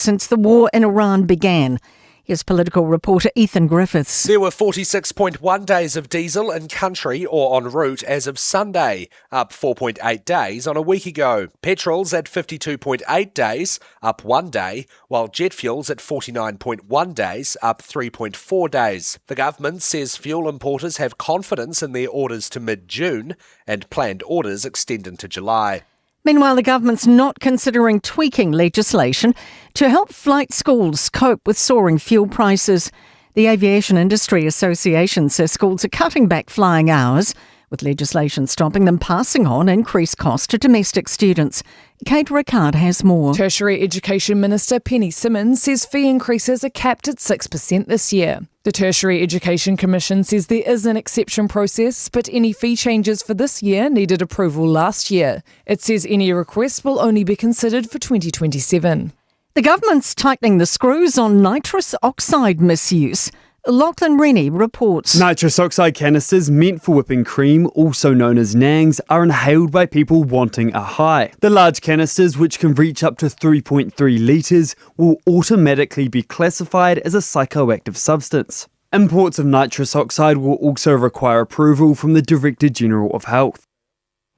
Since the war in Iran began. Here's political reporter Ethan Griffiths. There were 46.1 days of diesel in country or en route as of Sunday, up 4.8 days on a week ago. Petrol's at 52.8 days, up 1 day, while jet fuel's at 49.1 days, up 3.4 days. The government says fuel importers have confidence in their orders to mid-June and planned orders extend into July. Meanwhile, the government's not considering tweaking legislation to help flight schools cope with soaring fuel prices. The Aviation Industry Association says schools are cutting back flying hours, with legislation stopping them passing on increased costs to domestic students. Kate Rickard has more. Tertiary Education Minister Penny Simmons says fee increases are capped at 6% this year. The Tertiary Education Commission says there is an exception process, but any fee changes for this year needed approval last year. It says any requests will only be considered for 2027. The government's tightening the screws on nitrous oxide misuse. Lachlan Rennie reports. Nitrous oxide canisters meant for whipping cream, also known as nangs, are inhaled by people wanting a high. The large canisters, which can reach up to 3.3 litres, will automatically be classified as a psychoactive substance. Imports of nitrous oxide will also require approval from the Director General of Health.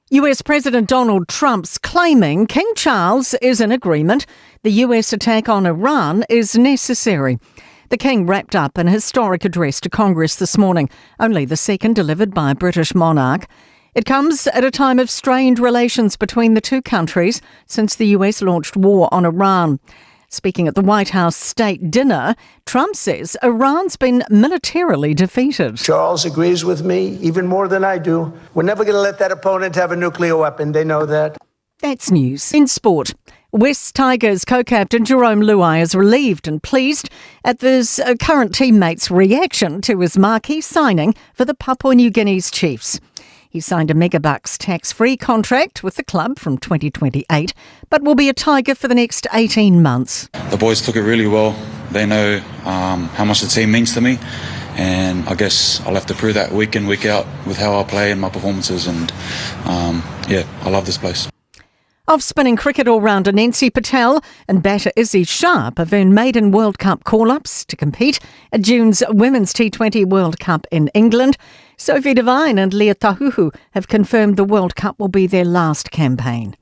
US President Donald Trump's claiming King Charles is in agreement the US attack on Iran is necessary. The King wrapped up an historic address to Congress this morning, only the second delivered by a British monarch. It comes at a time of strained relations between the two countries since the US launched war on Iran. Speaking at the White House state dinner, Trump says Iran's been militarily defeated. Charles agrees with me even more than I do. We're never going to let that opponent have a nuclear weapon. They know that. That's news. In sport, West Tigers co-captain Jarome Luai is relieved and pleased at his current teammates' reaction to his marquee signing for the Papua New Guinea's Chiefs. He signed a megabucks tax-free contract with the club from 2028, but will be a Tiger for the next 18 months. The boys took it really well. They know how much the team means to me, and I guess I'll have to prove that week in, week out with how I play and my performances, and I love this place. Off-spinning cricket all-rounder Nancy Patel and batter Izzy Sharp have earned maiden World Cup call-ups to compete at June's Women's T20 World Cup in England. Sophie Devine and Leah Tahuhu have confirmed the World Cup will be their last campaign.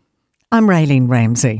I'm Raylene Ramsey.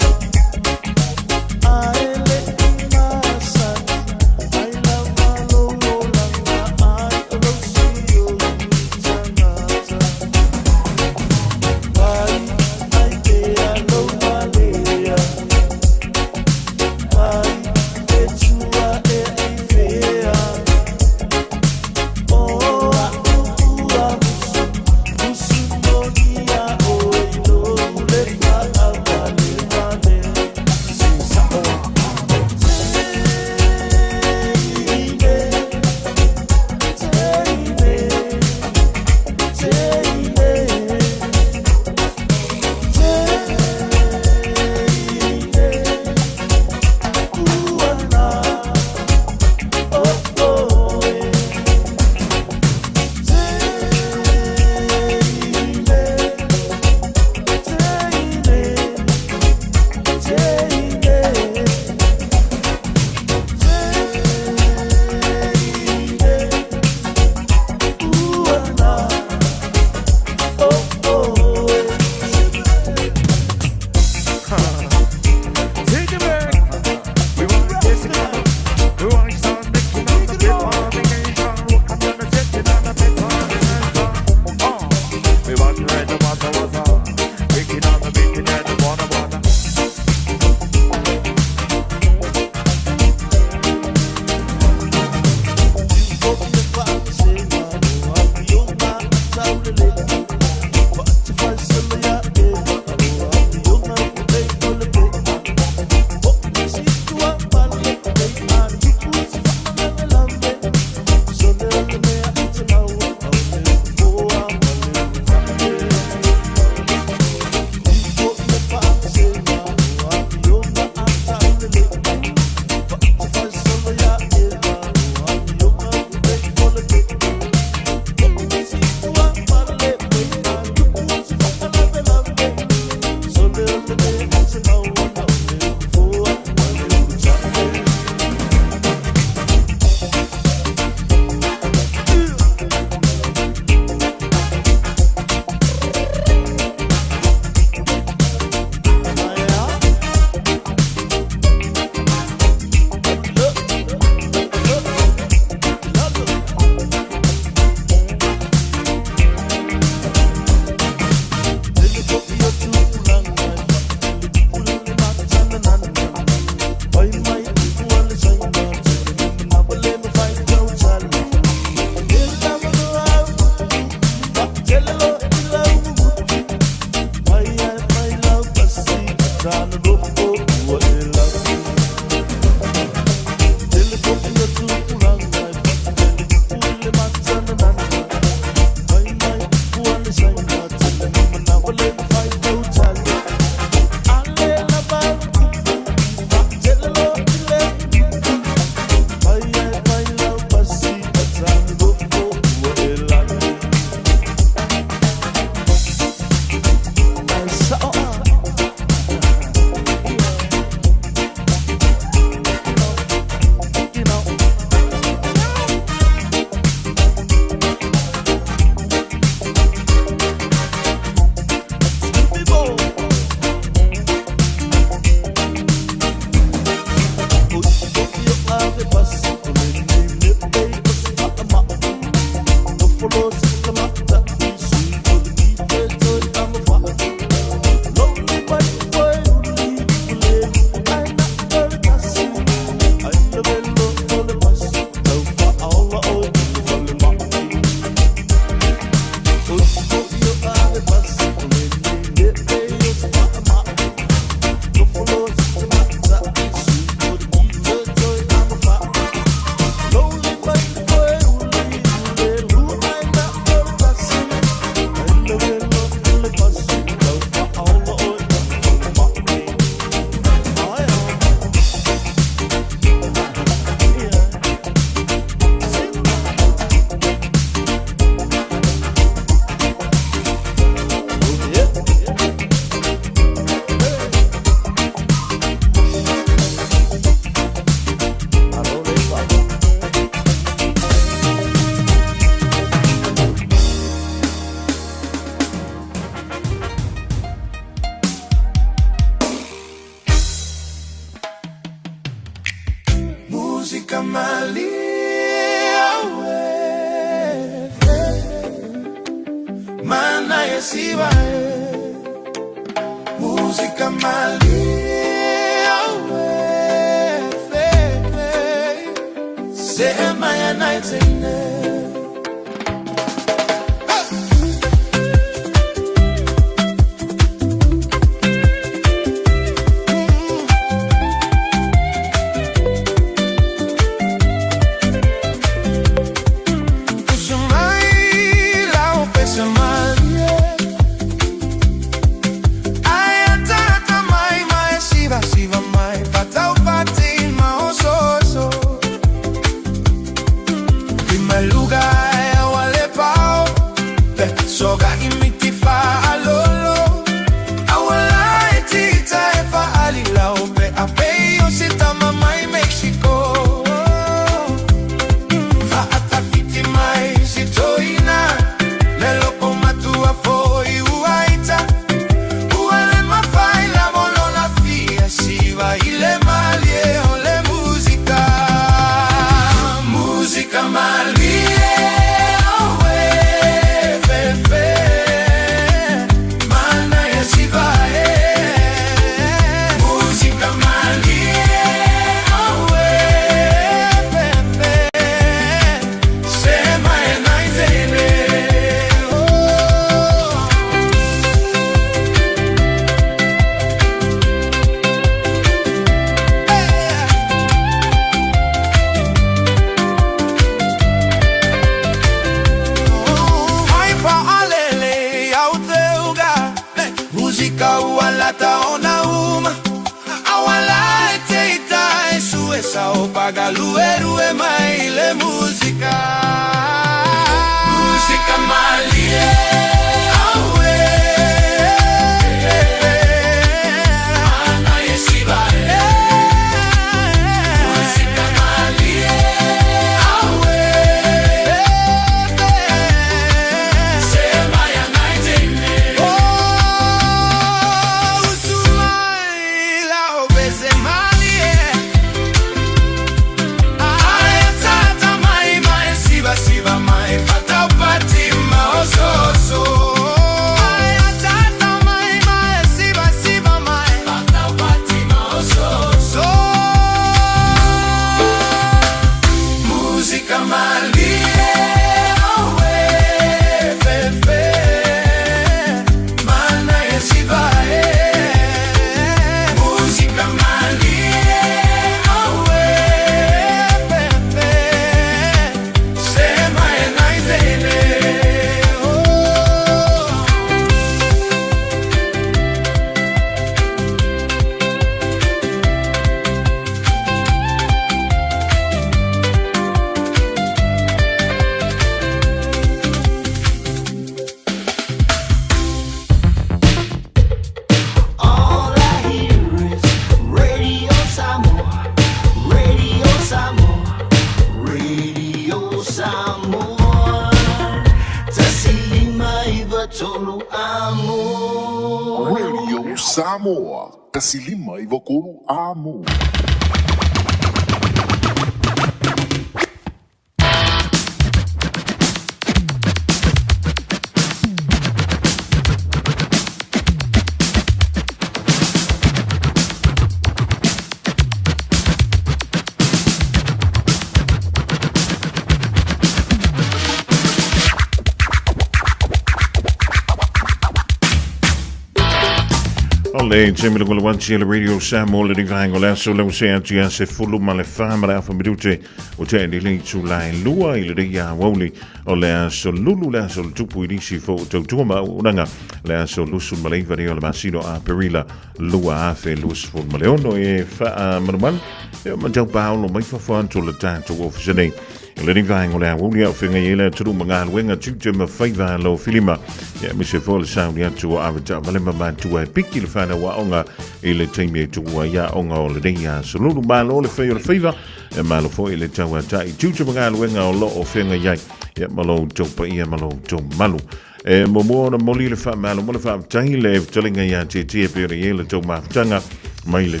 Le taimi le wala le Radio Samoa le vaenga o le aso lea ua sea atu ia se 14 ma le afa minute ua tea i le itulā e 2 i lenei aoauli o le aso Lulu le aso o le tupu i nisi foʻu tautua ma auaunaga le aso 29 nei o le masina o Aperila 2026 e faamalumalu e matau paolo mai fafo atu o le tatou ofisa nei I lenei vaega o le aoauli a o feagai ai le atunuu ma galuega tiute ma faiva alo filima. Ia aemaise foi o le sauni atu o ave taavale ma matua e piki le whanau aoga i le taimi e tuua ai aoga o lenei aso lulu. Malo le fai o le faiva, e malo foi le tauatai tiute ma galuega o lo o feagai ai. Ia ma lo outou paia ma lo outou malu. E muamua ona moli le faamalo ma le faafetai le fetalaiga ia Tietie pei ona i ai le tou mafutaga mai le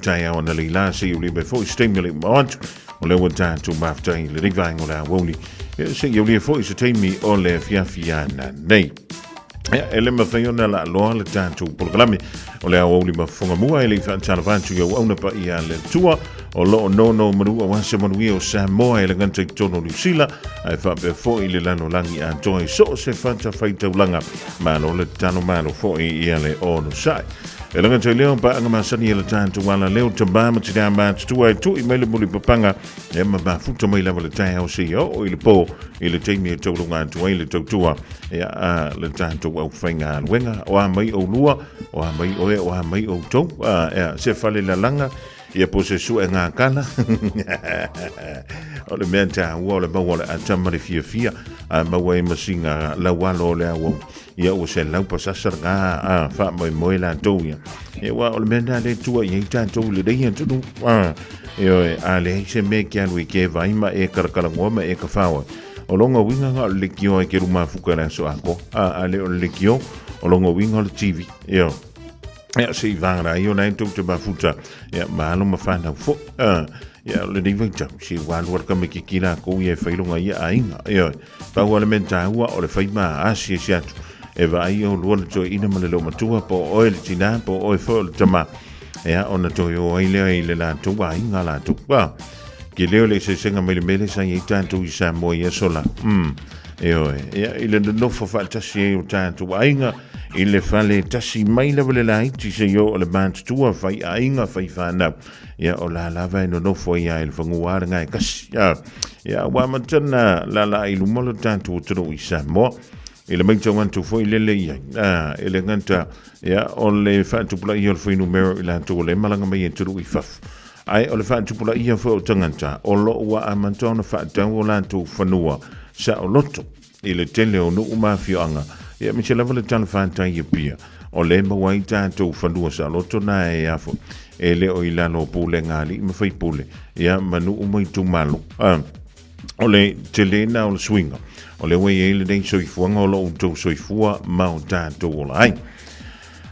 taeao analeila seia uli mai foi se taimi o le uma atu o lea ua tatou mafuta i lenei vaega o le aoauli seia ulia foi se taimi o le afiafi ana nei. Ia, e le mafai ona laaloa le tatou polokalame o le aoauli mafofoga mua e le i faatalofa atu i auauna paia a le Atua o lo o nonomanu aua se manuia o Samoa e le gata i totonu o Niu Sila ae faapea foi le lalolagi atoa i so o se fatafaitaulaga. Malo le tatalo, malo foi ia le onosai. E le gata i lea o paaga masani e le tatou ala leo tama ma tinā matutua e tui mai le mulipapaga e ma mafuta mai lava le taeao seia oo i le pō i le taimi e tauluga atu ai le tautua ia, a le tatou aufaigaluega. O a mai oulua, o a mai oe, o a mai outou, a, ia, se fale lalaga, ia po se suega kala. O le mea tāua o le maua o le ata ma le fiafia, a maua e masinga laualo o le auau. Ia ua se laupa sasa lena a faamoemoe latou ia. Ia ua o le mea lena le tua i ai tatou i lenei atunuu. A, ioe, a leai se mea e ke alu i ke vai ma e kalakalagoa ma e kafao ai. O longa uiga na o le lekiō ai ke lumafuka i le aso atoa. A, a le o le lekiō, o longa uiga o le TV. Ioe. Ia, se i vāra ai o la e tou te mafuta. Ia, malo ma whanau fo. Ia, o lenei vaitau, se ua alu ala ka me kiki la kou ia e whailonga ia aiga. Ia, pau ale men tāua o le whaima asi e si atu. E vaai o lua le toe ina ma le leo matua, po oe le tina, po oe foi o le tama. Ia, ona toe o ai lea i le latou aiga latou. Ke leo le eseesega mai le mele sa i ai tatou i Samoa i aso la. Ioe, ia, i le nonofo faatasi ai o tatou aiga, i le fale tasi mai lava le laiti seia oo le matutua, fai aiga, fai fanau. Ia, o la lava e nonofo ai lava i le fagua le gae kasi. Ia, ia, ua amata ona laalaa i luma lo tatou atunuu i Samoa. I le matau atu foi lele i ai, e le gata, ia, o le faatupulaia o le fuainumera o i latou o lea e malaga mai e atunuu i fafo. Ae o le faatupulaia foi o tagata o lo o ua amata ona faatau o latou fanua saoloto i le tele o nuu ma afioaga, ia aemaise lava le talafatai i Apia, o lea e maua ai tatou fanua saoloto na e afo e le o i lalo o pulega a alii ma faipule, ia ma nuu ma itumalo. O le tele na o le suiga o lea ua i ai lenei soifuaga o lo outou soifua ma o tatou ola ai.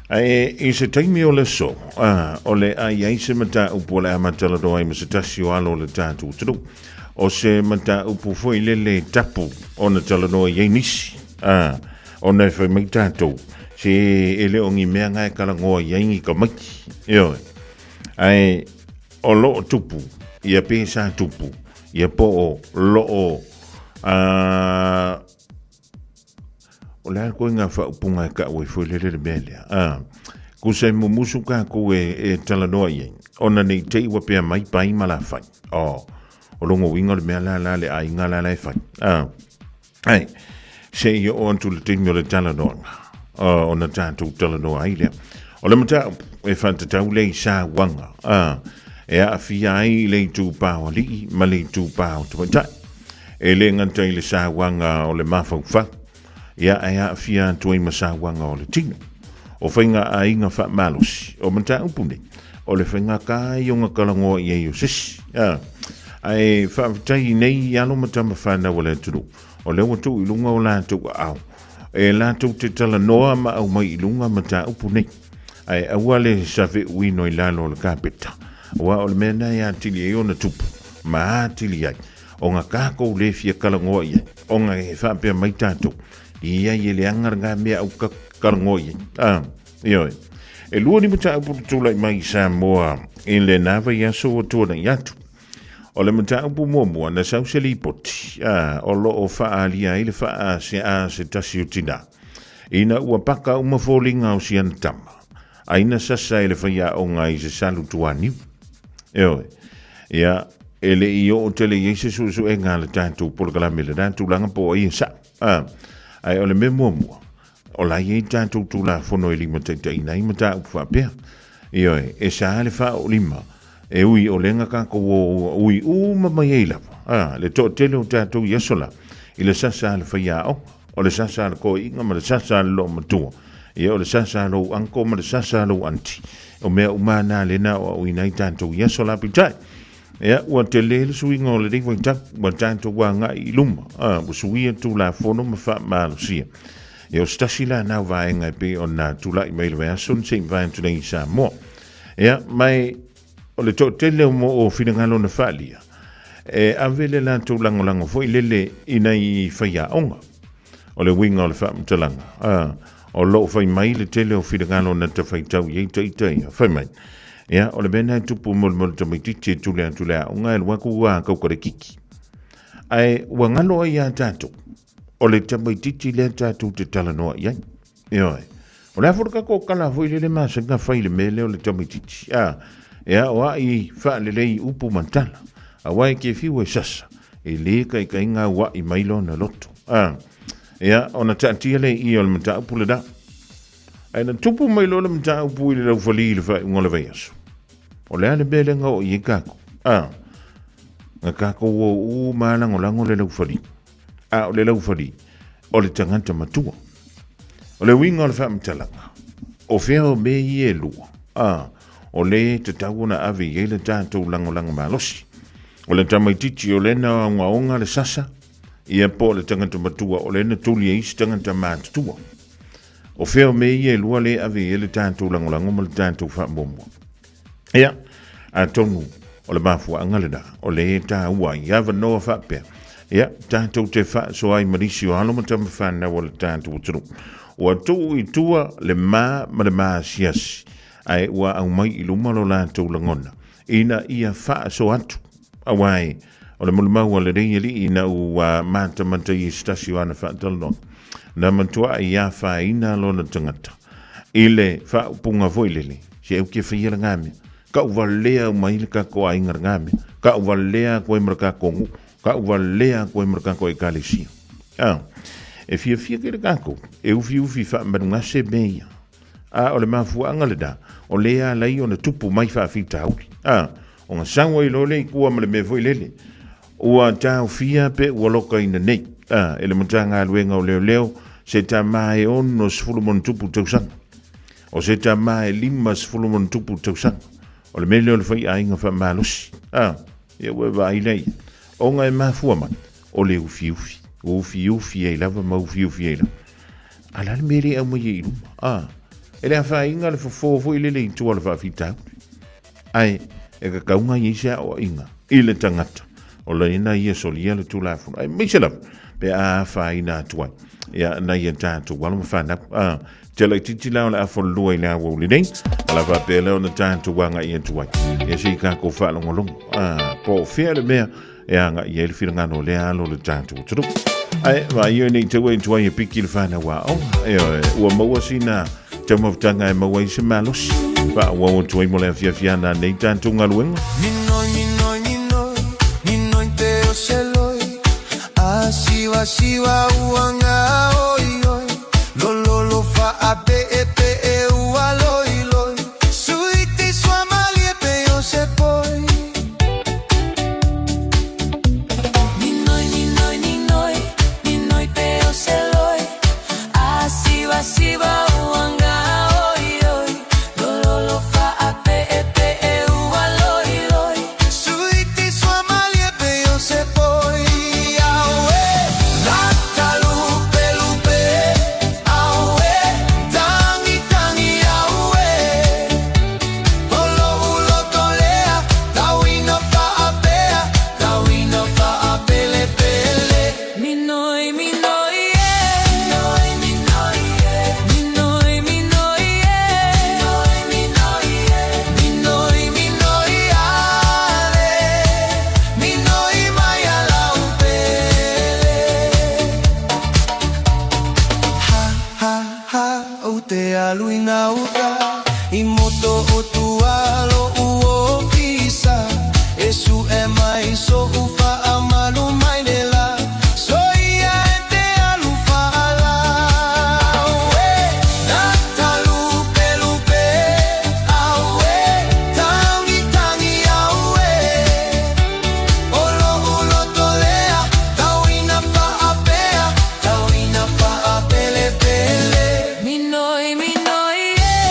Ae i se taimi o le aso, o le a i ai se mataupu o le a matalanoa ai ma se tasi o alo o le tatou atunuu. O se mataupu foi lele tapu ona talanoa i ai nisi, ona e fai mai tatou, se e le o ni mea na e talanoa i ai ni tamaiti. Ioe. Ae o lo o tupu, ia pe sa tupu, ia po o lo o O le a koe ngā whaupunga e kau ai foi lele le mea lea. Kusa e mumusu kākou e, e talanoa i ai. Ona nei te iwa pea mai pai ma la whai. Oh, o longo winga o le mea la la le aiga la la e whai. Ai, se i o antu le taimi o le talanoanga. Oh, ona tātou talanoa ai lea. O le mataupu e whantatau le i sā wanga. E aafia ai le itu pā o alii ma le itu pā o tamaitai. E le gata i le sauaga o le mafaufau, ia ae aafia atu ai ma sauaga o le tino. O faiga aiga faamalosi, o mataupu nei, o le faigata ai ona talanoa i ai o se isi. Ae faafetai i nei alo ma tama fanau a le atunuu, o lea ua tuu i luga o latou aao, e latou te talanoa ma aumai i luga mataupu nei. Ae aua le saveuino i lalo o le kapeta, aua o le mea lena e atili ai ona tupu ma atili ai ona kākou le fia talanoa i ai, ona e faapea mai tātou, i ai e leaga lena mea au ka talanoa i ai. Ah, ioe. E lua ni mataupu na tulai mai i Samoa i lena vaiaso ua tuanai atu. O le mataupu muamua na sau se lipoti, ah, o lo o faaalia ai le faaseaa se tasi o tinā. Ina ua paka uma foliga o siana tama, ai na sasa e le faiaoga i se salu tuaniu. Ioe. Ia, e le i oo tele i ai se suesuega a le tatou polokalame i lena tulaga po o ai e sao. A, ae o le mea muamua, o la e i ai tatou Tulafono e limataitaiina ai mataupu faapea. Ioe, e sa le faaoolima, e ui o lea na tatou o ui uma mai ai lava, a, le toatele o tatou i aso la, i le sasa a le faiaoga, o le sasa a le toeaiina ma le sasa a le loomatua, ia o le sasa a lou uncle ma le sasa a lou aunty. O mea uma na lea na aoaoina ai tatou i aso la peitai. Ia, ua tele le suiga o lenei vaitau, ua tatou agai i luma, a, ua suia Tulafono ma faamalosia. Ia, o se tasi la na o vaega e pei ona tulai mai le vaiaso na se i mavae atu nei i Samoa. Ia, ma e, o le toatele o mo o finagalo na faaalia, e ave le latou lagolago foi lele i nai faiaoga. O le uiga o le faamatalaga, a, O loo fai mai le tele o finagalo na tafaitau i ai ita ia. Fai mai. Ia, o le mea lena e tupu molemole tamaitiiti e tuli atu i le aoga e alu atu ua kaukalakiki. Ae ua galo ai ia tatou, o le tamaitiiti lea tatou te talanoa i ai. Ioe. O le a foi le tatou tala foi lele masani ona fai i le mea lea o le tamaitiiti. A, ia, o a i faalelei upu ma tala. Aua e te fiu e sasa, e le taitai gauai mai lona loto. A, ia, ona taatia lea i i o le mataupu lena. Ae na tupu mai loa le mataupu i le laufali i le faaiuga o le vaiaso. O le a le mea lea na oo i ai tatou? A, na tatou o uma lava lagolago le laufali. A o le laufali, o le tagata matua. O le uiga o le faamatalaga, o fea o mea ia e lua? A, o lea e tatau ona ave i ai le tatou lagolago malosi. O le tamaitiiti o lea na ogaoga le sasa, ia po o le tagata matua o lea na tuli ai se tagata matutua. O fea o mea ia e lua lea e ave i ai le tatou lagolago ma le tatou faamuamua? Ia, atonu o le mafuaaga lena o lea e taua ai avanoa faapea, ia, tatou te faasoa ai ma nisi o alo ma tama fanau a le tatou atunuu. Ua tuu i tua le ma ma le maasiasi, ae ua aumai i luma lo latou lagona ina ia faasoa atu. Aua e, o le molimau a lenei alii ina ua matamata i se tasi o ana faatalanoaga, na matuai afaina lona tagata i le faaupuga foi lele, se au ke faia lena mea, ka u valea uma ai le tatou aiga lena mea, ka u valea atu ai ma le tatou nuu, ka u valea atu ai ma le tatou ekalesia. A, e fiafia tele tatou e ufiufi faamanugase mea ia. A o le mafuaaga lena, o lea e ala ai ona tupu mai faafitauli. A, ona sau ai loa lea i tua ma le mea foi lele, ua taofia pe ua lokaina nei, a, e le Matagaluega o Leoleo se tama e 60+ tausaga. O se tama e 50+ tausaga. O le mea lea o le faiaiga faamalosi. A, ia ua e vaai lea i ai. Ona e mafua mai, o le ufiufi. Ua ufiufi ai lava ma ufiufi ai lava. A le a le mea lea e aumai ai i luma? A, e le afaina le fofo foi lele i tua o le faafitauli. Ae, e tatau ona i ai se aoaiga i le tagata o lena ia solia le Tulafono, aemaise lava pe a afaina atu ai ia nai a tatou alo ma fanau. A, te laitiiti la o le afolua i le aoauli nei, o la faapea lea ona tatou agai atu ai. Ia se i tatou faalogologo, a, po o fea le mea e agai i ai le finagalo o lea alo o le tatou atunuu. Ae vaai oi nei tau e tuai e piki le whanau a onga. E oe, ua maua sina taumafataga e maua ai se malosi. Faaauau atu ai mo le afiafiana nei tatou galuega. Minoi, minoi, minoi, minoi te o se loi A siva siva ua ngā oi oi Lo lo lo fa a pe e pe e ua loi loi Sui ti sua malie pe o se poi Minoi, minoi, minoi, minoi pe o se loi A siva siva ua ngā oi oi Lo lo lo fa a pe e pe e ua loi loi Sui ti sua malie pe o se poi Aue, lata lupe lupe Aue, tangi tangi aue O lo'u loto lea, tauina faapea, tauina faapelepele. Minoi, minoi e, minoi, minoi e, minoi, minoi e, minoi, minoi e, minoi, minoi ale, minoi mai ala upele. Ha, ha, ha, ou te alu i ngā uta, i moto o tua lo'u ofisa, e su'e mai so'u fa'amalu mai le la, soia e te alu fa'ala. Auē, lata lupe lupe, auē, tangi tangi auē, o lo'u loto lea, tauina fa'apea, tauina fa'apelepele. Minoi, minoi e.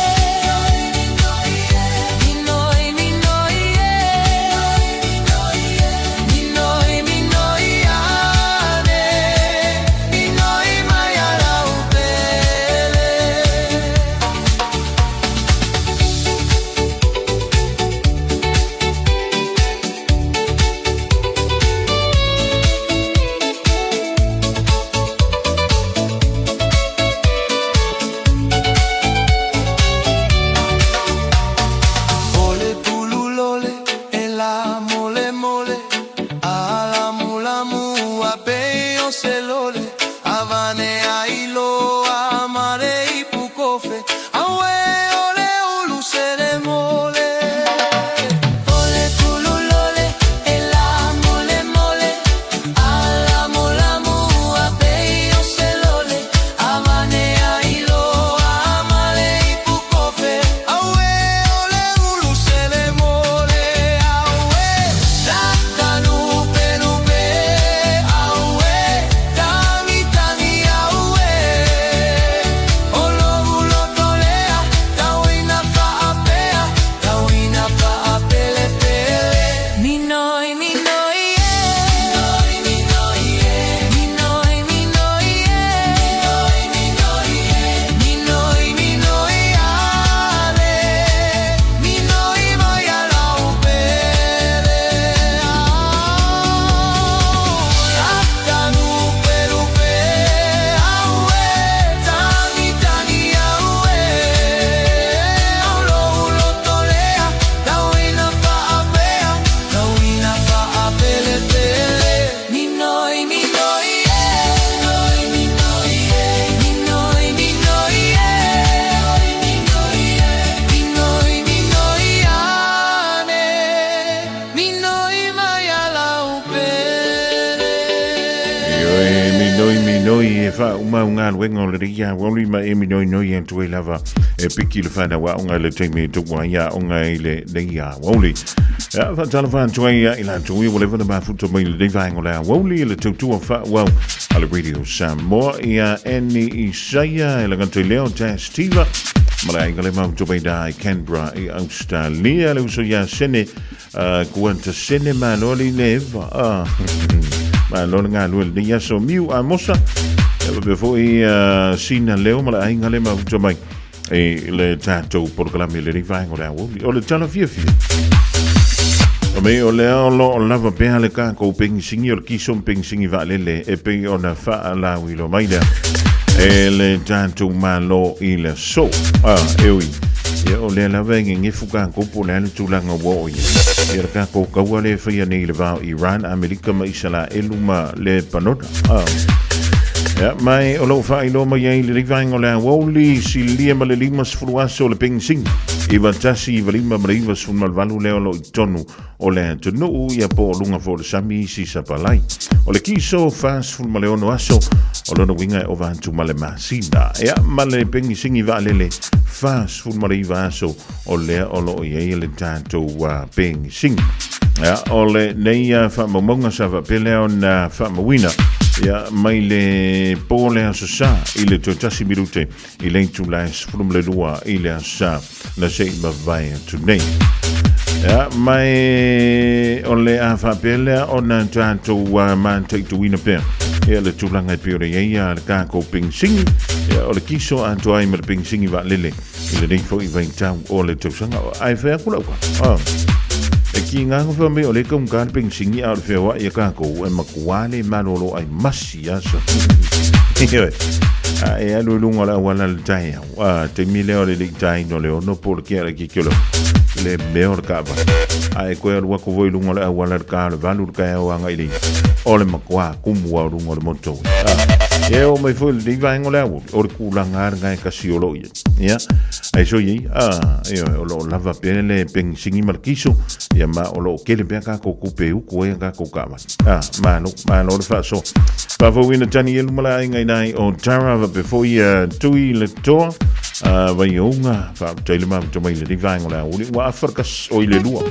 se lole, avane ai loa ma le ipu kofe, auē o le ulu sele mole. O le kulu lole e la mole mole, a lamu lamu a pei o se lole, avane ai loa ma le ipu kofe, auē o le ulu sele mole, auē laka lupe lupe, auē tagi tagi auē, o lo'u loto lea, tauina fa'apea, tauina fa'apelepele. Minoi minoi e, minoi minoi e, minoi minoi e, minoi minoi e, minoi minoi ane, minoi mai lau pele. Laka lupe lupe, auē, tagi tagi auē, o lo'u loto lea, tauina fa'apea, tauina fa'apelepele. Minoi minoi e, minoi minoi e, minoi minoi e, minoi e, minoi minoi ane, minoi mai lau pele. Ioe, minoi minoi e faauma galuega o lenei aoauli ma e minoinoi atu ai lava e piki le fanau aoga i le taimi e tuua ai aoga i lenei aoauli. Ia, faatalofa atu ai ia i latou ia ua leva ona mafuta mai i lenei vaega o le aoauli i le tautua faaauau a le Radio Samoa ia Annie Isaia e lagata i leo Tas Tiva ma le aiga le mafuta mai da i Canberra i Australia le uso ia Sene Kuanta Sene malo le le eva malo le galue lenei aso Miu Amosa e faapea foi Sina Leo ma le aiga le mafuta mai i le tatou polokalame i lenei vaega o le aoauli. O le tala fiafia. O mei o lea o lo o lava pea le kākou pengisingi o le kiso ma pengisingi vaalele e pei ona faalauiloa mai lea e le tatou Malo i le aso. Ah, e ui. Ia, o lea lava e gegefu kākou po o le a le tulaga ua oo i ai. Ia le kākou kaua lea e faia nei i le va o Iran, Amerika ma Isalaelu ma Lepanona. Ah. Ia, mai o lou faailoa mai ai lenei vaega o le aoauli, silia ma le 50 aso o le penisiga. 9195 ma le 98 lea o lo o i totonu o le atunuu, ia po o luga foi o le sami isi sapalai. O le kiso 46 aso, o lona uiga e ova atu ma le masina. Ia, ma le penisini vaalele 49 aso o lea o lo o i ai le tatou penisini. Ia, o lenei faamaumauga sa faapea lea ona faamauina ia, mai le po le aso sa i le toe tasi minute i le itula e 12 i le aso sa na se i mavae atu nei. Ia, mai o le a faapea lea ona tatou mataituina pea ia le tulaga e pei ona i ai le tatou penisini ia, o le kiso atoa ai ma le penisini vaalele i lenei foi vaitau o le tausaga. Ae fai atu lau tala. E ki ngā wha me o le kaunga le penisini a o le wheoa i a kākou e makuā le malolo ai masi aso. Ioe. A e alu i luga o le auala le taeao. A taimi lea o le lei taina o le ono po o le kea le kikilo. Le mea o le kaavale. A e koe alu atu foi i luga o le auala le ka o le valu le taeao agai i le o le makuā kumu a o luga o le moto. A e o mai foi lenei vaega o le aoauli o le kulaga a lena e kasi o lo o i ai. Ia, ai so iai, a, ioe, o lo o lava pea le penisini ma le kiso, ia ma o lo o kele pea kākou kupe e uku ai a kākou kaavale. A, malo, malo le faasoa. Faafouina Tanielu ma le aiga i nai o Tara, faapea foi ia Tui le Toa, a, Vaiouga, faafetai le mafuta mai lenei vaega o le aoauli, ua afa le kasi, oi le lua.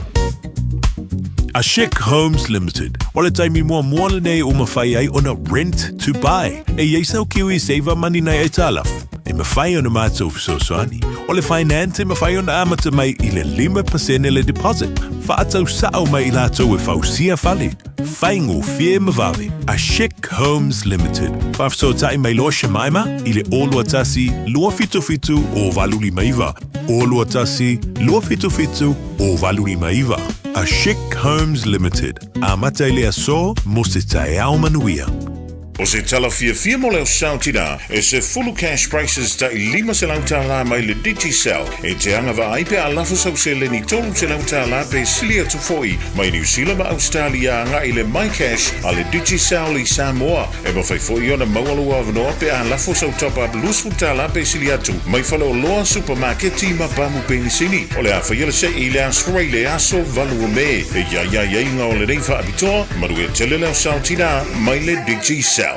A Chic Homes Limited, o le taimi muamua lenei ua mafai ai ona rent to buy. E i ai sau Kiwi Saver Money nai aitalafu, e mafai ona matou fesoasoani. O le finance e mafai ona amata mai i le 5% le deposit, faatau sao mai i latou e fausia fale. Faigofie ma vave. A Chic Homes Limited. Faafesootai mai loa Shemaima i le 021 277 0859. 021 277 0859. A Chic Homes Limited. Amata i le aso mo se taeao manuia. O se tala fiafia mo le au sao tinā, e 10 cash prices tai $500 mai le Digicel e te agavaa ai pe a lafo sau seleni $300 pe sili atu foi mai Niu Sila ma Ausetalia agai i le MyCash a le Digicel i Samoa. E mafai foi ona maua lou avanoa pe a lafo sau top-up $20 pe sili atu mai faleoloa, supamaketi ma pamu penisini. O le a faia le se'i i le Aso Faraile aso 8 o Me. E i ai aiaiga o lenei faapitoa, manuia tele le au sao tinā mai le Digicel.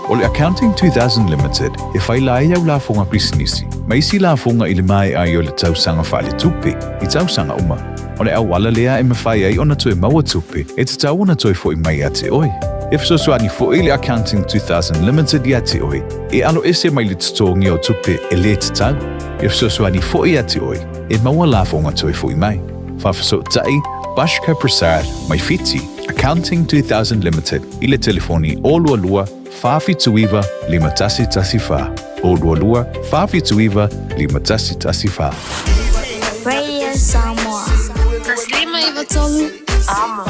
O le Accounting 2000 Limited e faila ai au lafoga pisinisi ma isi lafoga i le maea ai o le tausaga faaletupe i tausaga uma. O le auala lea e mafai ai ona toe maua tupe e tatau ona toe foi mai ia te oe. E fesoasoani foi le Accounting 2000 Limited ia te oe e alo ese mai le totogi o tupe e le tatau. E fesoasoani foi ia te oe e maua lafoga toe foi mai. Faafesootai Bashka Prasad mai Fiti, Accounting 2000 Limited i le telefoni 022 479 5114, 022 479 5114. Radio Samoa. 153 Amo.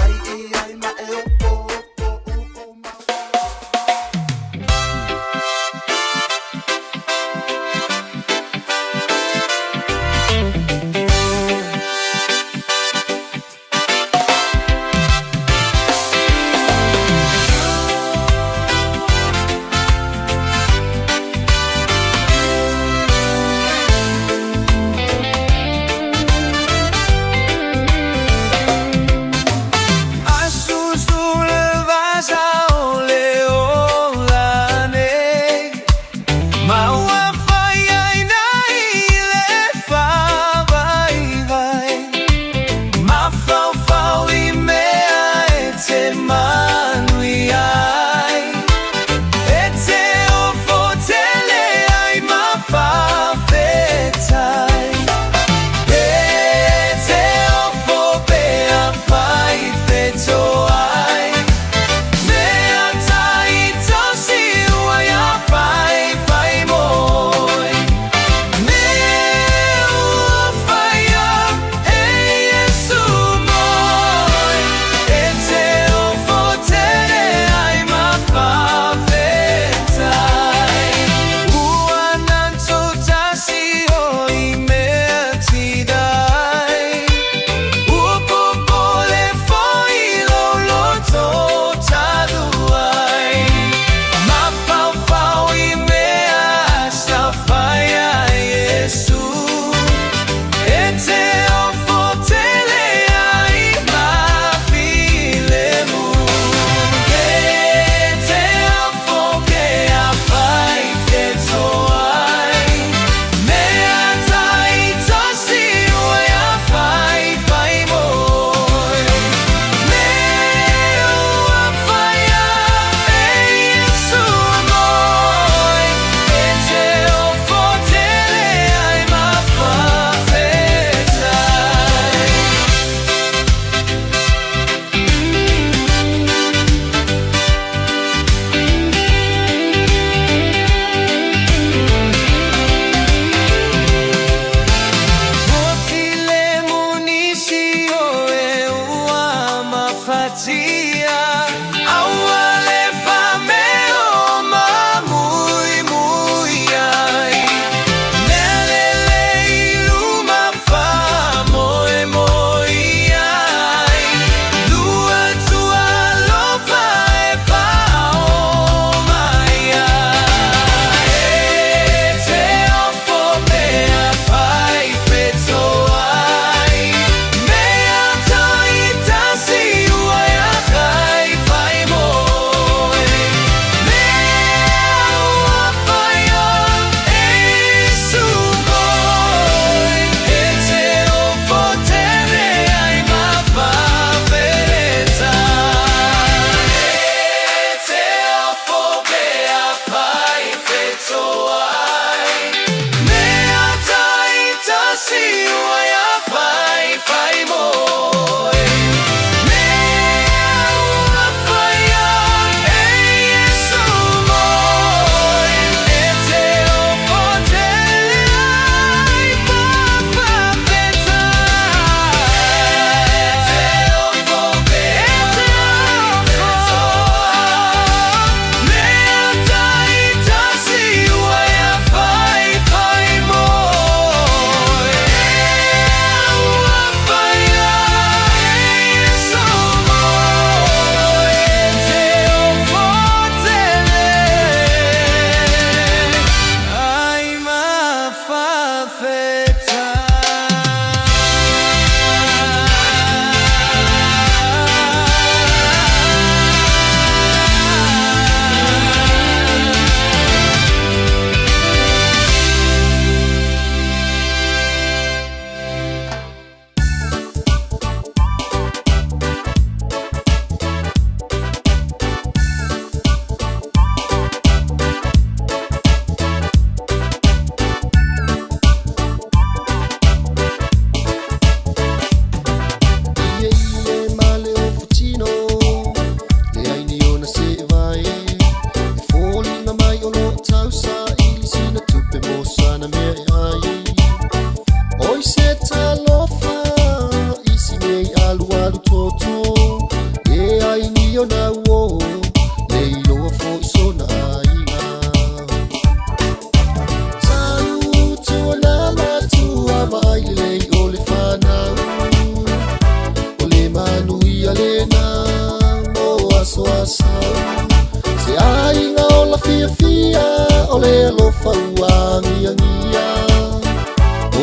le alofa ua agiagia.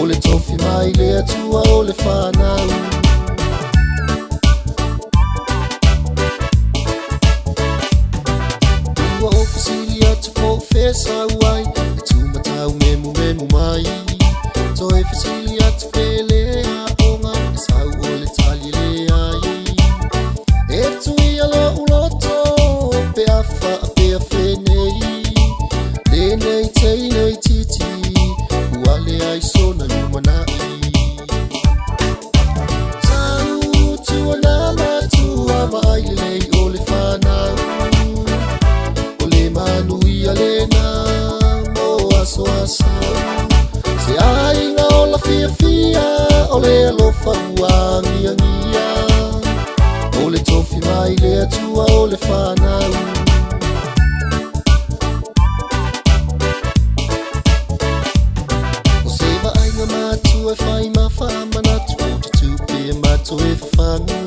O le tofi mai le Atua o le fanau. Ua ou fesili atu po o fea sau ai, e tumatau memumemu mai. Toe fesili atu pe le aoga, e sau o le tali e leai. E tuia lo'u loto pe a faapea fenei, lenei teine itiiti ua leai sona lumanai. Tau tua nā matua vaai lelei o le fanau, o le manuia lena mo aso a sau. Se aiga ola fiafia o le alofa ua agiagia, o le tofi mai le Atua o le fanau. O se vaaiga matua e fai ma faamanatu, o te tupe ma toe fafagu.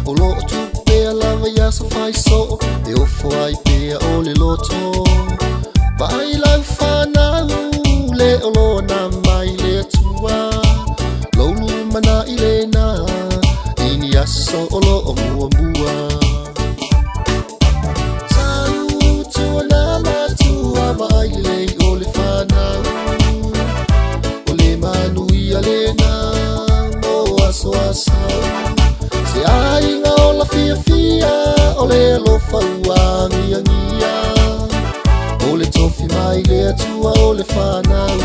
O loo tupu pea lava i aso fai soo, e ofo ai pea o le loto. Vaai lau fanau le o lona mai le Atua, lou lumanai lena i ni aso o loo muamua. Tau tua nā matua vaai lelei o le fanau, o le manuia lena mo aso a sau. Se aiga ola fiafia o le alofa ua agiagia, o le tofi mai le Atua o le fanau.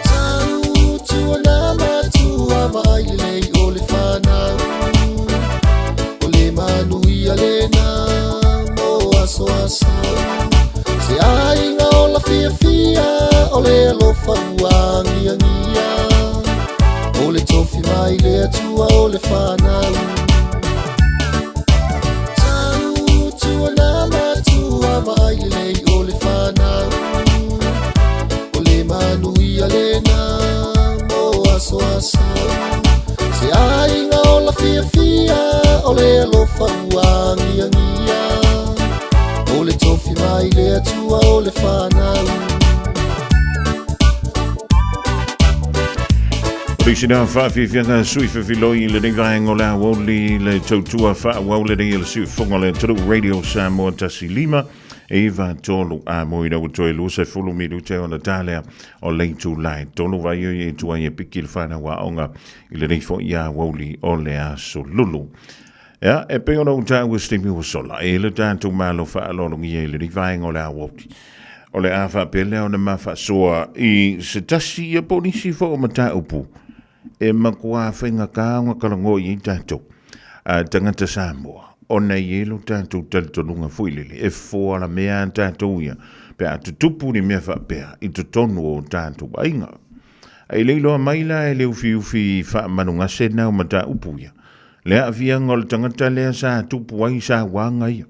Tau tua nā matua vaai lelei o le fanau, o le manuia lena mo aso a sau. Se aiga ola fiafia o le alofa ua agiagia, o le tofi mai le Atua o le fanau. Tau tua nā matua vaai lelei o le fanau, o le manuia lena mo aso a sau. Se aiga ola fiafia o le alofa ua agiagia, o le tofi mai le Atua o le fanau. O le sina whaafiafiaga sui fefiloi i lenei vaega o le aoauli le tautua faaauau lenei e le siufofoga o le atunuu Radio Samoa 15 9 3 a mo ina ua toe 20 minute ona ta lea o le itula e tolu vai oi e tuai e piki le whanau aoga i lenei foi aoauli o le aso lulu. Ia, e pei ona ou taua se taimi ua sola, e le tatou Malo faaaloalogia i lenei vaega o le aoauli. O le a faapea lea ona ma faasoa i se tasi ia po o nisi foi o mataupu e matua faigata ona talanoa i ai tatou a tagata Samoa, ona e i ai lo tatou talitonuga foi lele e fofo alamea a tatou ia pe a tutupu ni mea faapea i totonu o tatou aiga. Ae le iloa mai la e le ufiufi faamanugase na o mataupu ia le aafiaga o le tagata lea sa tupu ai sauaga ia.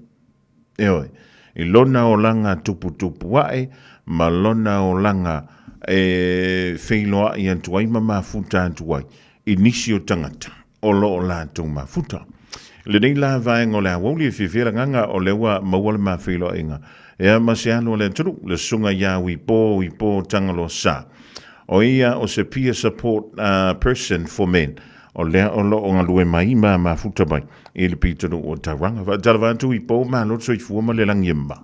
Ioe, i lona olaga tuputupu ae ma lona olaga e feiloai atu ai ma mafuta atu ai i nisi o tagata o lo o latou mafuta. I lenei la vaega o le aoauli e fiafia le agaga o lea ua maua le ma feiloaiga ea ma se alu o le atunuu, le susuga ia Uipo Uipo Tagaloa Sa. O ia o se peer support person for men O lea o lo o galue mai ma mafuta mai i le pitonuu o Tauranga. Faatalofa atu i pou, malo le soifua ma le lagi e mama.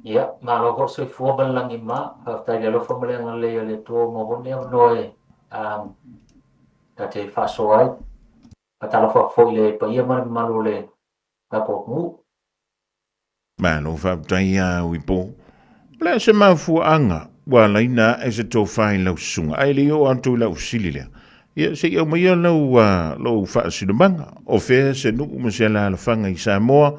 Ia, malo foi le soifua ma le lagi e mama. Faafetai i le alofa ma le agalelei o le Atua ua maua foi lenei avanoa e ta te faasoa ai. Faatalofa atu foi i le paia ma le mamalu o le tatou atunuu. Malo faafetai ia au i po. O le a se mafuaaga ua alaina ae se tofa i lau susuga, ae le i oo atu i lau fesili lea. Ia, se i aumaia lau, lou faasinomaga, o fea se nuu ma se alaalafaga i Samoa,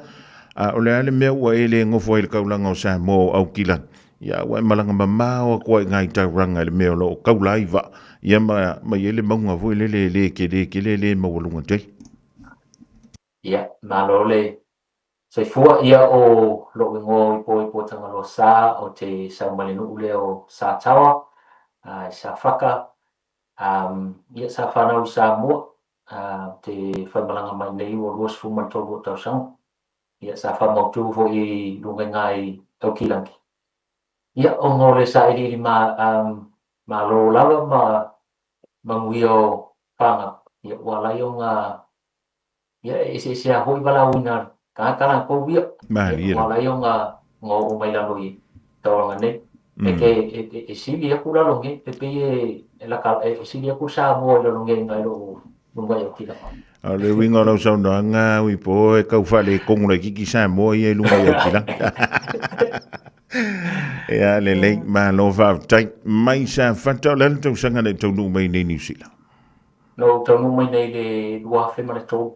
a o le a le mea ua e le nofo ai i le kaulaga o Samoa o Aukilani? Ia, ua e malaga mamao atu ai i ngai tauranga i le mea o lo o taula ai vaa, ia ma, ma i ai le mauga foi lele e le tele tele, e le maualuga tele. Ia, malo le soifua. Ia, o lou igoa o Ipoipo Tagaloa Sa, ou te sau mai le nuu lea o Sataoa, i Safata. Ia, sa fanau i Samoa, ou te faimalaga mai nei ua 23 ou tausaga. Ia, sa faamautu foi i luga i ina i Aukilagi. Ia, ona o le sailiili ma, malo lava ma manuia o fanau, ia, ua ala ai ona, ia, e eseese lava foi valaauina a le tagata latou ia. Ia, ua ala ai ona oo mai lalo i taulaga nei. E te, e, e sili atu lalo nei, e pei e, e laka, e sili atu Samoa i lalo nei nai lo luga i Aukilagi. A o le uiga o lau saunoaga, Uipo, e tau faaletonu laitiiti Samoa ia i luga i Aukilagi. Ia, lelei, malo faafetai. Mai Safata, o le a le tausaga na e taunuu mai nei Niu Sila? Na ou taunuu mai nei i le 2003.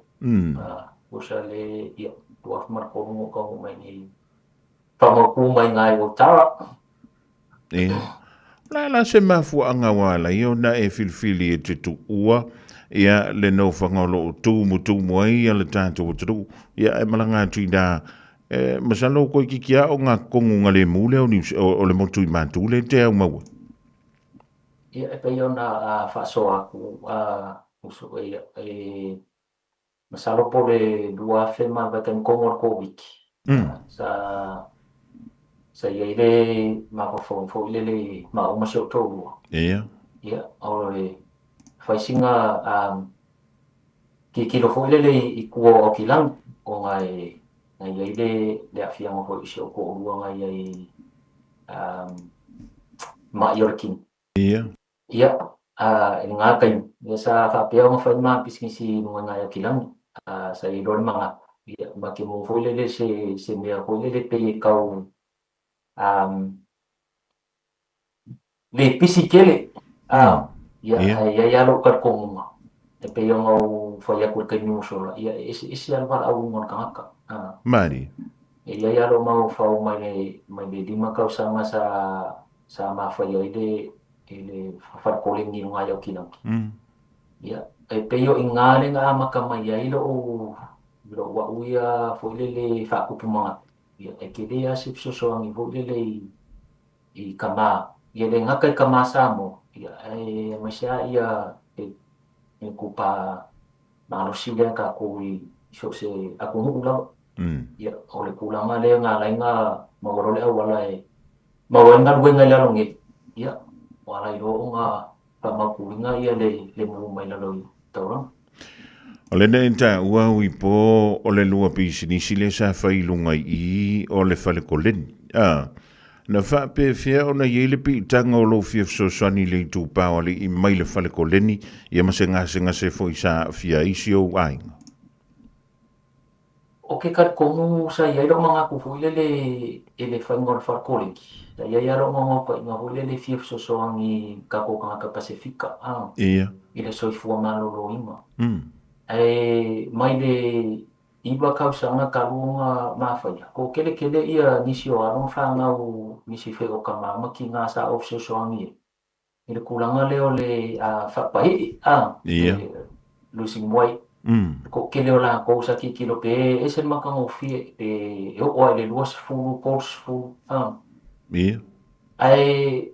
Tusa le, ia, 2003 na ou taunuu mai nei. Faamautu mai ngai o Tara. Ia. O le a la se mafuaaga ua ala ai ona e filifili e te tuua ia le nofoaga o lo o tumutumu ai ia le tatou atunuu, ia ae malaga atu i ina, e masalo toeitiiti lava o gatotonu galemu lea o Niu o le motu i Matu lea e te aumau ai. Ia, e pei ona faasoa atu uso, ia, e Masalo po o le 2000 ma le vaitaimi tonu o le Koviti, sa sa i ai le mafaufauga foi lele maua ma si ou toalua. Ia. Ia, o le fai sina tilotilo foi lele i tua o Aukilani, ona e na i ai le le aafiaga foi i si ou toalua na i ai ma'i o le kino. Ia. Ia, i lena taimi, ia sa faapea ona fai ma pisinisi i luga i nai Aukilani, sa i ai loa le manatu, ia, ma te maua foi lele se, se mea foi lele pei e tau le pisi tele, ia, ae i ai lava lou talitonuga, e pei ona ou fai atu i le taimi ua sola, ia, e eseese lava le valaauina o le tagata. Malie. E i ai lava lou mafaufau mai le, mai le 5 tausaga sa, sa mafaia ai le, i le fale koleni i luga i Aukilani. Ia, e pei o i ina lea na amata mai ai lou, lou au ia foi lele faatupu manatu. Ia, e tele lava se fesoasoani foi lele i, i tama, ia le gata i tama Samoa, ia, ae aemaise lava ia le, le itupa malosi lea a tatou i so o se atunuu lava. Ia, o le tulaga lea na ala ai ona maua loa le auala e maua ai le galuega i lalo nei, ia, ua ala ai loa ona faamautuina ia le, le mu mai lalo i taulaga. O lenei taua uipo o le lua pisinisi lea sa fai i luga i i o le fale koleni. A, na faapefea ona i ai le piitaga o lou fia fesoasoani i le itupa o alii mai le fale koleni ia ma se gasegase foi sa aafia ai si ou aiga? O ke talitonu sa i ai lou manatu foi lele i le faiga o le fale koleni, sa i ai lava lou naunautaiga foi lele e fia fesoasoani i tatou tagata Pasefika Ia. i le soifua maloloina. Ae mai le 9 tausaga talu ona mafaia, toateletele ia nisi o alo ma fanau nisi foi o tama ma tina sa ou fesoasoani ai i le tulaga lea o le faapaii, Ia. le losing weight. Le toatele o latou sa tilotilo pe ese le matagofie, pe e oo lava i le 20, 30, Ia. Ae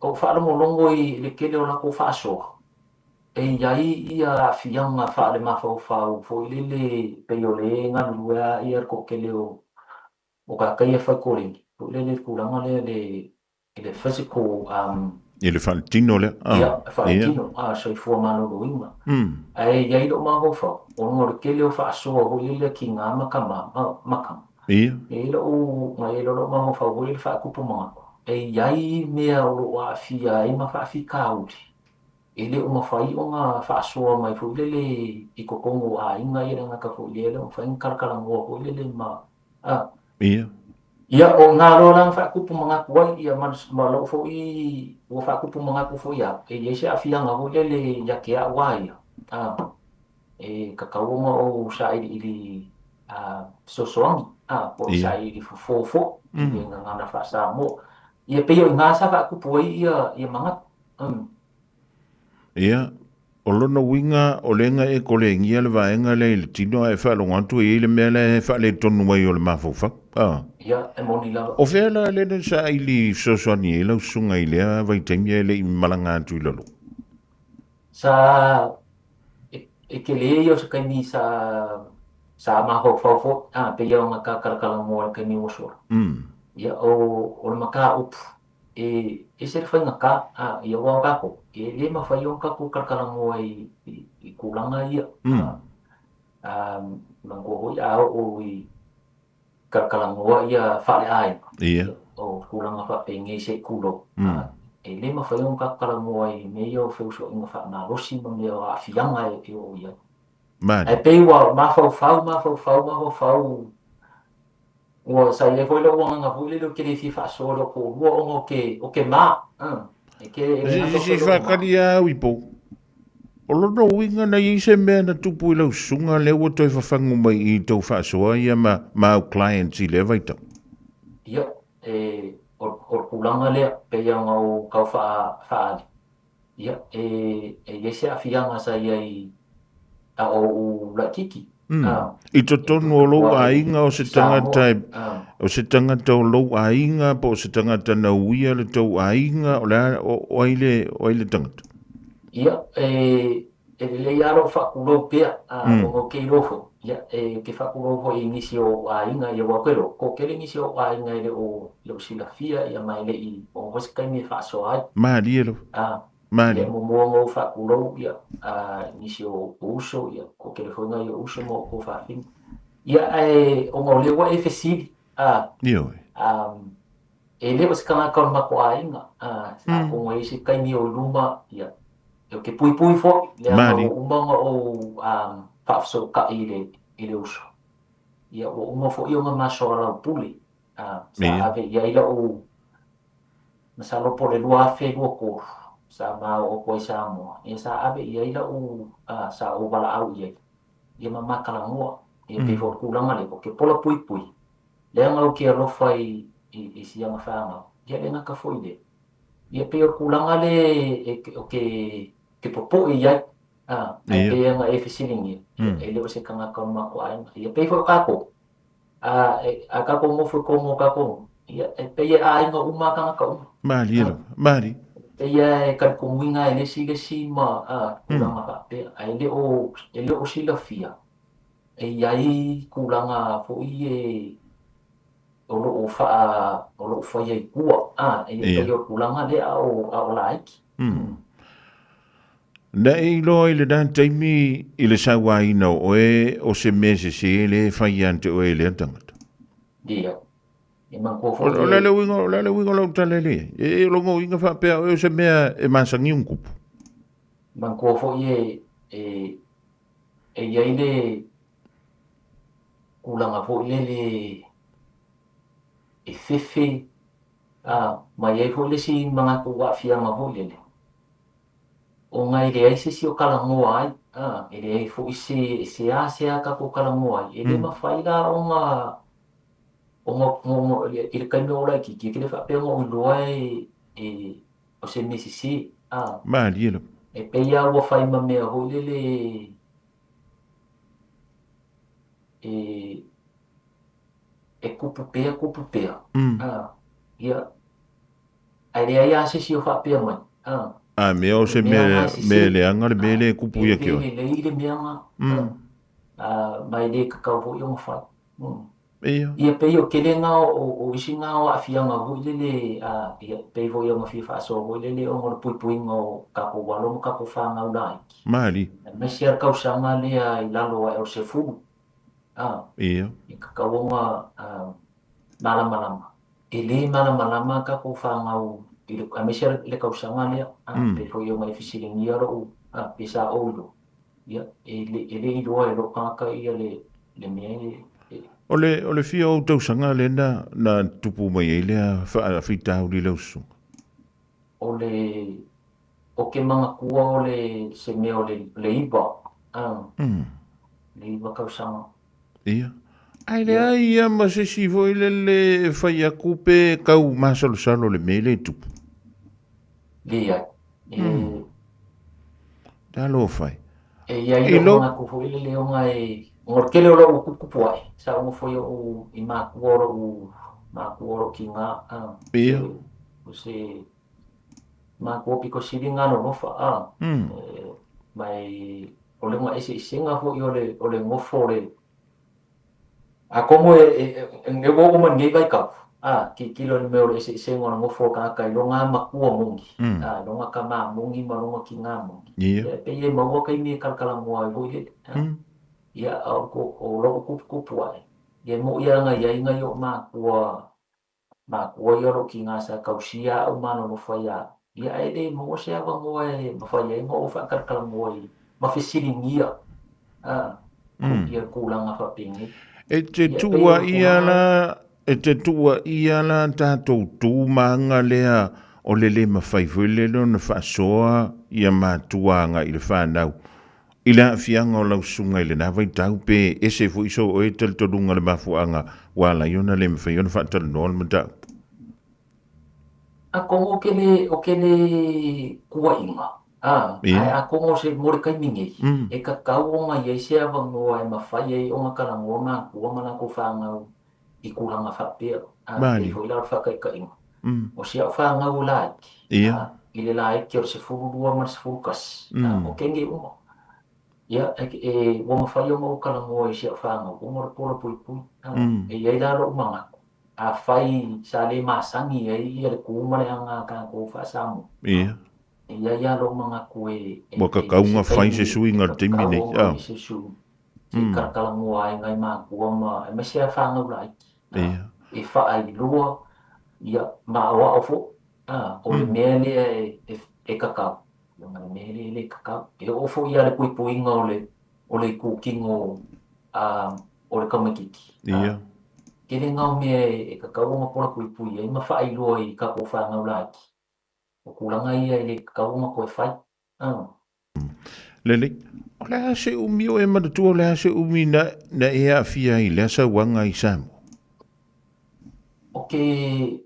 ou faalogologo i le tele o latou faasoa, e i ai ia aafiaga faalemafaufau foi lele pei o lea e galulue lava ia le toatele o tagata ia fai koleni, foi lele i le tulaga lea i le i le physical I le faaletino lea. Ia, faaletino, soifua maloloina. Ae i ai lou mafaufau, ona o le tele o faasoa foi lele a tina ma tama, ma tama. Ia. E i ai lou, na i ai loa lou mafaufau foi lele faatupu manatu, e i ai mea o lo o aafia ai ma faafitauli, e le o mafai ona faasoa mai foi lele i totonu o aiga ia, le tagata foi lea e le o mafai ona talatalanoa foi lele ma, Ia. Ia, o i ina loa la na faatupu manatu ai, ia ma, ma lou foi, ua faatupu manatu foi au, e i ai se aafiaga foi lele ia te au lava ia, a, e tatau ona ou sailiili a, fesoasoani, a, po o le Ia. sailiili fofo foi i le gagana faa-Samoa. Ia pei o i ina sa faatupu ai ia ia manatu. Ia, o lona uiga o lea e kolegia le vaega lea i le tino ae faalogo atu e i ai le mea lea e faaletonu ai o le mafaufau. A. Ia, e moni lava. O fea la lea na saili fesoasoani ai lau susuga i lea vaitaimi ae le i malaga atu i lalo? Sa e tele ia o se taimi sa sa mafaufau foi, a, pei lava ona ta talatalanoa i le taimi ua sola. Ia, o le mataupu e ese le faigata, a, ia aua o tatou, e le mafai ona tatou talatalanoa i tulaga ia. A, manatua foi a oo i talatalanoa ia faaleaiga, o tulaga faapenei se i tulou, a, e le mafai ona tatou talanoa i mea ia o feusuaiga faamalosi ma mea o aafiaga e oo i ai. Ae pei ua mafaufau, mafaufau, mafaufau. Ua sa i ai foi lou agaga foi lele ou te le fia faasoa i lou toalua ona ou te, ou te ma. E te, e le gata Se foi lou ma. faatali lava au i pou. O lona uiga na i ai se mea na tupu i lau susuga lea ua toe fafagu mai i tou faasoa ia ma, ma au clients i lea vaitau. Ia, e, o, o le tulaga lea, pei ona ou tau faa, faaali, Ia, e, e i ai se aafiaga sa i ai a o ou laitiiti. Mm. I totonu o lou aiga o se tagata e, o se tagata o lou aiga po o se tagata na uia le tou aiga, o le a, o, o ai le, o ai le tagata? Ia, e, e lelei lava lou faatulou pea, a, mm. ona ou te iloa foi, ia, e, ou te faatulou foi i nisi o ou aiga, ia, aua ou te iloa, toatele nisi o ou aiga e le o, le o silafia, ia, ma e le i oo foi se taimi e faasoa ai. Malie lava. A, Malie. Ia, muamua ona ou faatulou, ia, a, i nisi o ou uso, ia, toatele foi nai ou uso ma ou fafine. Ia, ae, ona o lea ua e fesili, a, Ioe. a, E le o se tagata o le matou aiga, atonu e i ai se taimi o i luma, ia, ou te puipui foi, leaga ua uma ona ou faafesootai i le, i le uso. Ia, ua uma foi ona ma soalaupule, sa ave i ai lau, masalo po o le 2023, sa ma oo atu ai i Samoa, ia sa ave i ai lau, sa ou valaau i ai, ia ma ma talanoa. Ia pei foi o le tulaga lea, ou te pola puipui, Leaga ou te alofa i, i, i siaga fanau, ia le gata foi lea. Ia pei o le tulaga lea e, e, ou te, te popoe i ai, a, ae pei ona e fesiligia, ia, e le o se tagata o le matou aiga. Ia pei foi o tatou, a, e, a tatou nofo i totonu o tatou nuu, ia, e pei e aiga uma lava tagata uma. Malie lava, malie. Pei lava e talitonuina e le isi le isi ma, a, tulaga faapea, ae le o, e le o silafia E i ai tulaga foi e o lo o faa, o lo o faia i tua, a, e pei o le tulaga lea a o, a o laiti. Mm. Na e iloa i lena taimi i le sauaina o oe o se mea sese le e fai ia te oe i lea tagata. Ia. E manatua foi O le le uiga, o le le uiga o lau tala le. E e longa uiga faapea oe o se mea e masangi ona tupu. Manatua foi e, e, E i ai le tulaga foi lele e fefe, a, ma e i ai foi le isi manatu aafiaga foi lele, ona e leai se isi o talanoa ai, a, e leai foi se, e seasea tatou talanoa ai. E le mafai la ona, ona, ona, i le taimi o laitiiti, e te le faapea ona ou iloa e, e, o se mea sese, a. Malie lava. E pei lava ua fai ma mea foi lele e, e kupu pea, kupu pea, a, ia, ae leai lava se isi o faapea mai, a. A mea o se mea, mea leaga le mea lea e kupu ia te oe. E le lelei le mea na, a, ma e le tatau foi ona fai. Ia. Ia pei o tele na o isi na o aafiaga foi lele a ia pei foi ona fia faasoa foi lele ona o le puipuiga o tatou alo ma tatou fanau laiti. Malie. Aemaise lava le tausaga lea i lalo ae o le 10 a. Ia. E tatau ona malamalama. E le malamalama tatou fanau i le aemaise le tausaga lea a pei foi ona e fesiligia lou a pe sa ou iloa. Ia, e le, e le iloa e lou tagata ia le, le mea e, e. O le, o le fia o ou tausaga lea na, na tupu mai ai lea faafitauli i lau susuga? O le, o ke manatua o le, se mea o le, le iva, a, le iva tausaga. Ia. Ae leai ia ma se isi foi lele e fai atu pe tau masalosalo i le mea lea e tupu. Leai. E Talofa e. E i ai lou manatu foi lele ona e ona o le tele o lou tuputupu ae sa ou nofo i ou i matua o lou matua o lou tina a Ia. O se matua pito sili na nonofa a ma e o le eseesega foi o le o le nofo o le Atonu e ua oo mai i lenei vaitau, tilotilo i le mea o le eseesega o le nofo o le tagata i lona matua moni, i lona tama moni ma lona tina moni. Ia, e pei e maua taimi e talatalanoa ai foi lele. Ia, a o lou tuputupu ae, ia e moni lava na i ai nai ou matua, matua ia o lou tina sa tausia au ma nonofo ai ia au. Ia, ae le maua se avanoa e mafai ai ona ou faatalatalanoa ma fesiligia ia tulaga faapenei. E te tuuaia la, e te tuuaia la tatou tu ma aga lea o le le mafai foi lele ona faasoa ia matua agai i le fanau i le aafiaga o lau susuga i lena vaitau pe ese foi so oe talitonuga i le mafuaaga ua ala ai ona le mafai ona faatalanoa le mataupu. Atonu o ke le, o ke le kuaʻiga, a, ae atonu o se mo le taimi nei, e tatau ona i ai se avanoa e mafai ai ona talanoa matua ma latou fanau i tulaga faapea, a, pei foi la o le faataitaiga, o si au fanau o laiti, a, i le laiti o le 12 ma le 11, a, o kene uma. Ia, e, ua mafai ona ou talanoa i si au fanau ona o le pola puipui, a, e i ai la loʻu manatu, Afai sa le masani ai ia le tu ma le aga a tatou faa-Samoa, e i ai lava lou manatu e Ua e tatau se ona fai se taimi suiga e i le taimi tatau nei. ona fai se suiga se i talatalanoa ai nai matua ma aemaise lava fanau laiti e faailoa ia ma aoao foi o le mea lea e tatau ma le mea lea e le tatau. E oo foi lava i le puipuiga o le o le itutino o le tamaitiiti. Tele na o mea e tatau ona polapuipui ai ma faailoa i tatou fanau laiti, o tulaga ia e le tatau ona toe fai. Lelei. O le a se umi o e manatua o le a se umi na, na e aafia ai i lea sauaga i Samoa? O ke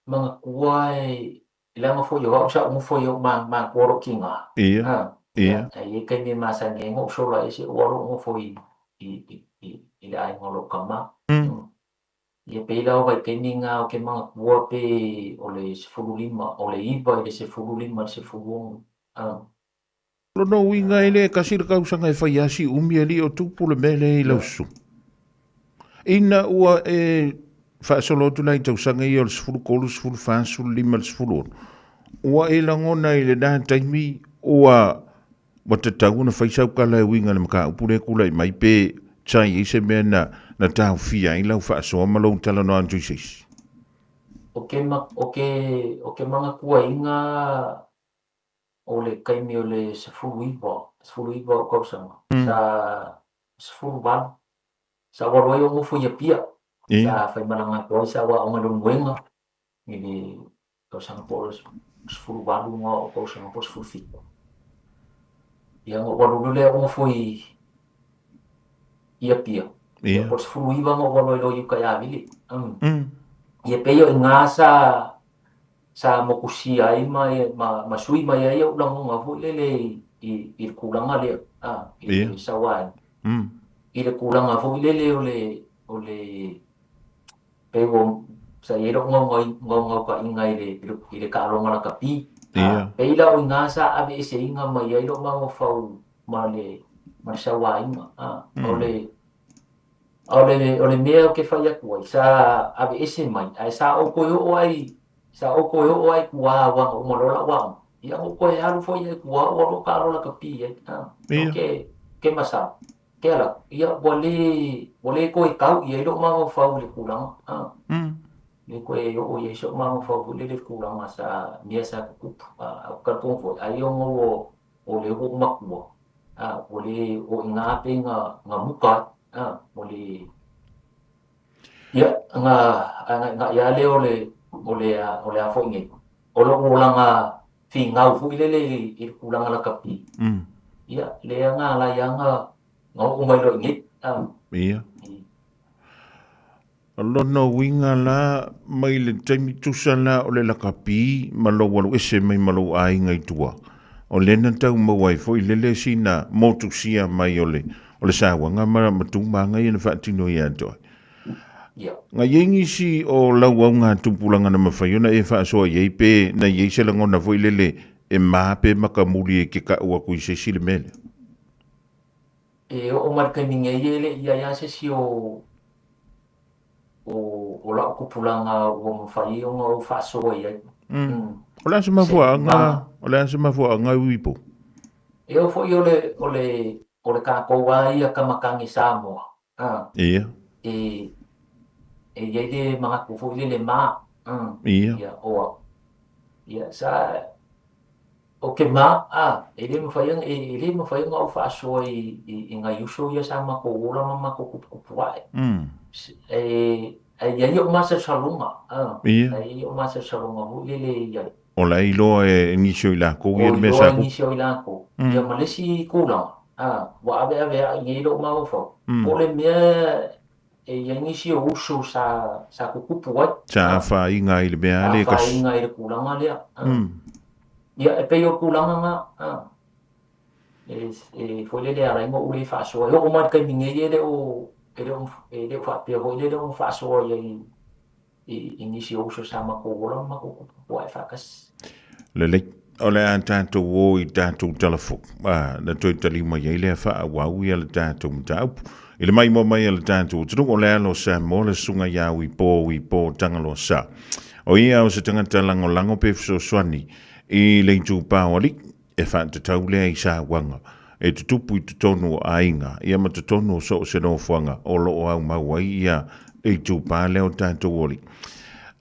manatua e leaga foi o au sa ou nofo i ou matua o lou tina. Ia. Ae i ai taimi e masani ai ona ou sola ese ua lou nofo i i le aiga o lou tama. Ia pei la o vaitaimi na o ke manatua pe o le 15, o le 9 i le 15 i le 16. Lona uiga e le tasi le tausaga e fai asi umi alii o tupu le mea lea i lau susuga. Ina ua e faasolo atu la i tausaga ia o le 13, 14, 15, le 16, ua e lagona i lena taimi ua ua tatau ona fai sau tala e uiga i le mataupu lea e tulai mai pe sa i ai se mea na, na taofia ai lau faasoa ma lou talanoa atu i se isi? O ke, o ke, o ke manatuaina o le taimi o le 19, 19 o tausaga, sa 18, sa ou alu ai ou nofo i Apia, sa faimalaga atu ai sa ou aoga i Leulumoega i le tausaga po o le 18 na o tausaga po o le 17. Ia ona ou alu loa lea ou nofo i i Apia, ia po o le 19 na ou alu ai loa i uka ia Avele. Ia pei o i ina sa sa mokusia ai ma, ma, ma sui mai ai ou lagona foi lele i, i le tulaga lea, a, i le sauaina. I le tulaga foi lele o le, o le, pei ua, sa i ai lou naunautaiga i le, i le taaloga lakapi. A, pei la o i ina sa aveeseina mai ai lou mafaufau ma le, ma le sauaina. A, o le, A o le, o le mea ou te fai atu ai, sa aveese mai, ae sa ou toe oo ai, sa ou toe oo ai i tua aua na uma loa lau aoga. Ia na ou toe alu foi ai i tua ua loa taalo lakapi ai. O ke, ke masalo, ke ala atu, ia ua le, ua le toe tau i ai lou mafaufau i le tulaga. Le toe oo i ai so'u mafaufau foi lele i le tulaga sa, mea sa tutupu. Ae ou te talitonu foi, ai ona ua o lea ua ou matua, a, ua le o i ina pei na, na muka ai, a, ua le, ia, na, agai lava lea o le, o le, o le a foi nei, o lou olaga finau foi lele i le tulaga lakapi, ia, lea na ala ai lava na, na oo mai loa i inei. Ia. O lona uiga la, mai le taimi tusa la o le lakapi ma lou alu ese mai ma lou aiga i tua, o lea na tau maua ai foi lele sina motusia mai o le, o le sauaga ma, ma tumaga ia na faatino ia te oe. Na i ai nisi o lau augatupulaga na mafai ona e faasoa i ai pe na i ai se lagona foi lele e ma pe makamuli e ke ka'u atu i se isi le mea lea? E oo mai le taimi nei e le i i ai lava se isi o o o la'u tupulaga ua mafai ona ou faasoa i ai. Mm. O le a se mafuaaga, o le a se mafuaaga Uipo? E oo foi o le o le o le tatou lava ia tama tane Samoa, a. Ia. E e i ai le manatu foi lele ma. Ia. Ia, o au. Ia, sa Ou te ma, a, e le mafai ona, e le mafai ona ou faasoa i, i, i nai uso ia sa matou ola ma matou kupukupu ae. E, ae i ai o'u masalosaloga, a, Ia. ae i ai o'u masalosaloga foi lele i ai. O la e iloa e nisi o i lakou ia O le mea iloa sa e kupu. nisi o i lakou. Ia ma le isi tulaga, a, ua aveavea'i nei lo'u mafaufau, po o le mea e i ai nisi o uso sa, sa tutupu ai. Sa afaina ai i le mea lea e kasi. Afaina i le tulaga lea. Ia, e pei o le tulaga lena, e, e foi lele e ala ai ona ou le faasoa. E oo mai i le taimi nei e le o, e le o, e le o faapea foi lele ona faasoa i ai i, i nisi o uso sa matou ola ma matou tutupu ae faatasi. Lelei. O le a tatou o i tatou tala fou, a, na toe taliu mai ai lea faaauau ia le tatou mataupu. I le maimoa mai a le tatou atunuu, o le alo o Samoa le susuga ia Uipo Uipo Tagaloa Sa. O ia o se tagata lagolago pe fesoasoani i le itupa o alii e faatatau lea i sauaga e tutupu i totonu o aiga ia ma totonu o so o se nofoaga o lo o aumau ai ia le itupa lea o tatou alii.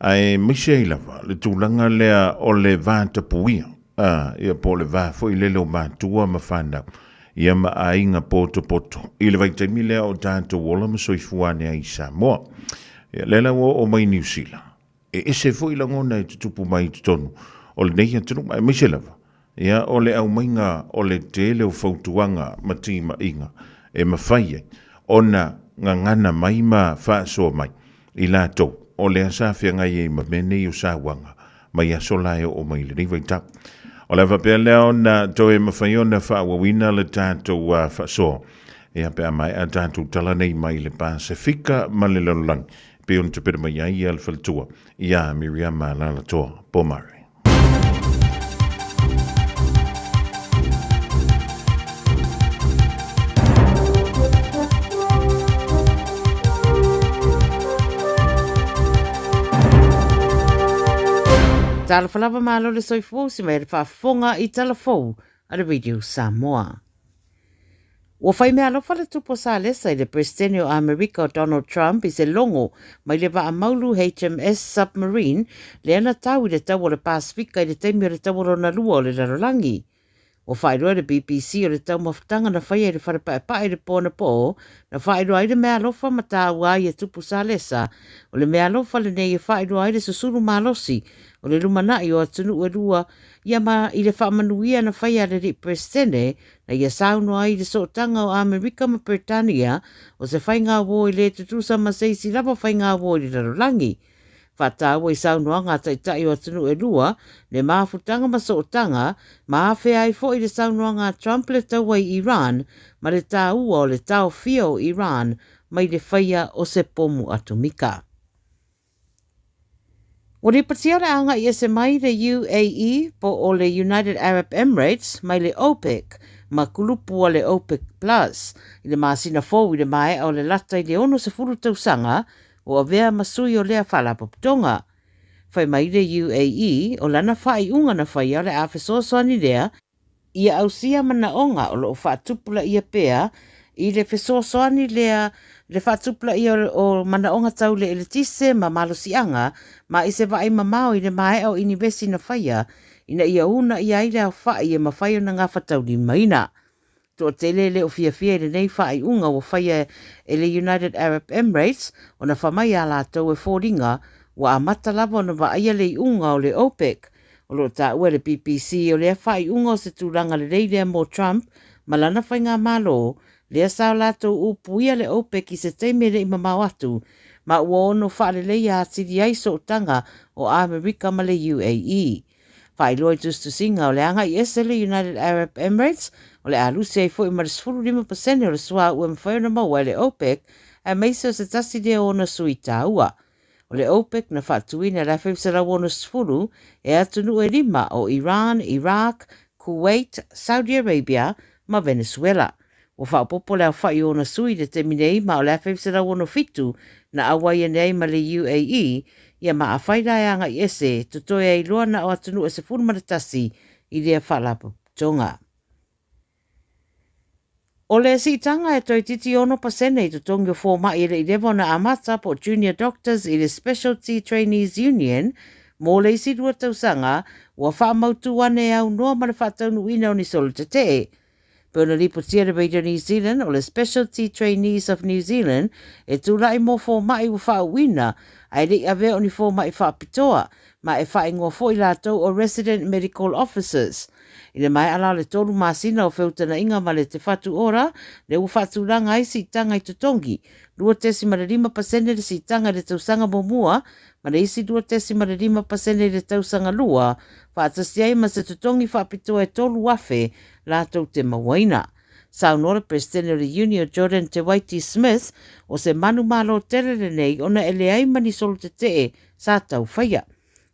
Aemaise ai lava le tulaga lea o le va tapuia, a, ia po o le va foi lele o matua ma fanau, ia ma aiga potopoto i le vaitaimi lea o tatou ola ma soifua ane ai i Samoa. Ia, lea la ua oo mai i Niu Sila, e ese foi lagona e tutupu mai i totonu o lenei atunuu, aemaise lava, ia, o le aumaiga o le tele o fautuaga ma timaiga e mafai ai ona gagana mai ma faasoa mai i latou o lea sa feagai ai ma mea nei o sauaga mai aso la e oo mai i lenei vaitau. O le a faapea lea ona toe mafai ona faaauauina le tatou faasoa ia pe a maea tatou tala nei mai le Pasefika ma le lalolagi pei ona tapena mai ai le faletua ia Miriama Lalatoa Pomare. Talofa lava malo le soifua usi mai le faafofoga i tala fou a le Radio Samoa. Ua fai meaalofa le Tupu o Salesa i le Peresetene o Amerika o Donald Trump i se logo mai le vaa maulu HMS Submarine lea na tau i le Taua o le Pasefika i le taimi o le Taua Lona Lua o le Lalolagi. Ua faailoa e le BBC o le taumafataga na faia i le fale paepae i le po anapoo na faailoa ai le meaalofa ma taua ai e Tupu Salesa o le meaalofa lenei e faailoa ai le susulu malosi o le lumanai o atunuu e lua ia ma i le faamanuia na faia a le Alii Peresetene na ia saunoa ai i le sootaga o Amerika ma Peretania o se faigauo e le tutusa ma se isi lava faigauo i le lalolagi. Faataua i saunoaga a taitai o atunuu e lua le mafutaga ma sootaga ma afea ai foi le saunoaga a Trump le taua i Iran ma le taua o le taofia o Iran mai le faia o se pomu atomika. Ua lipatia le agai ese mai le UAE po o le United Arab Emirates mai le OPEC ma kulupu a le OPEC Plus i le masina fou i le maea o le lata i le 60 tausaga o avea ma sui o lea faalapotopotoga. Fai mai le UAE o lana faaiuga na faia o le a fesoasoani lea ia ausia manaoga o lo o faatupulaia pea i le fesoasoani lea le faatupulaia o manaoga tau le eletise ma malosiaga ma i se vaai mamao i le maea o inivesi na faia ina ia uunaia ai le aofai e mafai ona gafataulimaina. Toatele e le o fiafia i lenei faaiuga ua faia e le United Arab Emirates ona fai mai a latou e foliga ua amata lava ona vaaia le iuga o le OPEC O lo o taua e le BBC o lea faaiuga o se tulaga lelei lea mo Trump ma lana faigamalo Lea sa o latou upuia le OPEC i se taimi e le i mamao atu, ma ua ono faaleleia atili ai sootaga o Amerika ma le UAE. Faailoa i tusitusiga o le agai ese le United Arab Emirates, o le a lusi ai foi ma le 15% o le suauu e mafai ona maua e le OPEC, aemaise o se tasi lea o ona sui taua. O le OPEC na faatuina i le 1960 e atunuu e lima o Iran, Iraq, Kuwait, Saudi Arabia ma Venezuela. Ua faaopoopo le aofai o ona sui i le taimi nei ma o le 1967 na auai ane ai ma le UAE, ia ma afai la e agai ese, totoe ai loa na o atunuu e 11 i lea faalapotopotoga. O le siitaga e toeitiiti 6% i totogi o fomai e le i leva ona amata po o Junior Doctors i le Specialty Trainees Union mo le isi lua tausaga, ua faamautu ane e aunoa ma le faataunuuina o ni solo tetee. Pei ona lipotia le Radio New Zealand, o le Specialty Trainees of New Zealand e tulai mo fomai ua faauuina ae le i avea o ni fomai faapitoa, ma e faaigoa foi latou o Resident Medical Officers. I le maea la o le tolu masina o feutanaʻiga ma le Te Whatu Ora, lea ua faatulaga ai siitaga i totogi, 2.5% le siitaga i le tausaga muamua ma le isi 2.5% i le tausaga lua, faatasi ai ma se totogi faapitoa e 3,000 latou te mauaina. Saunoa le Peresetene o le Iuni o Jordan Te Waiti Smith, o se manumalo tele lenei ona e leai ma ni solo tetee sa tau faia.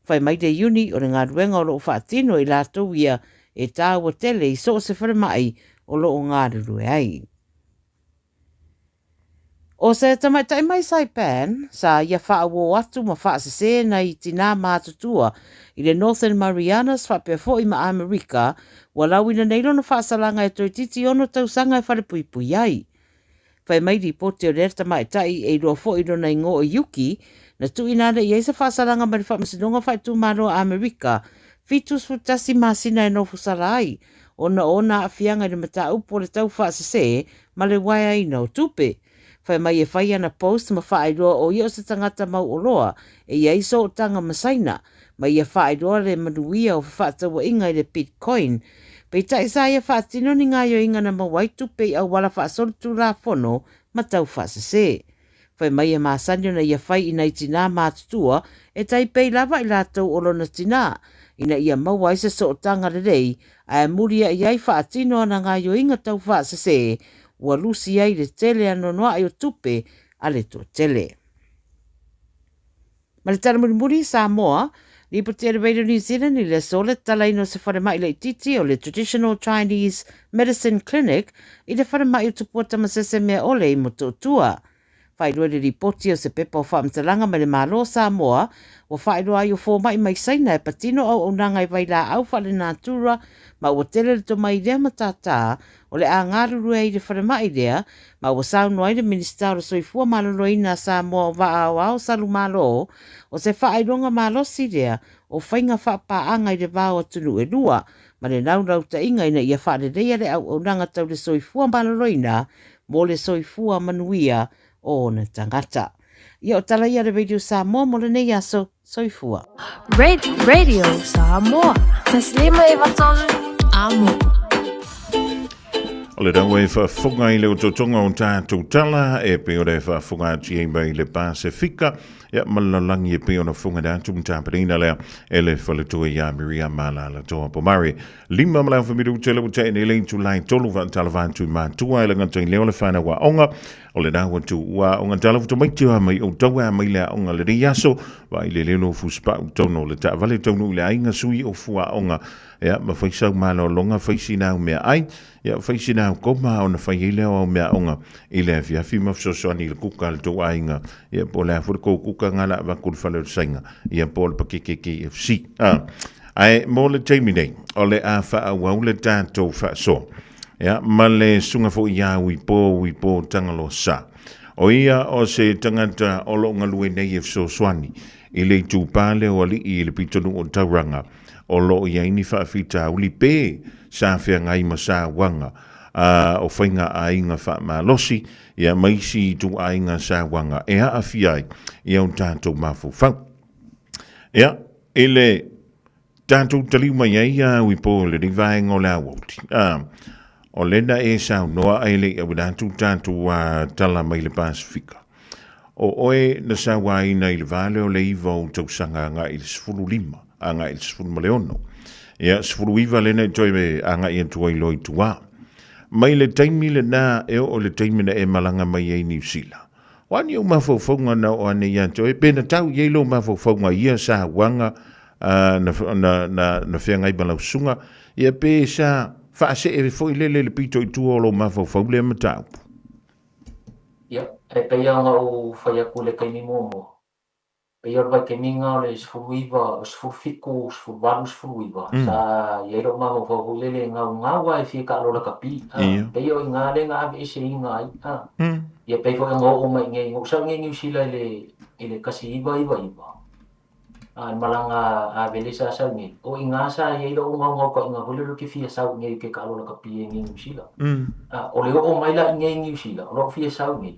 Fai mai le Iuni o le galuega o lo o faatino e i latou ia e tāua tele i so o se falemai o lo o galulue ai. ʻO se tamaitai mai Saipan, sa ia faauō atu ma faasesē nai tinā matutua i le Northern Marianas faapea foi ma Amerika, ua lauina nei lona faasalaga e toeitiiti ono tausaga e falepuipui ai. Fai mai lipoti o lea tamaitai e iloa foi lona igoa o Yuki, na tuuina ane i ai se faasalaga mai le Faamasinoga Faaitumalo a Amerika, 71 masina e nofosala ai, ona o ona aafiaga i le mataupu o le taufaasese ma le waeaina o tupe. Fai mai e fai ana post ma faailoa o ia o se tagata mauoloa e i ai sootaga ma Saina, ma ia faailoa le manuia o fefaatauaiga i le Bitcoin. Peitai sa ia faatino ni gaoioiga na maua ai tupe i auala faasolitulafono ma taufaasese. Fai mai e masani ona ia fai i nai tinā matutua e tai pei lava i latou o lona tinā, ina ia maua ai se sootaga lelei ae muliaʻi ai faatino ana gaoioiga taufaasese ua lusi ai le tele anoanoai o tupe a le toatele. Ma le tala mulimuli, Samoa, lipoti e le Radio New Zealand i le aso le tatalaina o se falemai laitiiti o le Traditional Chinese Medicine Clinic i le falemai o Tupua Tamasese Meaole i Motootua. Faailoa i le lipoti o se pepa o faamatalaga mai le Malo o Samoa, ua faailoa ai o fomai mai Saina e patino auaunaga i vailaau faalenatura ma ua tele le tomai i lea matata o le a galulue ai i le falemai lea, ma ua saunoa ai le Minisita o le Soifua Maloloina a Samoa o Vaa Aoao Salumalo, o se faailoga malosi lea o faiga faapaaga i le va o atunuu e lua, ma le naulautaiga ina ia faaleleia le auaunaga tau le soifua maloloina mo le soifua manuia o ona tagata. Ia o tala ia a le Radio Samoa mo lenei aso. Soifua. Radio Samoa. Taslima e vatolu. Amo. O le rau e whaafunga i le ototonga o tātou tala, e pe ora e whaafunga atu i mai le Pasifika, ia ma le lalagi e pei ona funga le atu mataperina lea e le faletua ia Miria Malala Toa Pomare. Lima ma le awhamiru te lewa te ene le tulai tolu whaatala wātu i mātua e le ngata i leo le whanau a onga. O le rau atu ua onga tala futa mai te mai o taua mai le aonga le rei aso, wa i le lelo fuspau tono le taavale taunu i le aiga sui o fua aonga. Ia, ma fai sau malologa, fai sina au mea ai, ia, fai sina au koma ona fai ai lea o au mea aonga i le afiafi ma fesoasoani i le kuka a le tou aiga, ia, po o le a foi le kou kuka nga la avaku i le fale o le saiga, ia, po o le pakeke KFC. A, ae mo le taimi nei, o le a faaauau le tatou faasoa. Ia, ma le susuga foi ia Uipo, Uipo Tagaloa Sa. O ia o se tagata o lo o galue nei e fesoasoani i le itupa lea o alii i le pitonuu o Tauranga, o lo o i ai ni faafitauli pe sa feagai ma sauaga a o faiga aiga faamalosi, ia, ma isi ituaiga sauaga e aafia ai i o tatou mafaufau. Ia, i le tatou taliu mai ai ia Uipo i lenei vaega o le aoauli. O lena e saunoa ai le i auina atu tatou tala mai le Pasefika. O oe na sauaina i le va lea o le 9 o ou tausaga agai i le 15, agai i le 16. Ia, 19 lena i toe agai atu ai loa i tua. Mai le taimi lena e oo i le taimi na e malaga mai ai Niu Sila. O a ni ou mafaufauga na oo ane ia te oe, pe na tau i ai lou mafaufauga i ia sauaga na, na, na, na feagai ma lau susuga, ia pe sa faasee foi lele le pito i tua o lou mafaufau lea mataupu. Ia, e pei lava ona ou fai atu i le taimi muamua, pei o le vaitaimiga o le 19, 17, 18, 19, sa i ai lou mafaufau foi lele e gaugau lava e fia taalo lakapi, a, pei o i ina lea na aveeseina ai, a. Ia pei foi ona oo mai i inei, na ou sau i inei i Niu Sila i le i le 1999, a le malaga a Avele sa sau nei, o i ina sa i ai lou gaogaokaiga foi lele ou te fia sau i inei ou te taalo lakapi ai i inei i Niu Sila. A, o le oo mai la i inei i Niu Sila, o lou fia sau nei,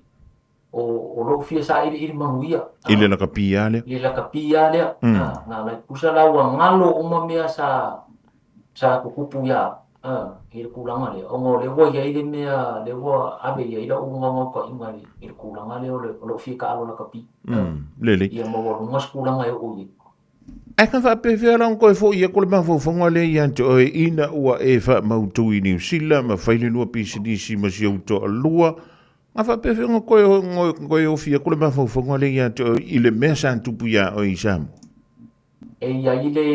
o, o lou fia sailiili manuia. I le lakapi lava lea. I le lakapi lava lea. A, na like pusa la ua galo uma mea sa, sa tutupu ia au, a, i le tulaga lea, ona o lea ua i ai le mea, lea ua ave i ai lau gaogaokaiga i le, i le tulaga lea o le, o lou fia taalo lakapi. Lelei. Ia maualuga se tulaga e oo i ai. Ae ka faapefea la ona toe fo'i atu le mafaufauga lea ia te oe ina ua e faamautu i Niu Sila ma fai le lua pisinisi ma si ou toalua, ga faapefea ona toe ofi atu le mafaufauga lea ia te oe i le mea sa tupu iā oe i Samoa? E i ai le,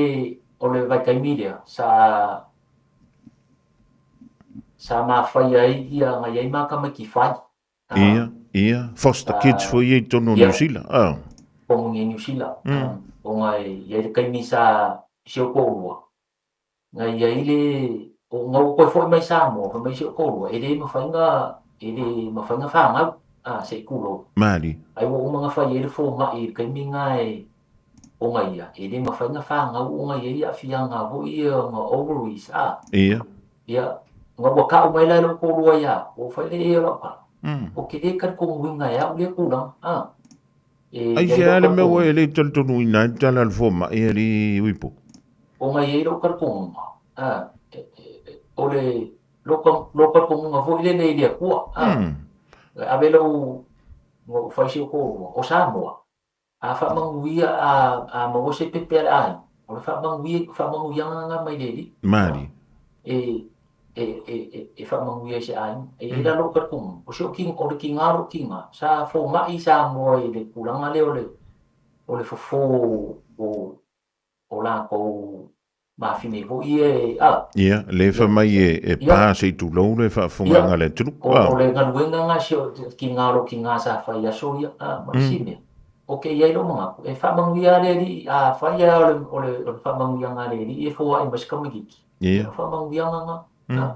o le vaitaimi lea sa sa mafaia ai ia na i ai ma tamaiti fai. Ia, ia, foster kids foi ia i totonu o Niu Sila. Ah. Totonu i Niu Sila. Ona e i ai le taimi sa si ou toalua, na i ai le, ona ua toe foi mai Samoa, fai mai si ou toalua, e le mafai ona, e le mafai ona fanau, a, se i tulou. Malie. Ai ua uma ona fai ai le fomai i le taimi lena e, ona ia, e le mafai ona fanau ona e i ai aafiaga foi ia ona ovaries, a. Ia. Ia, ona ua kau mai la e lou toalua ia au, ua fai lea ia lau tala, Ou te le talitonuina e au lea tulaga, a. E i ai Aisea lou le mea ua talitonuga. e le talitonuina ai le tala a le fomai e alii Uipo? Ona e i ai lou talitonuga, a, o le lou talitonuga foi lele i le Atua, a. E ave lou, na ou fai si ou toalua, o Samoa, A faamanuia, a, a maua se pepe a le aiga, o le faamanuia, faamanuiaga lena mai le Alii. Malie. E, e, e, e, e faamanuia i se aiga. E i ai la lou talitonuga, o si ou o le tiga o lou tiga, sa fomai Samoa i le tulaga lea o le, o le fofo o, o latou mafine foi ia e, a. Ia, lea fai mai e pa se i tulou le faafofogaaga a le atunuu. O le galuega lena si o tiga o lou tiga sa fai i aso ia, a, ma le isi mea, ok, e i ai lou manatu, e faamanuia lava le Alii, a fai lava o le faamanuiaga a le Alii e foai mai se tamaitiiti, ia, o le faamanuiaga lena.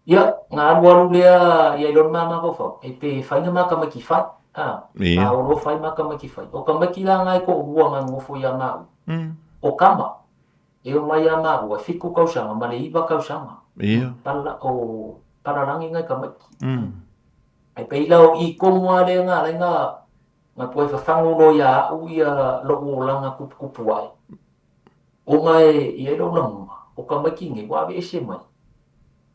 Ia, na alualu lea i ai loa le ma mafaufau, e pe fai na ma tamaiti fai, a, a o loa fai ma tamaiti fai. O tamaiti la na e toalua na nonofo ia maua, o tama, e omai ia maua e 7 tausaga ma le 9 tausaga. Pala, o palalagi nai tamaiti. E pei la o i tonu lava lea na ala ai na, na toe fafagu loa ia au ia lou olaga tuputupu ae. Ona e i ai lou lagona, o tamaiti nei ua aveese mai,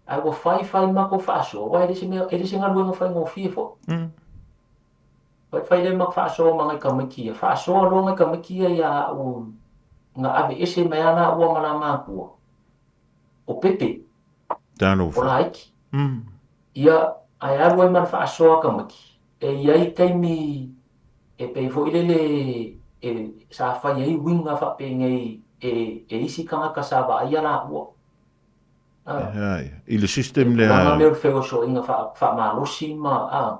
ae ua fai fai matou faasoa, aua e le se mea, e le se galuega faigofie foi. Fai fai lea matou faasoa ma nai tamaiti ia, faasoa loa nai tamaiti ia ia au na aveese mai lava laua ma la matua, o Pepe, Talofa. o Laiti. Ia, ae alu ai ma le faasoa a tamaiti, e i ai taimi e pei foi lele e sa fai ai uiga faapenei e e isi tagata sa vaaia laua. A. I le system lea. Le tulaga lea o le feosoiga faamalosi ma a.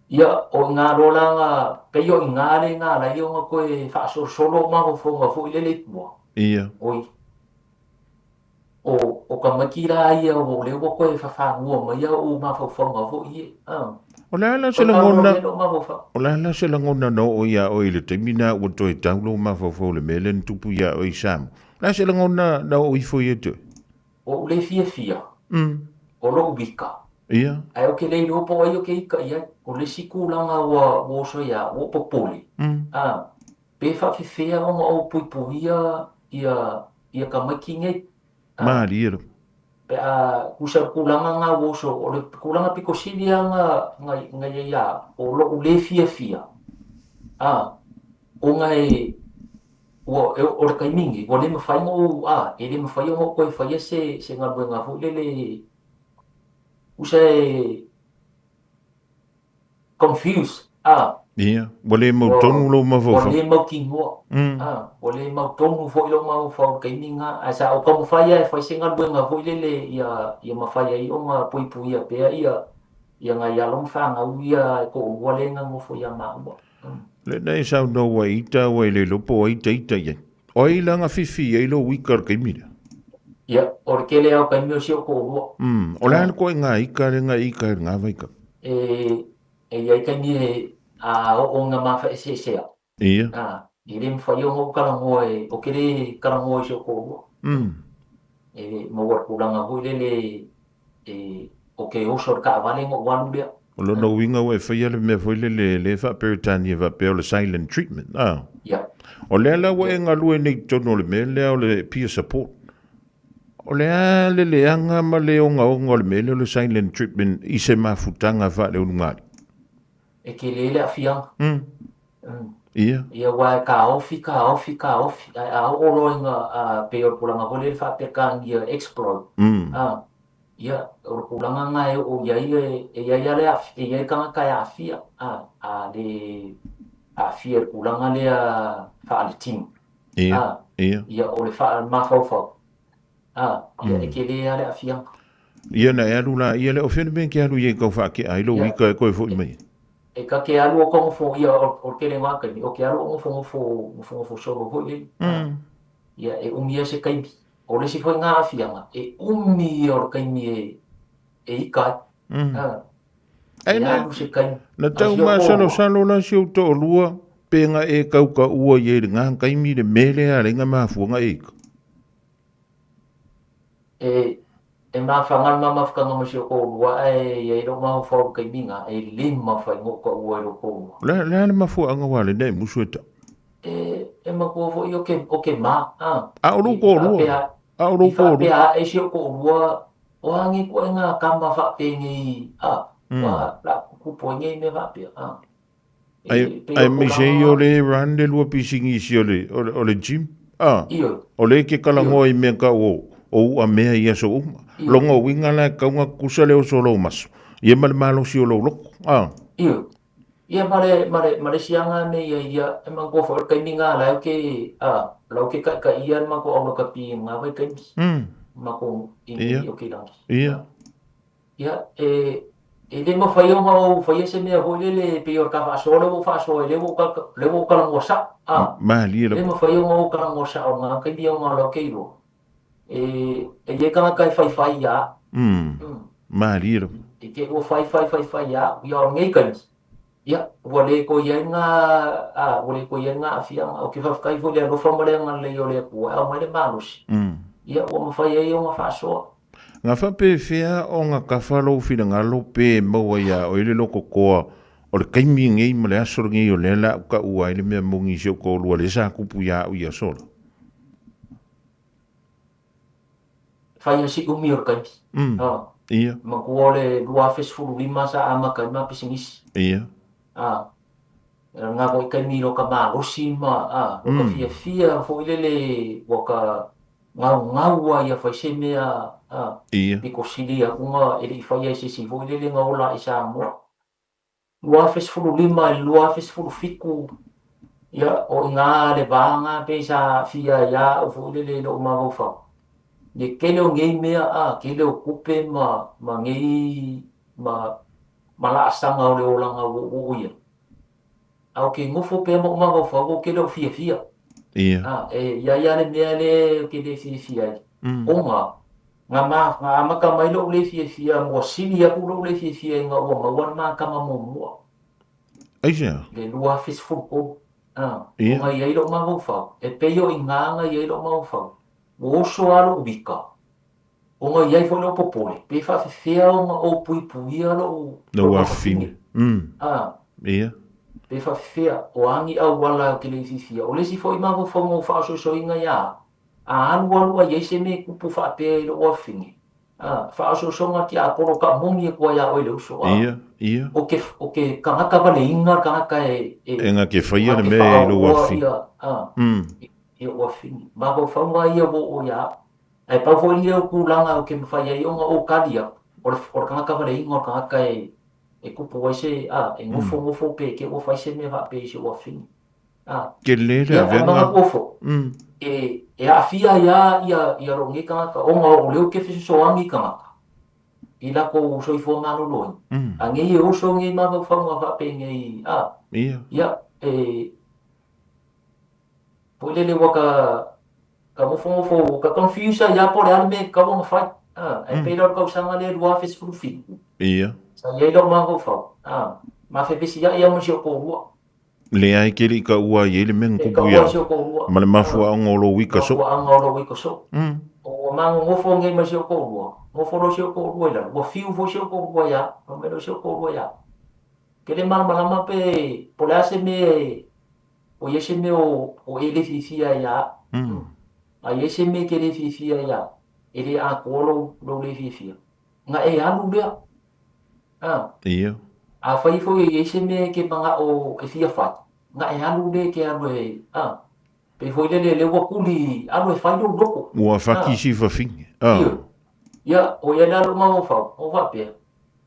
Ia, o i ina loa la na, pei o i ina lea na ala ai ona toe faasolosolo ou mafaufauga foi lele i tua. Ia. Oi, O, o tamaiti la ia o lea ua toe fafanua mai ou mafaufauga foi ia. A. O le a la se lagona, o le a la se lagona na oo iā oe i le taimi lena ua toe tau lou mafaufau i le mea lea na tupu iā oe i Samoa? O le a se lagona na oo ifo ia te oe? Ua ou le fiafia, o lou ika. Ia. Ae ou te le iloa po o ai ou te ika i ai. O le isi tulaga ua oso ia au, ua ou popole, a, pe faafefea ona ou puipuia ia, ia tamaiti nei. Malie lava. Pe a tusa le tulaga na ua oso, o le tulaga pito sili lava na, na, na i ai ia au, o lou le fiafia, a, ona e, ua, e, o le taimi lenei, ua le mafai ona ou, a, e le mafai ona ou toe faia se, se galuega foi lele, tusa e, confuse, a. Ia, ua le mautonu lou mafaufau. Ua le mautinoa, a, ua le mautonu foi lou mafaufau i le taimi lena, ae sa ou taumafai lava e fai se galuega foi lele ia, ia mafai ai ona puipuia pea ia, ia nai alo ma fanau ia e toalua lea na nofo ia maua. Lena e saunoa ua ita ua e le iloa po o ai ita ita i ai. O ai la na fifi ai lou ika i le taimi lea? Ia, o le tele lava o taimi o si ou toalua. O le a le ituaiga ika lea na e ika ai i lena vaitau? E, e i ai taimi e a oo ina mafaeseesea. Ia. A, e le mafai ona ou talanoa e, ou te le talanoa i si ou toalua. E maua le tulaga foi lele e, o ke oso i le taavale ona ou alu lea. O lona uiga ua e faia le mea foi lele lea e faa-Peretania faapea o le silent treatment, a? Ia. O lea la ua e galue nei i totonu o le mea lea o le peer support. O le a le leaga ma le ogaoga o le mea lea o le silent treatment i se mafutaga faaleulugalii? E tele le aafiaga. Ia. Ia aua e taofi, taofi, taofi, ae a oo loa ina pei o le tulaga foi lea le faa-Peretania explode, a, ia, o le tulaga lena e oo i ai e i ai lava le e i ai le tagata e aafia, a, a le aafia i le tulaga lea faaletino, a, ia, o le faamafaufau, a, ia, e tele lava le aafiaga. Ia na e alu laia lea, o fea le mea e te alu i ai e tau faatea ai lou ika e toe foi mai ai? E ta te alu o nofo, ia, o le tele o na taimi, o te alu o nofonofo, nofonofo solo foi lele. Ia, e umi ai se taimi. O le isi foi na aafiaga, e umi ia o le taimi e, e ika ai. E alu se taimi. Na tau masalosalo la si ou toalua, pe na e kaukaua i ai i lena taimi le mea lea a le na mafua na e ika. E, e mafaga le mamafutaga ma si ou toalua, ae i ai lou mafaufau i le taimi lena, e le mafai ona ou taua i lou toalua. O le a le mafuaaga ua ala ai na e musu e tau? E, e matua foi o ke, o ke ma, a. A o lou toalua? A o lou toalua? I faapea ae si ou toalua, o a nei ituaiga tama faapenei, a, ua la tupu ai nei mea faapea, a. Ai, aemaise ai o le run le lua pisinisi o le, o le, o le gym. Ah, o le ke kalangoa i mea ka o, o ua mea i aso uma. Longa uiga la e kaunga kusa le oso lou maso. Ia ma le malosi o lou loko. Ah. Ioe. Ia ma le, ma le, ma le isi aga me ia ia, e manatua foi o le taimi na la ke, a, lau ke kaʻikaʻi ia le matou aulakapi i na vaitaimi. Matou i, i o ke langi. Ia. Ia, e, e le mafai ona ou faia se mea foi lele e pei o le ta faasoa lea ua ou faasoa ai, lea ua ou, lea ua ou talanoa sao, a. Malie lava. E le mafai ona ou talanoa sao i lena taimi ona o lau ke iloa, e, e i ai tagata e faifai ia au. Malie lava. I te ua faifai faifai ia au, ia o lenei taimi, ia, ua le toe i ai lena, a, ua le toe i ai lena aafiaga. Ou te faafetai foi i le alofa ma le agalelei o le Atua e aumai le malosi, ia, ua mafai ai ona faasoa. Nga faapefea ona kafa lou finagalo pe maua iā oe le lototoa o le taimi lenei ma le aso lenei o lea la u taua ai le mea moni i si ou toalua lea sa tupu iā au i aso la? Fai a si umi o le taimi. Ia. Matua o le 2015 sa amata ai ma pisinisi. Ia. Nga foi taimi lo ka malosi ma a lo ka fiafia foi lele ua ka gaugau ai ia fai se mea a pito sili atu na e le i faia e se isi foi lele na ola i Samoa. 2015 i le 2017 ia o i ina le va na pei sa aafia ai a au foi lele i lou mafaufau. Le tele o nei mea a tele o tupe ma ma nei ma ma laasaga o le olaga ua ou oo i ai. A ou te nofo pea ma ou mafaufau, ou te le o fiafia. Ia. A, e i ai lava le mea lea ou te le fiafia ai. Ona, na ma, na amata mai lou le fiafia, ua sili atu lou le fiafia ina ua maua le ma tama muamua. Aisea? Le 2013. A, ona i ai lou mafaufau, e pei o i ina na i ai lou mafaufau. Ua oso lava lou ika, Ona i ai foi lou popole, pe faafefea ona ou puipuia lou Lou afafine. A. Ia. Pe faafefea, o a ni auala ou te le i fiafia. O le isi foi mafaufauga ua faaosoesoina ia au, a alualu ai i ai se mea e tupu faapea i lou afafine, A, faaosoosoga tiapolo ka moni aku ai ia oe le uso, a. Ia, ia. O ke, o ke kagaka valeiga le kagaka e, e, E nga ke faia nga le ke mea i lou faaoa afi. ia, a, Mm. i ou afine. Mafaufauga ia ua oo ia au. Ae pau foi lea o tulaga ou te mafai ai ona ou tali atu, o le, o le kagaka valeiga o le kagaka e, e kupu ai se, a, e nofonofo pe te ua fai se mea faapea i si ou afine. A, Tele le ia, ae avega. manatua foi, Mm. e, e aafia ai lava ia, ia lou nei tagata, ona o lea ou te fesoasoani i tagata i latou soifua maloloina. Mm. A nei e oso nei mafaufauga faapenei, a, Ia. ia, e, foi lele ua ka, ka nofonofo, ua ka confuse ai lava po o le a le mea e tatau ona fai. A, ae pei la o le tausaga lea 2017, Ia. sa i ai lau mafaufau, a, ma fevesiai lava ma si ou toalua. Leai ke le i kaua ai i le mea na E kupu kaua ia ai si ou toalua. ma le mafuaaga o lou ika soo. Mafuaaga o lou ika soo. Mm. Ua mago nofo nei ma si ou toalua, nofo loa si ou toalua i lalo, ua fiu foi si ou toalua ia au, fai mai loa si ou toalua ia au. Ke le malamalama pe po o le a se mea e, o i ai se mea o, o e le fiafia ai ia au. Mm. A i ai se mea e te le fiafia ai ia au, e le atoa lou, lou le fiafia. Na e alu lea. A. Ia. Afai foi e i ai se mea e te manao e fia fai, na e alu lea e te alu e, a, pei foi lele lea ua tuli, alu e fai lou loto. Ua faki si fafine. A. Ia. Ia, o ia lea lou mafaufau, o faapea,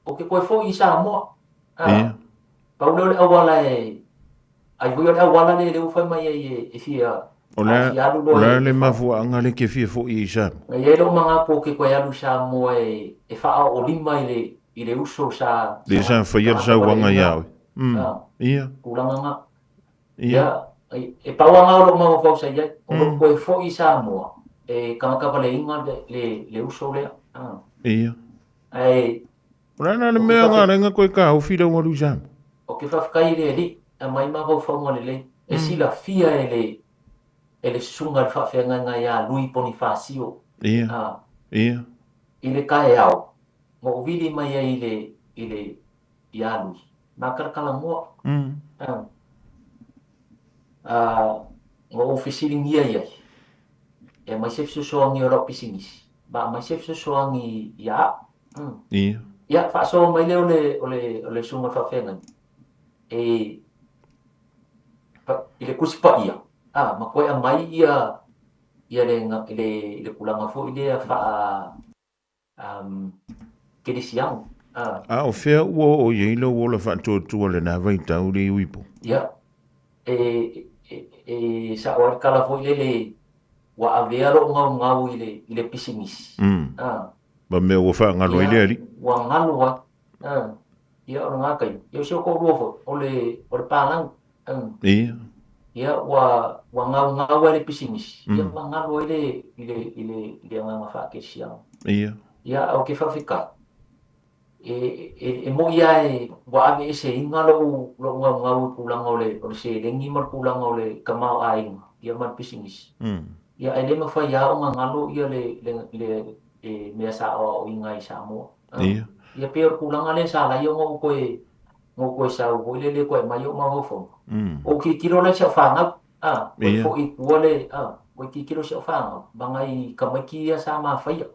ou te toe foi i Samoa. A. Ia. Pau lea o le auala e, ai foi o le auala lea lea ua fai mai ai e, e fia, O le a a, fia alu o loa le a e, le e fai. mafuaaga lea e te fia foi i Samoa? Na i ai lou manatu ou te toe alu i Samoa e, e faaoolima i le, i le uso sa, Le sa sa faia le tagata sauaga valeina, iā oe. Mm. a, Ia. tulaga na. Ia. Ia, e, e pau lava na o lou mafaufau sa i ai, o lou Mm. toe foi i Samoa, e tagata valeina le, le, le uso lea. A. Ia. Ae, O le a la le ou te mea fafe, nga lenga koe kaofi lau alu i Samoa? ou te faafetai i le Alii, aumai mafaufauga lelei, e Mm. silafia e le, e le susuga i le faafeagaiga ia Lui Ponifasio, Ia. a, Ia. i le taeao, na ou vili mai ai i le, i le, iā Lui, ma kalakalamoa, Mm. a, a, na ou fesiligia i ai, e aumai se fesoasoani o lau pisinisi, ma aumai se fesoasoani ia au. Ia. Ia, faasoa mai lea o le, o le, o le susuga i le faafeagaiga, e, i le Tusi Paia, a, ma toe aumai ia, ia le, le, le tulaga foi lea faa, um, kerisiano. A. A o fea ua oo i ai lou ola faatuatua lena vaitau le iuipo? Ia, e, e, e sao ai le tala foi lele, ua avea lou gaugau i le, i le pisinisi. Mm. A. Ma mea ua faagalo ai le Ia, alii. ua galo ai. A. Ia, o lena taimi. Ia, o si ou toalua foi, o le, o le palau. Mm. Ia. Ia, ua, ua gaugau ai le pisinisi, ia Mm. ma galo ai le, i le, i le, i le agaga faakerisiano. Ia. Ia, ae ou te faafetai, e, e, e moi lava e, ua aveeseina lou, lou gaugau i tulaga o le, o le seleni ma le tulaga o le tamaoaiga, ia ma le pisinisi. Mm. Ia, ae le mafai lava ona galo ia le, le, le, le mea sa aoaoina i Samoa. A. Ia. Ia, pei o le tulaga lea sa ala ai ona ou toe, na ou toe sau foi lele toe aumai ou mafaufauga. Mm. Ou tilotilo la i si au fanau, a, toe Ia. foi i tua le, a, toe tilotilo i si au fanau, ma nai tamaiti ia sa ma faia,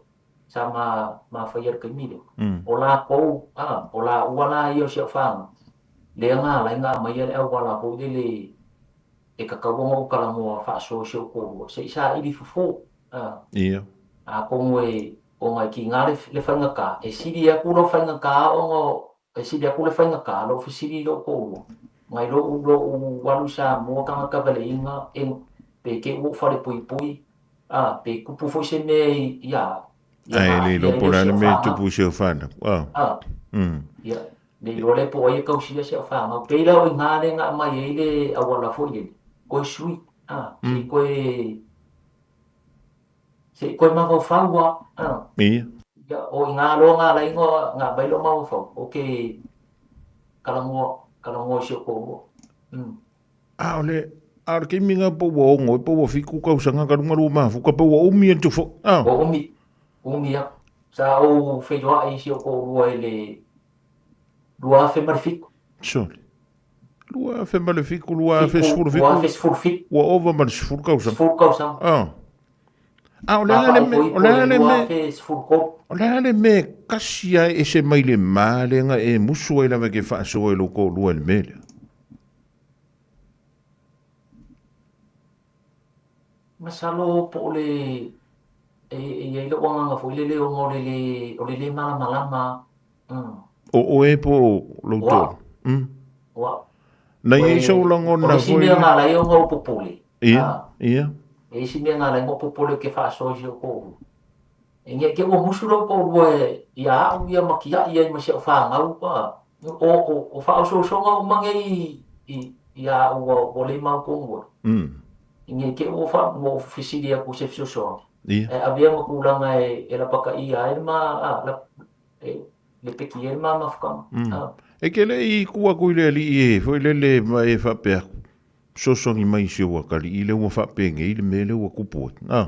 sa ma, ma faia i le taimi lea. Mm. O latou, a, o laua la ia o si au fanau, lea na ala ai ona aumaia le auala foi lele e tatau ona ou talanoa faasoa i si ou toalua, se i saili fofo, a. Ia. Atonu e, ona e tiga le, le faigata, e sili atu lau faigata ona E sili atu le faigata lou fesili i lou toalua, nai lou lou alu i Samoa tagata valeiga e pe te ua ou falepuipui, a, pe tupu foi se mea i ia au, ia Ae na le aafia iloa ai po o lea le a o le si au mea e fanau. tupu i si au fanau. A. A, Mm. ia, le iloa lea po o ai e tausia si au fanau. Pei la o i ina lea na aumai ai le auala foi lele, koe sui, a, se i Mm. koe, se i koe mafaufau lava, a. Ia. Ia, o i ina loa na ala ai ona aumai lou mafaufau, ou te talanoa, talanoa i si ou toalua. Mm. A o le, a o le taimi lena po ua ono ai po ua fitu tausaga talu ona lua mafuta pe ua umi atu foi. A. Ua umi, umi lava. Sa ou feiloai i si ou toalua i le 2007. Sorry. 2007, 2017, 2017. ua ova ma le 10 tausaga. 10 tausaga. A. A o le a le mea, o le a le mea, o le a le mea e kasi a e ese mai le ma lea na e musu ai lava e ke faasoa i lou toalua i le mea lea? Masalo po o le e e i ai lou agaga foi lele ona o le lē o le lē malamalama. O oe po o lou O au. toalua? Mm. O au. Na i ai sou O lagona le isi foi mea lea? na ala ai ona ou popole, Ia, a, ia. e isi mea na ala ai ona ou popole ou te faasoa i si ou toalua. E nei te i ua musu lou toalua ia au ia ma tiai ai ma si au fanau, a, o, o, o faaosoosoga uma nei i, ia au ua, ua le mautonu ai. I nei te i ua, fa, ua ou fesili atu i se fesoasoani, Ia. ae avea ma tulaga e, e lapataia ai le ma, a, la, e lepeti ai le ma mafutaga. A. E ke le i ku aku i le alii e foi lele ma e faapea atu, fesoasoani mai i si ou atalii lea ua faapenei le mea lea ua tupu ai. A.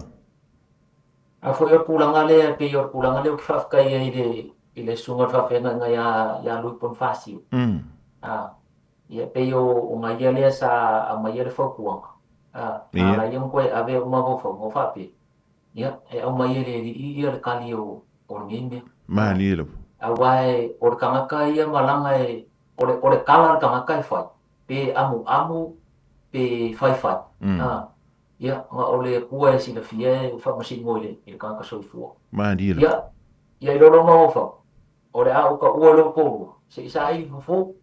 A foi o le tulaga lea, e pei o le tulaga lea ou te faafetai ai i le, i le susuga o le faafeagaiga ia, ia Lui Bonifacio. A, ia e pei o, o nai ia lea sa aumaia le fautuaga. A, na ala ai ona toe ave ou mafaufauga o faapea, ia, e aumai e le alii ia le kali o, o lenei mea. Malie lava. Aua e, o le tagata ia malaga e, o le, o le tala a le tagata e fai, pe amuamu, pe faifai. A, Ia, ma o le Atua e silafia e faamasino i le, i le tagata soifua. Malie lava. Ia, ia i lolo mafaufau, o le a ou taua i lou toalua, se i saili fofo.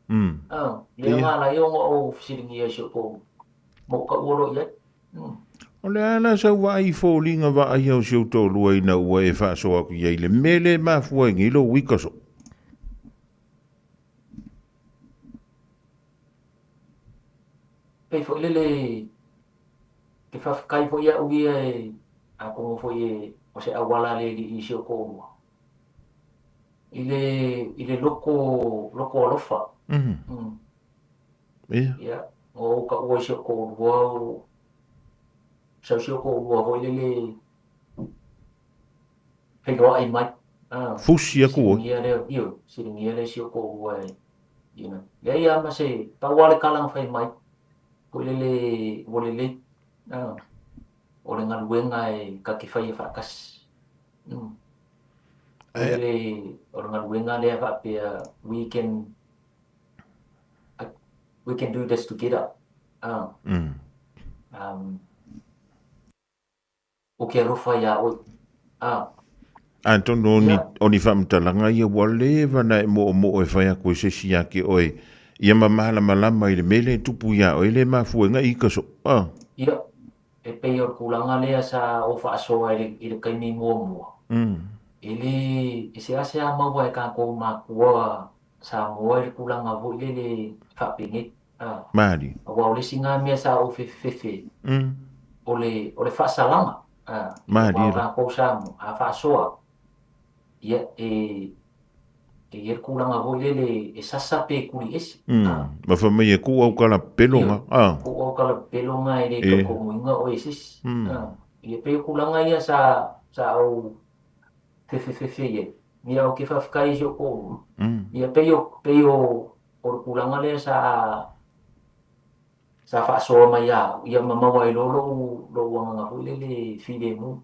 A, lea na ala ai ona ou fesiligia i si ou toalua, ma ou taua loa i ai. O le a la sau vaai i foliga vaaia o si ou toalua ina ua e faasoa atu i ai i le mea lea e mafua ai nei lou ika soo? Pei foi lele Ke faafetai foi au ia e, atonu foi e, o se auala le alii i si ou toalua, i le, i le loko, loko alofa. Ia. Ia, ua ou taua i si ou toalua, o, sau si ou toalua foi lele feiloai mai. Ah, Fusi aku oe. Siligia lea, ioe, siligia lea si ou toalua e, you know. Leai lava ma se, pau lava le tala na fai mai, Foi lele ua lelei, o le galuega e ta te faia faatasi. Foi lele o le galuega lea faapea we can we can do this together. Ou te alofa iā oe. A. Atonu o ni, o ni faamatalaga ia ua leva ona e moomoo e fai atu e se isi ia te oe, ia ma malamalama i le mea lea e tupu iā oe, le mafua ai ika soo. A. Ia, e pei o le tulaga lea sa ou faasoa i le, i le taimi muamua. E le, e seasea maua e tatou matua Samoa i le tulaga foi lele faapenei. A. Malie. Aua o le isi na mea sa ou fefefefe, o le, o le faasalaga. A. Malie. Aua o tatou Samoa, a faasoa, ia, e, e i ai le tulaga foi lele e sasa pe tuli ese. A. Ma fai mai e kuu au kala pelonga. A. Kuu au kala pelonga e le tautomuina oe e se isi. A. Ia pei o tulaga ia sa, sa ou fefefefe i ai. Ia ou te faafetai i si ou toalua. Ia pei o, pei o, o le tulaga lea sa sa faasoa mai ia au, ia ma maua ai loa lou, lou agaga foi lele filemu.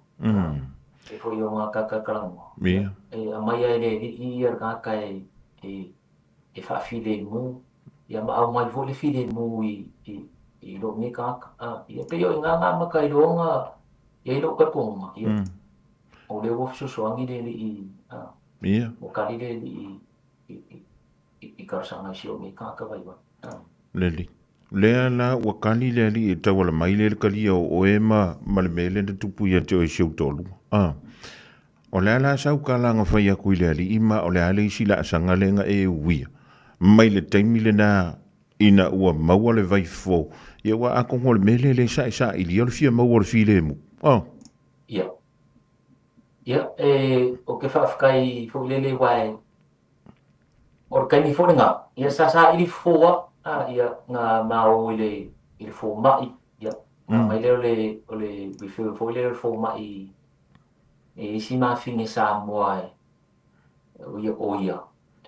E foi o ngā kakakalagoa. E aumai lava e le alii ia le tagata e, e, e faafilemu, ia ma aumai foi le filemu i, i, i lou nei tagata. Ia pei o i ina na amata ai loa ona i ai lou talitonuga, ia, o lea ua fesoasoani le alii, ua kali le alii i, i, i talosaga i si ou nei tagata vaivai. Lelei. Lea la ua kali le alii e tauala mai lea le kalia o oe ma, ma le mea lea na tupu ia te oe i si ou toalua. A. O le a la sau kalaga fai atu i le alii ma o le a le isi laasaga lea na e uia mai le taimi lena ina ua maua le vai fofo, ia ua atonu o le mea lea le saisailia o le fia maua o le filemu. A. Ia. Ia, e, ou te faafetai foi lele aua e O le taimi foi lena, ia sa saili fofo lava, a, ia, na ma o i le, i le fomai, ia, na aumai lea o le, o le referral foi lea o le fomai e isi mafine Samoa e, o ia, o ia,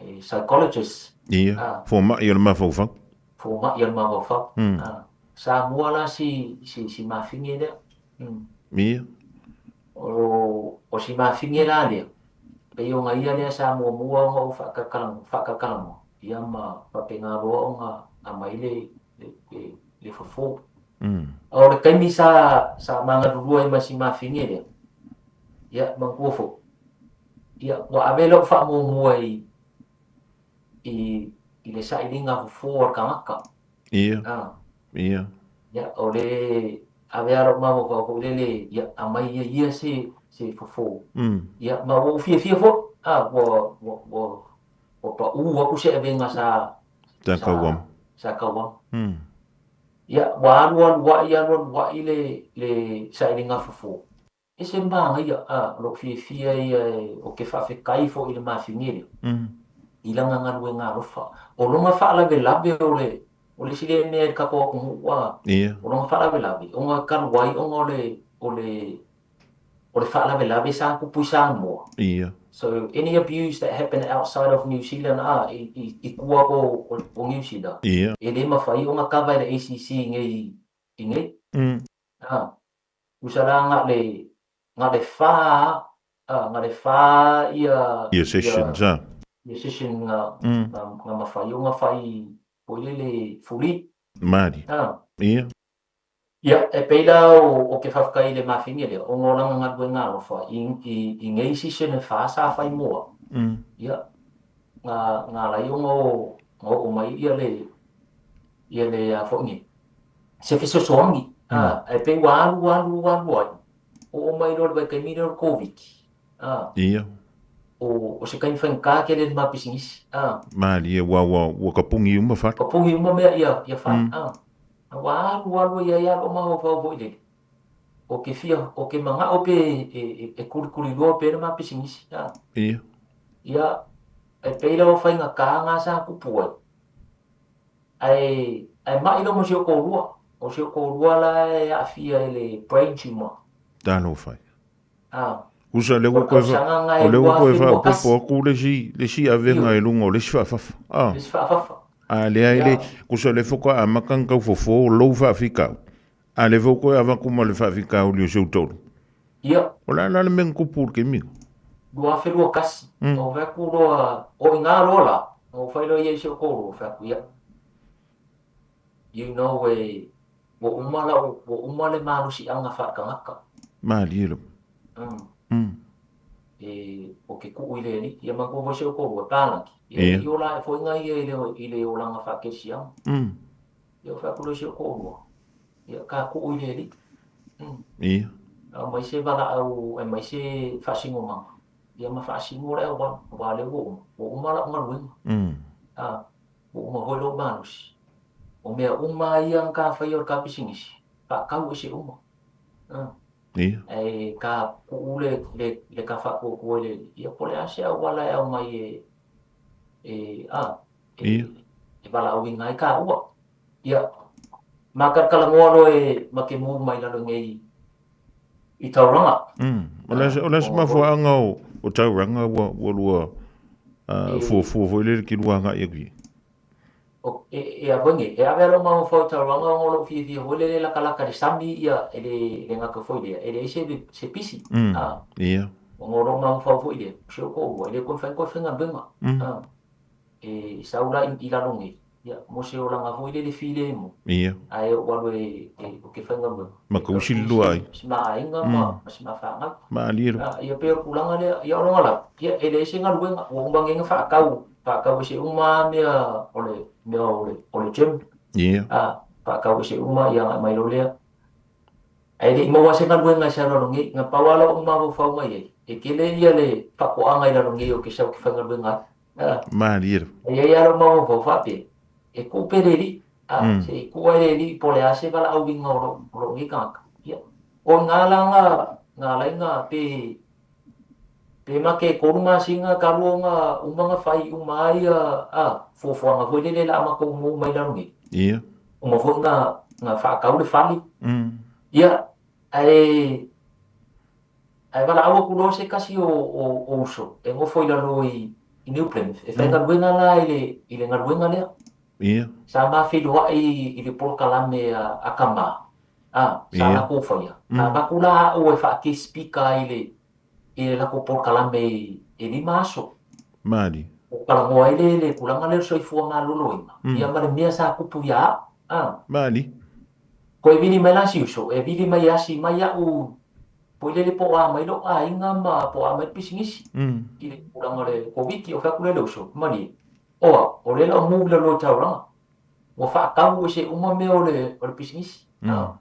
e psychologist. Ia, a, fomai o le mafaufau. Fomai o le mafaufau. A, Samoa la si, si, si mafine lea. Ia. O, si mafine la lea, pei o ia lea sa muamua ona ou faakakalamo, ia ma faapena loa ona aumai le fofo. A o le taimi sa magalulua ai ma si mafine lea, ia manatua foi, ia ua ave lau faamuamua i le sailiga fofo a le tagata. Ia. Ia, o le ave a lou mafaufau foi lele, ia aumai ia se fofo. Ia, ma ua ou fiafia foi, ua pau aku se avega sa kauama. Sa kauama. Ia, ua alu aluai le sailiga fofo. E se magaia, o lou fiafia ia o ke faafetai foi i le mafine lea. I lana galuega alofa. O lona faalavelave o le isi lea mea i le tatou atunuu, o lona faalavelave, ona talu ai ona o le faalavelave sa tupu i Samoa. So any abuse that happened outside of New Zealand, i tua o New Zealand, e le mafai ona kava e le ACC nei i nei. Usa la nga le fa ia Ia sessions, ia session nga nga mafai ona fai foi lele fuli. Mari. Ia, e pei la o ke faafetai i le mafine lea, ona o lana galuega alofa i nei session e fa sa fai mua. Ia, nga alai ona o nga oo mai ia le a foi nei se fesoasoani. E pei ua alu alu alu ai. Oo mai loa le vaitaimi lea o le Covid. O se taimi faigata tele le ma pisinisi. Mari e ua kapungi uma fale. Kapugi uma mea ia fale. Ua alu alu ia ia lo mafaufau foi lele. O ke fia, o ke mangao pe e kulikuli loa pe le ma pisinisi. Ia, e pei la o faigata nga sa tupu ai. Ae mai loa ma si ou toalua. O si ou toalua la e aafia i le brain tumor. Talofa. Usa le ua koe tausaga nga o le ua koe 2021. faaopoopo aku le isi avega i luga o le isi faafafa. Le isi faafafa. A lea i le kusa le foka a makang kau fofo lou faafikau. A le fau koe avaku ma le faafikau li o seu tolu. O la le mea kupu le kemi. 2021. O fai atu loa, o iga loa la, o fai loa ia i si ou toalua, fai atu ia. You know e, ua uma lau, ua uma le malosiaga faaletagata. Malie lo. E, o ke tuu i le alii. Ia manatua foi si ou toalua, e palagi. Ia, i ola ae foi ia i le olaga faakerisiano. Ia o fai atu loa i si ou toalua, ia ka tuu i le alii. Aumai se valaau, aumai se faasinomaga. Ia ma faasino le auala, aua lea ua uma. Ua uma lau galuega. Ua uma foi lou malosi. O mea uma ia na ka faia o le ka pisinisi, faatau ese uma. Ae ka tuu le ka faatuatua i le alii. Ia po o le a se auala e aumai e, a, e, e valaauina ai taua. Ia, makalakalagoa loa e ma ke mu mai lalo nei i Tauranga. O le se mafuaanga o Tauranga ua lua fuafua foi le ki lua ngai aku. O, e a foi nei, e ave alo mafaufau i Tauranga ona o lou fiafia foi lele lakalaka i le sami ia e le gata foi lea, e leai se pisi. Ona o lou mafaufau foi lea, o si ou toalua, e le toe mafai ona toe faigaluega. E sau la i lalo nei, ia, mo se olaga foi lele filemu. Ae ou alu e o ke faigaluega. Ma kausi lua ai. Si ma aiga ma si ma whanau. Malie lo. Ia pei o le tulaga lea, ia o lona lava, ia e leai se galuega, ua uma nei ona faatau, faatau e se uma mea o le mea o le gym. Faatau e se uma ia agai mai loa lea. Ae le i maua se galuega e se alualu nei, na pau lava lou mafaufau mai ai, e tele ia le faatoaga i lalo nei o ke sau ke faigaluega ai. Malie lo. E i ai lava lou mafaufau faapea, e tuu pea le alii, se i tuu ai le alii po o le a se valaauina o lou nei tagata. Ia, o iga la nga alai na pe ma ke 3 masina talu ona uma ona fai uma ai a fuafuaga foi lele la matou mu mai lalo nei. Uma foi na faatau le fale. Ia, ae valaau atu loa se tasi o uso e nofo i lalo i New Plymouth. E faigaluega la i le galuega lea. Sa mafeiloai i le polokalame a Kamā. Sa latou faia. Sa avatu la au e faa-guest speaker i le i le latou polokalame i e lima aso. Mali. O talanoa ai le le tulaga lea o le soifua maloloina, ia ma le mea sa tupu ia au. A. Mali. Toe vili mai la si uso, e vili mai e asi mai au foi lele po o a mai lou aiga ma po o a mai le pisinisi i le tulaga o le Koviti. O fai atu lea i le uso, malie, o au, o lea la o move i lalo i Tauranga. Ua faatau ese uma mea o le o le pisinisi. A.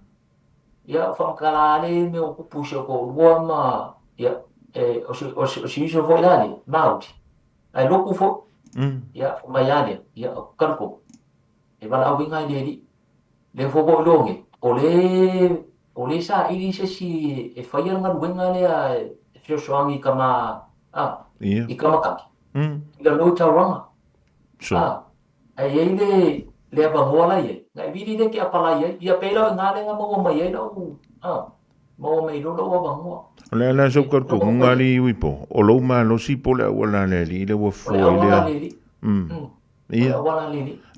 Ia, o faamatala lava le mea ua tupu i si ou toalua ma, ia, e, o si, o si, o si uso foi la lea, Māori, ae lotu foi. Ia, fai mai lava lea, ia, ou te talitonu, e valaauina ai le Alii. Lea foi ua ou iloa nei, o le, o le saili se isi e faia le galuega lea e fesoasoani i tama, a, i tama kaki, i lalo i Tauranga. A, ae i ai le, le avanoa la i ai, na e vili lea e te apalai ai, ia pei la o i ina lea na maua mai ai lau, a, maua mai loa lou avanoa. O le a la sau talitonu alii Uipo, o lou malosi po o le auala a le Alii lea ua O le fua i auala lea. a le Alii. Ia.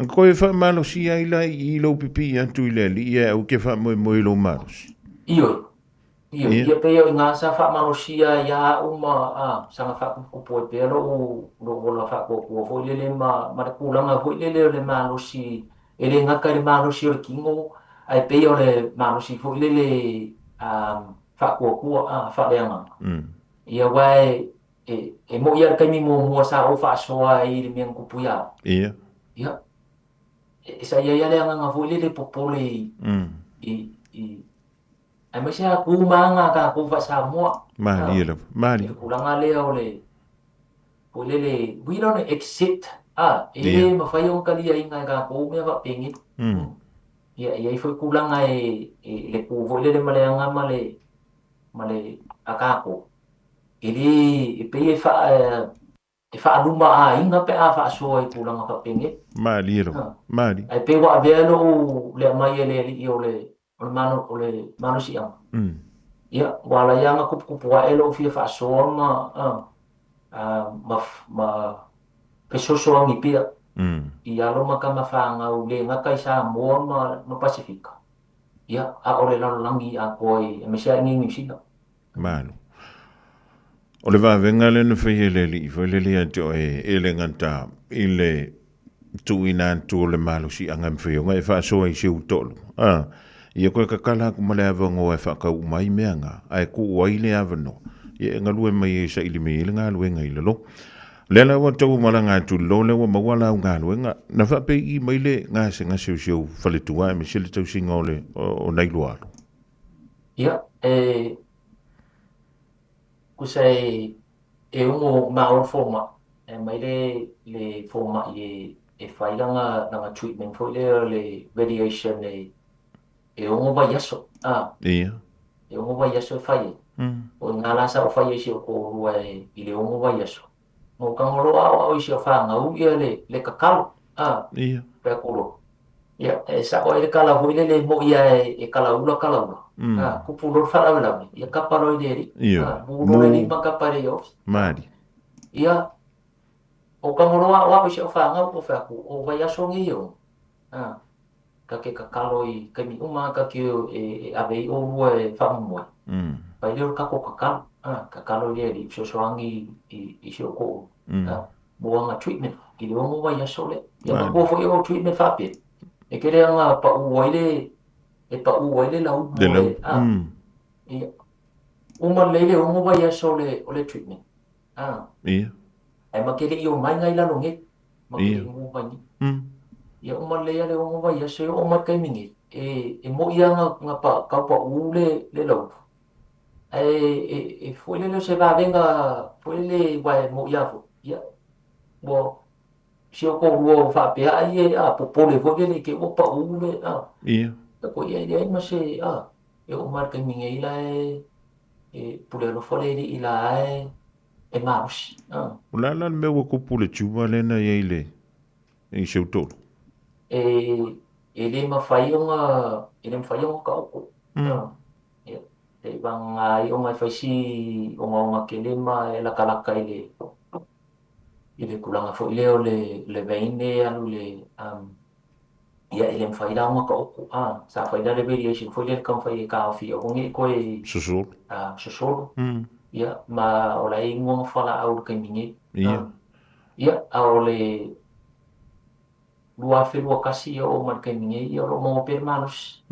Koe faamalosia ai la i i lou pipii atu i le Alii ae aua ke faamoemoe i lou malosi. Ioe. Ioe. Ia pei o i ina sa faamalosia ai ia au ma a, saga faakupukupu ai pea lou, lou ola faatuatua foi lele ma, ma le tulaga foi lele o le malosi, e le gata i le malosi o le tino, ae pei o le malosi foi lele a, faatuatua, a, faaleagaga. Ia aua e, E, e moʻi lava le taimi muamua sa ou faasoa ai i le mea na tupu iā au. Ia. Ia. E, e sa i ai lava le agaga foi lele popole i, i, i, aemaise lava tu ma aga a tatou faa-Samoa. Malie lava. Malie. I le tulaga lea o le, foi lele, we don't accept, a, e le mafai ona taliaina e tatou mea faapenei. Ia, e i ai foi tulaga e, e, le tu foi lele ma le aga ma le, ma le, a tatou. E le, e pei e faa, e faaluma aiga pe a faasoa i tulaga faapenei. Malie lava, malie. Ae pei ua avea lou le aumai e le alii o le, o le malo, o le malosiaga. Ia, ua ala ai lava ona tuputupu ae lou fia faasoa ma, a, ma, ma fesoasoani pea i alo ma tama fanau le gata i Samoa ma, ma Pasefika, ia, a o le lalolagi atoa i, aemaise lava i inei i Niu Sila. Malo. O le vavega lea na faia e le alii foi lele ia te oe e le gata i le tuuina atu o le malosiaga e mafai ona e faasoa i si ou toalua. A, ia koe kakala aku ma le avanoa e faatau uma ai mea na, ae tuu ai le avanoa, ia e galue mai ai e saili mai ai le galuega i lalo. Lea la ua tau malaga atu i lalo lea ua maua lau galuega, na faapei mai le gasegase o si ou faletua aemaise le tausiga o le o nai lua alo. Ia, e tusa e e ono maua le fomai, e aumai le le fomai e e fai lana lana treatment foi lea o le radiation e e ono vaiaso, a. Ia. E ono vaiaso e fai ai. O i ina la sa ou fai ai si ou toalua e i le ono vaiaso. Na ou tago loa au au i si ou fanau ia le le tatalo, a. Ia. Fai atu loa. Ia, e sao ai le tala foi lele e moʻi lava e kalaula kalaula. A, tupu loa le faalavelave, ia kapa loa i le alii. Ia. A, mu loa le lima kapa i le ofisa. Mali. Ia, o tago loa au au i si ou fanau, ou fai atu, o vaiaso nei e ono. A, ta te tatalo i taimi uma ta te e ave ai ʻolua e faamoemoe. Fai lea o le tatou tatalo. A, tatalo i le Alii fesoasoani i, i si ou toalua. A, mo ana treatment i le ono vaiaso lea. Ia manatua foi o treatment faapea, e tele lava ina pau ai le, e pau ai le lau Le lau. A, ia, uma lelei le ono vaiaso o le, o le treatment. A, Ia. ae ma te le i omai nai lalo nei, ma te le Ia. i mu mai nei. Ia uma lelei lava le ono vaiaso, e oo mai le taimi nei, e, e moni lava na, na pa, tau pau le, le lau, Ae e foi lele o se vavega foi lele aua e moʻi lava foi, ia, ua si ou toalua o faapea ai e, a, popole foi lele i te i ua paʻu le, a. Ia. Ko ia e leai ma se, a, e oo mai i le taimi nei la e, e pule alofa le alii la e, e malosi, a. O le a la le mea ua tupu i le tumor lea na i ai i le, i si ou toalua? E, e le mafai ona, e le mafai ona taoto, a. Ia, e vagana ai ona e fai si ogaoga tele ma e latalata i le i le tulaga foi lea o le le vein e alu i le um ia e le mafai la ona taoto a sa fai la le radiation foi lea e taumafai e taofi aua ne i toe Sosolo. a sosolo. Ia, ma o la e inu ana fualaau i le taimi nei. Ia. Ia, a o le 2021 e oo mai i le taimi nei, ia o lo o maua pea le malosi.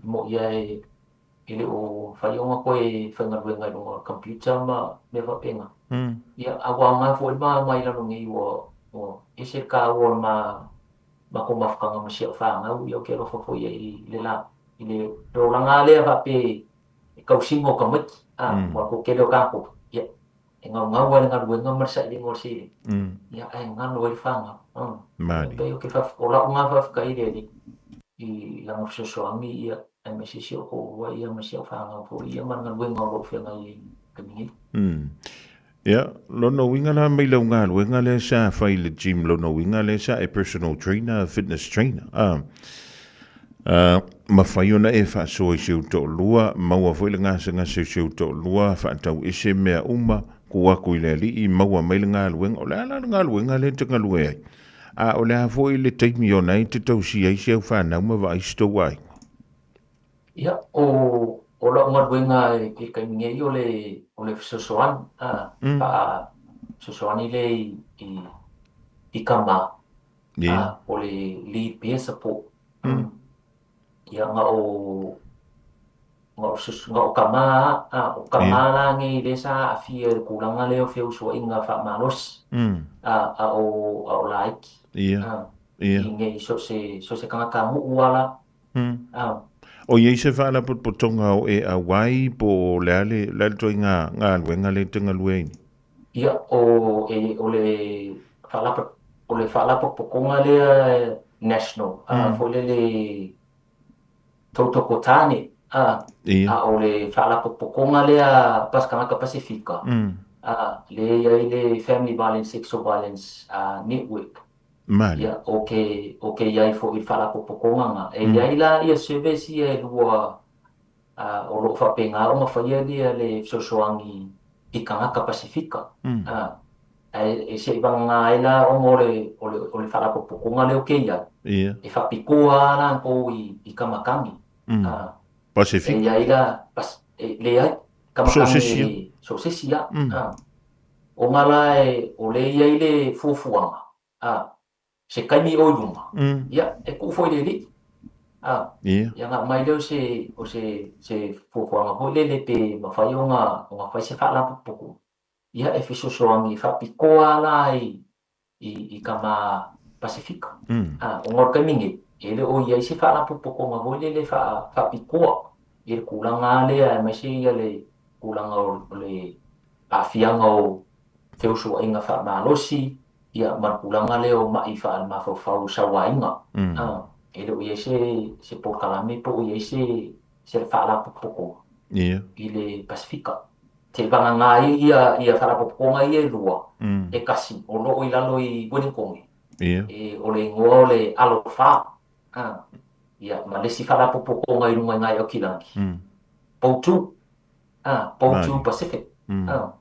Mo'i lava e e le o mafai ona toe faigaluega i luga o le computer ma mea faapena. Ia, a ua aoga foi le ma mai lalo nei ua ua ese le taua o le ma matou mafutaga ma si au fanau, ia ou te alofa foi i ai i le la i le olaga lava lea faapea e tausiga o tamaiti, a, aua o le toatele o tatou, ia, e naunau lava i le galuega ma le sailiga o le seleni, ia, ae galo ai le fanau. Malie. Pei ou te faaf, o lau lena faafetai i le Alii i lana fesoasoani, ia, aemaise si ou toalua, ia, ma si au fanau foi, ia, ma le galuega o lo o feagai ai i le taimi nei. Ia, lona uiga la mai lau galuega lea sa fai i le gym, lona uiga lea sa e personal trainer, fitness trainer, a, a, mafai ona e faasoa i si ou toalua, maua foi le gasegase o si ou toalua, faatau ese mea uma, tuu atu i le alii, maua mai le galuega. O le a la le galuega lea e te galue ai? A o le a foi le taimi ona e te tausia ai si au fanau ma vaai si tou aiga? Ia, o, o lau galuega i le taimi nei o le, o le fesoasoani, a, faa fesoasoani lea i, i, i tama, a, o le lead peer support. Ia, na o, na o, na o tama lava, a, o tama la nei lea sa aafia i le tulaga lea o feusuaiga faamalosi, a, a o, a o laiti, a, i nei so o se, so o se tagatanuu lava la. O i ai se faalapotopotoga o e auai po o le a le, le a le ituaiga galuega lea e te galue ai nei? Ia, o, e, o le faalapa, o le faalapotopotoga lea national, a, foi lele tautoko tāne, a, a o le faalapotopotoga lea Paskanaka Pasifika, a, lea e i ai le Family Violence Sexual Violence Network. Malie. Ia, o ke, o ke i ai foi i le faalapotopotoga na. E i ai la ia service ia e lua, a, o lo o faapena ona faia lia le fesoasoani i tagata Pasifika. A, ae e seivagana ai la ona o le, o le, o le faalapotopotoga lea o ke i ai, e faapitoa lava latou i, i kamakani. A, Pasifika. E i ai la, pas, e leai, kamakani, so o se isi lava. A, Ona la e, o lea e i ai le fuafuaga, a, se taimi o i luma, ia, e tuu foi i le alii, a, ia ona aumai lea o se, o se, se fuafuaga foi lele pe mafai ona, ona fai se faalapotopotoga, ia, e fesoasoani e faapitoa lava la i, i, i tama Pasifika. A, ona o le taimi nei, e le o i ai se faalapotopotoga foi lele faa, faapitoa i le tulaga lava lea aemaise ia le tulaga o, o le aafiaga o feusuaiga faamalosi, ia ma le tulaga lea o ma'i faalemafaufau sauaina. A, e le o i ai se, se polokalame po o i ai se, se faalapotopotoga i le Pasifika. Seivagana ai ia, ia faalapotopotoga ia e lua, e tasi o lo o i lalo i Ueligitone, e, o le igoa o le Alofa, a, ia, ma le isi faalapotopotoga i luga i nai Aukilani, Poutu, a, Poutu Pacific, a,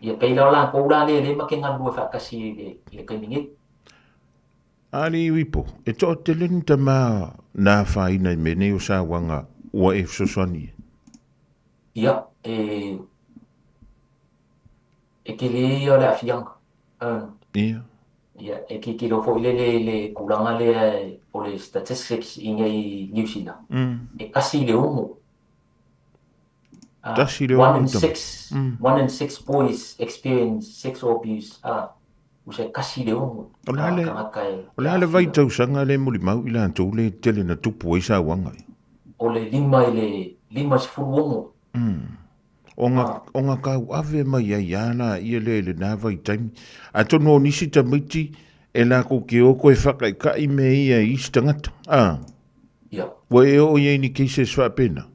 ia pei la o latou la lea lea ma te galulue faatasi i le, i le taimi nei. Alii Ipo, e toatele ni tama na afaina i mea nei o sauaga ua e fesoasoani ai? Ia, e, e tele ia o le aafiaga. Ia. Ia, e tilotilo foi lele i le tulaga lea o le statistics i nei New Zealand. E tasi i le ono. Tasi i le ono. One in six, one in six boys experience sexual abuse. Usa e tasi i le ono. O le a le, o le a le vaitausaga lea e molimau i latou lea e tele na tupu ai sauaga ia? O le lima i le 56. O nga, o nga kauave mai ai a la ia lea i lena vaitaimi. Atonu o nisi tamaiti e lakou ke o koe whakaikai me ia i isi tangata. A. Ia. Ua e oo i ai ni cases faapena?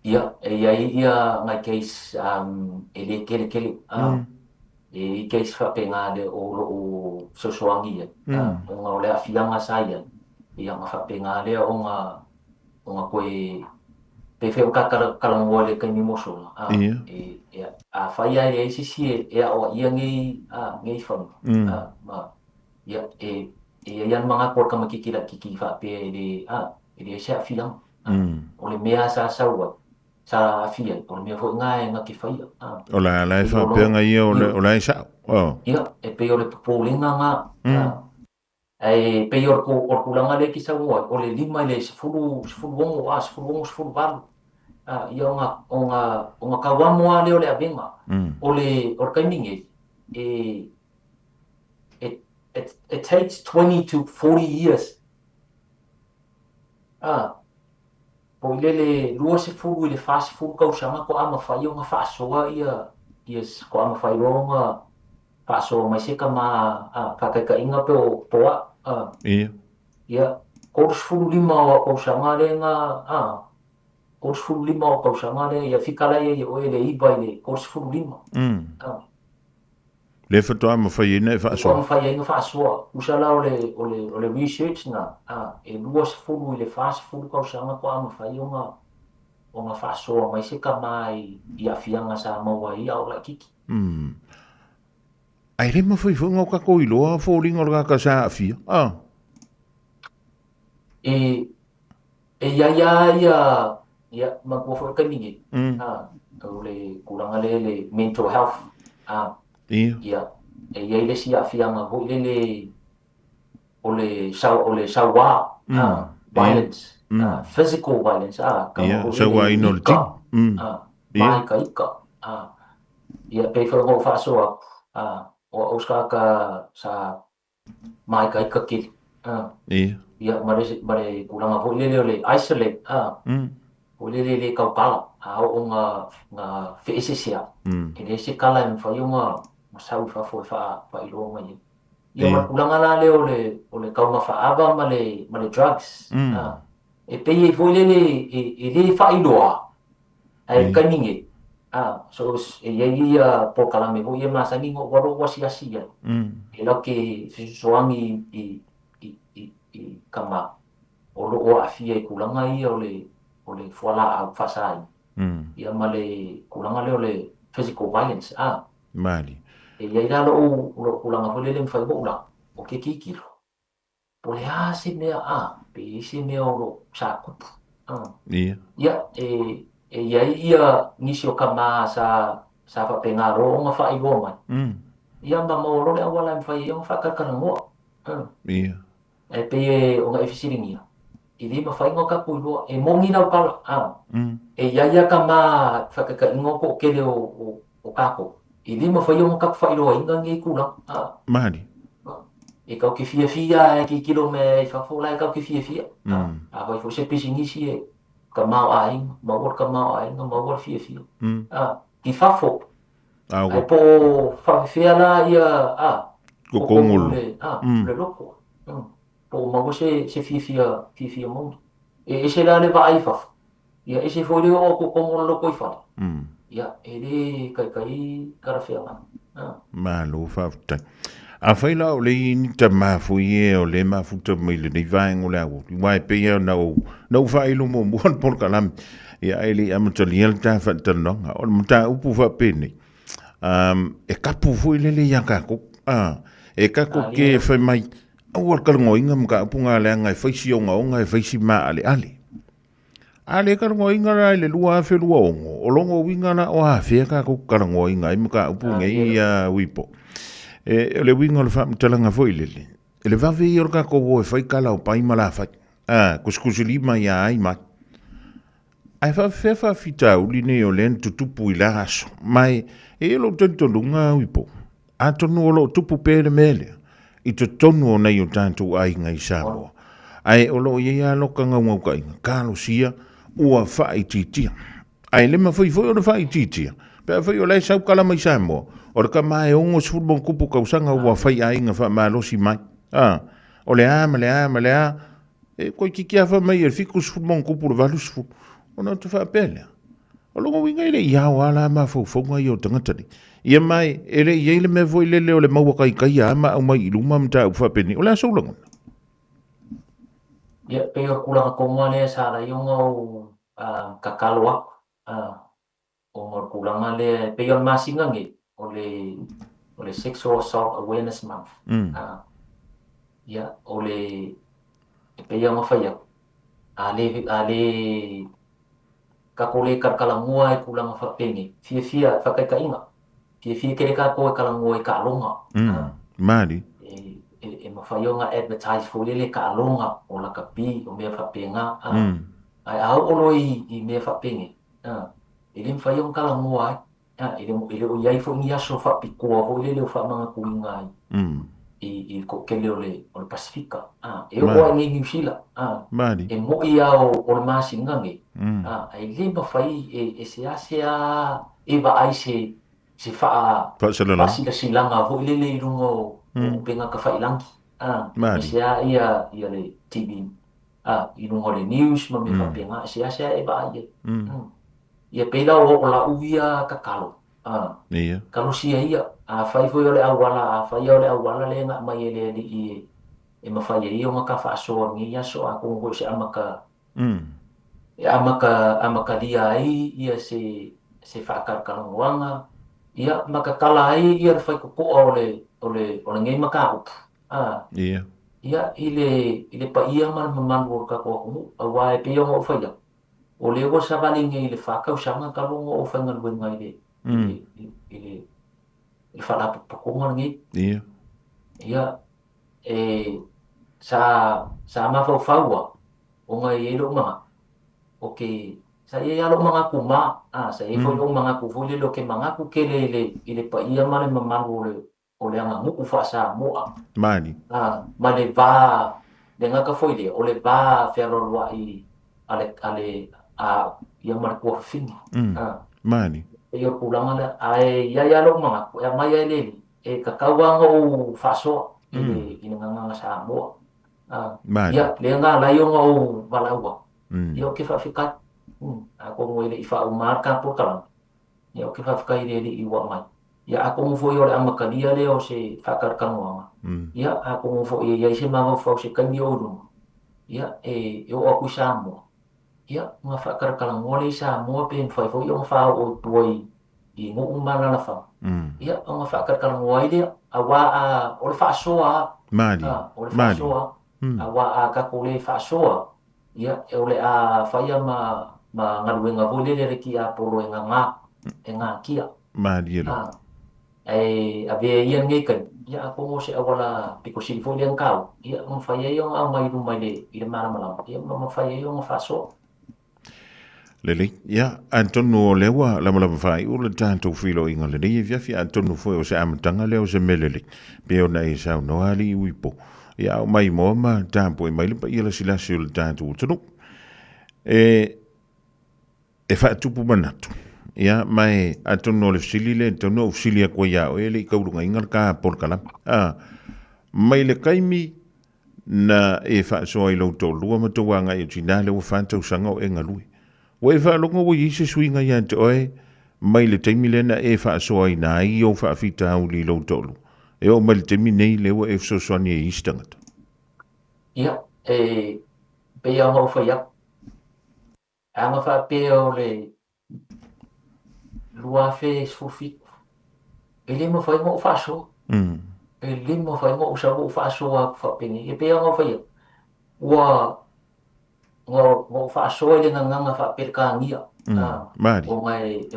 Ia, e i ai ia ngai case e le kelekele. E i ai case faapena le o loo fesoasoani ai, ona o le aafiaga sa i ai, ia ona faapena lea ona ona koe pei foi ona ta talanoa i le taimi mosola, a, e, e, afai lava e leai se isi e, e aoaia nei, a, nei faiga, a, ma, ia, e, e i ai lava le manatu o le tamaitiiti laitiiti faapea e le, a, e leai se aafiaga, a, o le mea sa sau ai. sa aafia ai, o le mea foi lena e na te faia. O la la e faapea ia o la e sa'o. Ia, e pei o le popolega lena. Ae pei o le tulaga lea e te saunoa ai, o le 5 i le 10, 16, 16, 18, ia ona tauamo lava lea o le avega. O le taimi nei, it takes 20 to 40 years, po i le 20 i le 40 tausaga faatoa mafai ona faasoa ia, faatoa mafai loa ona faasoa mai se tama, faataitaiga pe o po au. Ia. Ia, 35 o au tausaga lea na, 35 o au tausaga lea, ia fika la ia i oe le 9 i le 35. Le faatoa mafai ai ona e faasoa. Faatoa mafai ai ona faasoa. Tusa la o le research na, e 20 i le 40 tausaga faatoa mafai ona faasoa mai se tama i aafiaga sa maua ai a o laitiiti. Ae le mafai foi ona o tatou iloa foliga o le tagata sa aafia. E i ai lava ia, ia, manatua foi le taimi nei, o le tulaga lea i le mental health. Ia, e i ai le isi aafiaga foi lele o le sauā, violence, physical violence, tama foi lele ika, māikaika. Ia, pei foi ona ou faasoa atu, o au se tagata sa māikaika tele. Ia, ma le tulaga foi lele o le isolate, foi lele e le tautala, a oo ina feeseeseai, e leai se tala e mafai ona sau i fafo e faailoa mai ai. Ia, ma le tulaga la lea o le taumafa ava ma le drugs, e pei foi lele e le faailoa, ae i le taimi nei, so e i ai ia polokalame foi ia masani ona ou alu ou asiasi i ai, e latou te fesoasoani i tama o lo o aafia i tulaga ia o le fualaau faasaina, ia ma le tulaga lea o le physical violence. Mali. E i ai la lou tulaga foi lele e mafai ona ou laga, ou te tilotilo, po o le a se mea, pe i ai se mea o lo o sa tupu. Ia. Ia, e i ai ia nisi o tama sa faapena loa ona faailoa mai. Ia, ma maua loa le auala e mafai ai ona faatalatalanoa. Ia. Ae pei ona e fesiligia, e le mafai ona tatou iloa, e moni lau tala, e i ai lava tama faataitaiga o toatele o tatou, e le mafai ona tatou faailoaina lenei tulaga. Mali. E tatou te fiafia e tilotilo mea i fafo la e tatou te fiafia. Afai foi se pisinisi e tamaoaiga, maua le tamaoaiga, maua le fiafia. I fafo. Ae po o faafefea la ia totonu o le loto. Po o maua se fiafia, fiafia moni. E ese la le vaai i fafo, ia ese foi le oo atu i totonu o le lotoifale. Ia, e le taitai talafeagai. Malo faafetai. Afai la o le i ni tama foi e o le mafuta mai lenei vaega o le aoauli, aua e pei lava ona ou, na ou faailo muamua le polokalame, ia ae le i amatalia le ta faatalanoaga. O le mataupu faapenei, e kapu foi lele ia tatou, e tatou te fai mai, aua le talanoaina mataupu na leaga e fai si ogaoga e fai si maaleale. A le talanoaina la i le 2026, o lona uiga la o afea tatou te talanoaina ai mataupu nei ia Uipo. E, o le uiga o le faamatalaga foi lele, e le vave ia o le tatou o e fai tala o pai ma lafai. A, kusikusilima ia ai mai. Ae faafefea faafitauli nei o lea na tutupu i la aso. Ma e i ai lou talitonuga Uipo, Atonu o lo o tupu pea le mea lea i totonu o nai o tatou aiga i Samoa, ae o lo o i ai lava loka gaugaukaiga, talosia ua faaitiitia. Ae le mafai foi ona faaitiitia pe afai o la e sau kala mai Samoa, o le tama e 60+ tausaga ua fai aiga faamalosi mai, a, o le a ma le a ma le a, e toeitiiti lava fai mai e le 70+ le 80, ona ou te faapea lea, O lona uiga e le i ao lava la mafaufauga ia o tagata nei. Ia ma e le i ai le mea foi lele o le maua taitaia lava ma aumai i luma mataupu faapenei. O le a sou lagona? Ia, pei o le tulaga tonu lava lea sa ala ai ona ou tatalo atu, ona o le tulaga lea, e pei o le masina nei, o le Sexual Assault Awareness Month. Ia, o le, e pei lava ona fai atu, a le, a le Tatou le kalakalagua i tulaga faapenei, fiafia, faataitaiga, fiafia tele tatou e talanoa i taaloga. Mali. E mafai ona advertise foi lele taaloga o lakapi, o mea faapena. Ae a oo loa i mea faapenei, e le mafai ona talanoa ai. E le o i ai foi ni aso faapitoa foi lele o faamanatuina ai i le toatele o le Pasefika. E oo lava i inei i Niu Sila, e moni lava o le masina nei, ae le mafai e seasea e vaai se faasilasilaga foi lele i luga o upega tafailagi, aemaise lava le TV i luga o le news ma mea faapena, e seasea e vaai ai. Ia pei la o lau ia tatalo, talosia ia, afai foi o le auala, afai o le auala lea na aumai e le Alii e mafai ai ona ta faasoa i lenei aso, atonu foi o se amata e amata amatalia ai ia se se faatalatalanoaga, ia ma tatala ai ia le faitotoa o le o le o lenei mataupu, ia i le i le paia ma le mamalu o le tatou atunuu, aua e pei ona ou fai atu, O lea ua savali nei i le fa tausaga talu ona ou faigaluega i le i le i le faalapotopotoga lenei. Ia. Ia, e sa sa mafaufau lava ona e i ai lou manatu, okay, sa i ai lava lou manatu ma, sa i ai foi lou manatu foi lele ou te manatu tele i le i le paia ma le mamalu o le o le aganuu faa-Samoa. Mali. Ma le va, le gata foi lea, o le va fealoaloai a le, a le, a ia ma le tuafafine. Mali. E pei o le tulaga lea. Ae i ai lava lou manatu, e aumai lava e le Alii, e tatau lava ona ou faasoa i le, i le gagana Samoa. Mali. Ia, lea na ala ai ona ou valaau atu, ia ou te faafetai. Atonu e le i faauma le ta polokalame, Ia, ou te faafetai i le Alii ua aumai. Ia, atonu foi o le amatalia lea o se faatalatalanoaga. Ia, atonu foi e i ai se mafaufau i se taimi o i luma, ia, e oo atu i Samoa, ia, ona faatalatalanoa lea i Samoa pe mafai foi ona faaoo i tua i nuu ma alaalafaga, ia, ona faatalatalanoa ai lea. Aua a, o le faasoa lava. Malie. O le faasoa lava. Aua a tatou le faasoa, ia, o le a faia ma, ma galuega foi lele a le tiapolo e gagā, e gatia. Malie lava. Ae avea ia lenei taimi, ia atonu o se auala pito sili foi lea ona taua, ia, ma mafai ai ona aumai i luma i le, i le malamalama, ia ma mafai ai ona faasoa. Lelei, ia, atonu o lea ua lamalama faaiu le tatou feiloaiga lenei afiafi, atonu foi o se amataga lea o se mea lelei, pei ona e saunoa alii Uipo, ia ao mai moa ma tapuai mai le paia lasilasi o le tatou atunuu. E, e faatupu manatu, ia, ma e atonu o le fesili lea e tatau ona ou fesili atu ai ia oe e le i taulugaina le ta polokalame. A, mai le taimi na e faasoa i lou toalua ma tou agai o tina lea ua fa tausaga o e galue. Ua e faalogo ua i ai se suiga ia te oe mai le taimi lea na e faasoaina ai ou faafitauli i lou toalua e oo mai le taimi nei lea ua e fesoasoani ai i isi tagata? Ia, e pei lava ona ou fai atu, a na faapea o le 2017, e le mafai ona ou faasoa. E le mafai ona ou sau ou faasoa atu faapenei. E pei lava ona ou fai atu, ua na ou faasoa i le gagana faa-Peretania, ona e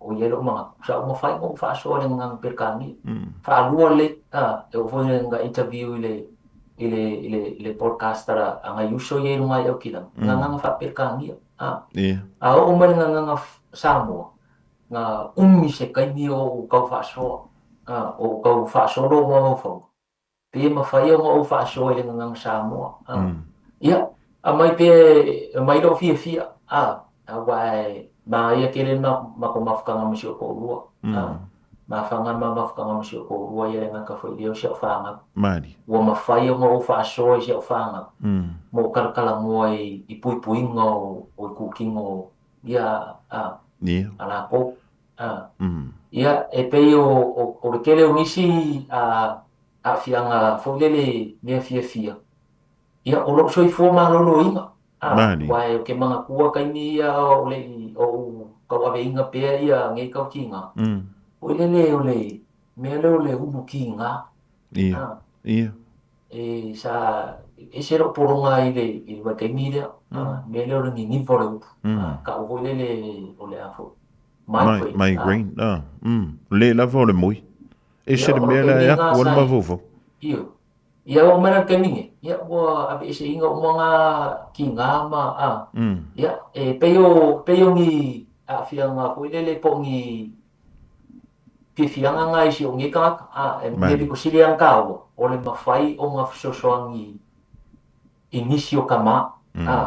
o i ai lou manatu, sa ou mafai ona ou faasoa i le gagana Peretania. Faalua lelei, e oo foi ina interview i le i le i le i le podcast a nai uso ia i luga i Aukilani, gagana faa-Peretania. A oo mai le gagana Samoa, na umi se taimi o ou tau faasoa, o ou tau faasolo mafaufauga, pe mafai ona ou faasoa i le gagana Samoa. Ia, aumai pea, aumai lou fiafia, aua e manaia tele le matou mafutaga ma si ou toalua. Mafaga ma mafutaga ma si ou toalua ia le gata foi lea o si au fanau. Mali. Ua mafai ona ou faasoa i si au fanau ma ou talatalanoa i puipuiga o itutino ia a a latou. Ia, e pei o le tele o nisi aafiaga foi lele mea fiafia, ia, o lou soifua maloloina. Aua ou te manatua taimi ia o le i o ou tauaveina pea ia nei tautiga, foi lele o le mea lea o le ulu kiga. Ia, ia. E sa ese lou pologa i le i le vaitaimi lea, mea lea o le niniva o le ulu, ta'u foi lele o le a foi, migraine. Migraine, le lava o le moe. Ese le mea lea e aku ai le mafaufau. Ioe. Ia oo mai la i le taimi nei, ia ua aveeseina uma ngā kīgā ma, ā, ia, e pei o, pei o ni aafiaga foi lele po o ni fiafiaga ngā i si ou nei tagata, ā, e mea pito sili lava ona tāua, o le mafai ona fesoasoani i nisi o tama, ā,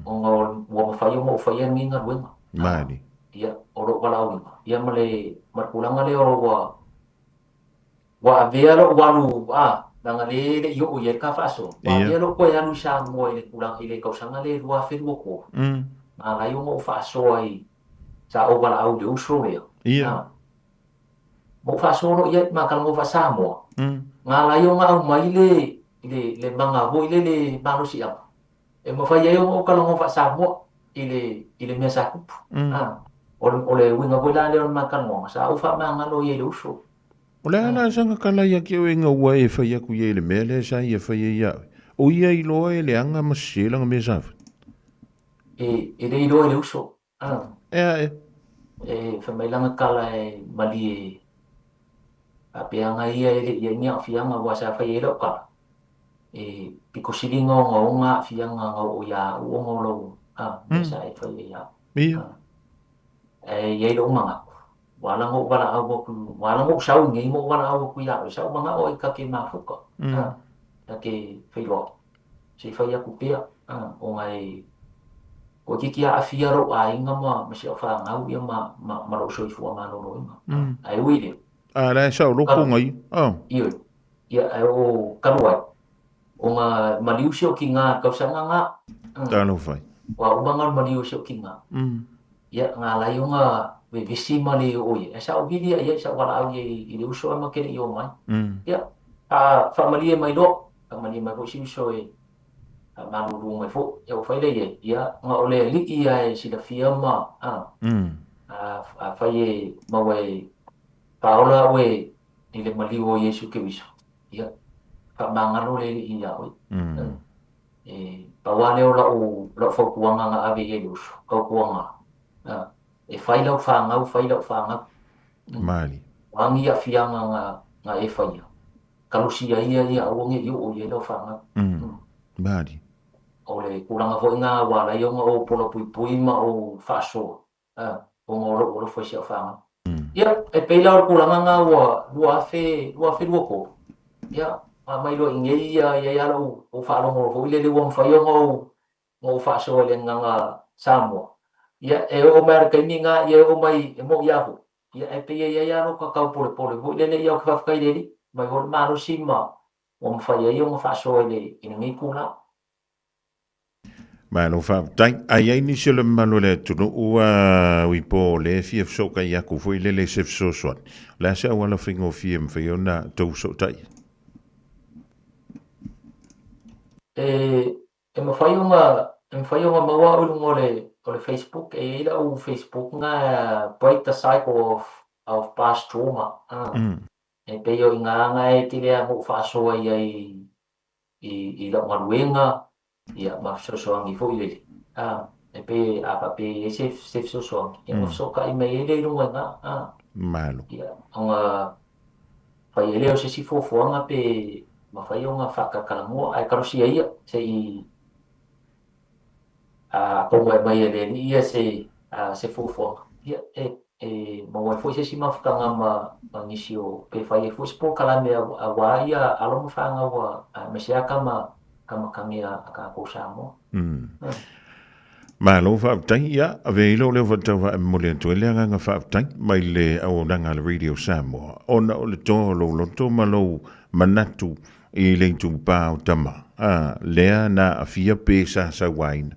ona ua mafai ona ou faia lenei galuega, ā, ia, o lou valaauina, ia ma le, ma le tulaga lea ua Ua avea lou alu, a, leaga lea e le i oo i ai le ta faasoa, ua avea lou toe alu i Samoa i le tulaga, i le tausaga lea 2023, na ala ai ona ou faasoa i, sa ou valaau i le uso lea, a, ma ou faasoa loa i ai, ma talanoa faa-Samoa, na ala ai ona aumai le, le, le maga foi lele malosiaga, e mafai ai ona ou talanoa faa-Samoa i le, i le mea sa tupu, a. O le, o le uiga foi la lea o le ma talanoaga, sa ou faamagalo i ai i le uso. O le a la saga kala ia ke oe nga ua e fai aku ia i le mea lea sa ia fai ai ia oe. O ia iloa e leaga ma sese lana mea sa fai. E, e le iloa e le uso. A. Ea e. E fai mai lana tala e malie faapea ia e le i ai ni aafiaga aua sa fai ai lau tala. E pito sili ona ogaoga aafiaga na oo ia au ona o lou a, mea sa e fai ai au. Ia. Ae i ai lou manatu, ua ala ona ou valaau atu, ua ala ona ou sau i nei ma ou valaau atu ia oe, sa ou manao ai ta te mafuta, a, ta te feiloai, se i fai atu pea, a, ona e toeitiiti aafia lou aiga ma, ma si au fanau ia ma, ma, ma lou soifua maloloina. Ae ui i lea. A, la e saoloko ngai, a. Ioe, ia, ae o talu ai, Ona maliu si o ki ngā tausaga ngā. Talofa. Ua uma ngā maliu si o ki ngā. Ia, ngā lai o ngā vevesi ma le o ia. E sa o vili ia, sa o walaau ia i le uso e ma kele i o mai. Ia, a whaamalie mai loa, whaamalie mai foi si uso e whaamalulu mai foi. Ia, o whai le ia, ia, ngā o le alii ia e silafia ma, a, a whai e maua e whaola au e i le maliu o Iesu Keriso. Ia, faamagalo le Alii iā oe. E pau lava lea o lau, lau fautuaga na ave i ai le uso, tautuaga, e fai lau fanau, fai lau fanau. Maali. O a ni aafiaga na, na e faia, kalosia ia ia aua ne i oo i ai lau fanau. Maali. O le tulaga foi lena ua ala ai ona ou polapuipui ma ou faasoa, ona o lou alofa i si au fanau. Ia, e pei la o le tulaga lena ua 2000, 2023, ia, a mai loa i inei ia i ai lava lou ou faalogo foi lele ua mafai ona ou ona ou faasoa i le agaga Samoa. Ia, e oo mai lava i le taimi lena, ia e oo mai, e moni lava foi, ia ae pei e i ai lava lou taupolepole foi lele, ia ou te faafetai i le Alii, mai foi le malosi ma ua mafai ai ona faasoa i le i lenei itula. Malo faafetai. A i ai nisi o le mamalu o le atunuu a Uipo o lea e fia fesootai aku foi lele i se fesoasoani, o le a se auala faigofie e mafai ona tou fesootai? E, e mafai ona, e mafai ona maua au i luga o le, o le Facebook, e i ai lau Facebook na Break the Cycle of, of Past Trauma. E pei o i ina na e tele lava ona ou faasoa i ai i, i lau galuega, ia, ma fesoasoani foi lele. A, e pei, a faapea e i ai se, se fesoasoani, ia, ona fesootai mai ai lea i luga i ina, a. Malo. Ia, ona fai ai lea o se isi fuafuaga pe mafai ona faatalatalanoa, ae talosia ia, se i, a atonu e aumai e le Alii ia se, a, se fuafuaga, ia, e, e maua ai foi se isi mafutaga ma, ma nisi o, pe fai ai foi se polokalame aua ia alo ma fanau a, aemaise lava tama, tama tane a, a tatou Samoa. Malo faafetai, ia, ave ai lou leo faatauvae e momoli atu ai le agaga faafetai mai le auaunaga a le Radio Samoa ona o le toa o lou loto ma lou manatu i le itupa o tama, a, lea na aafia pe sa sauaina.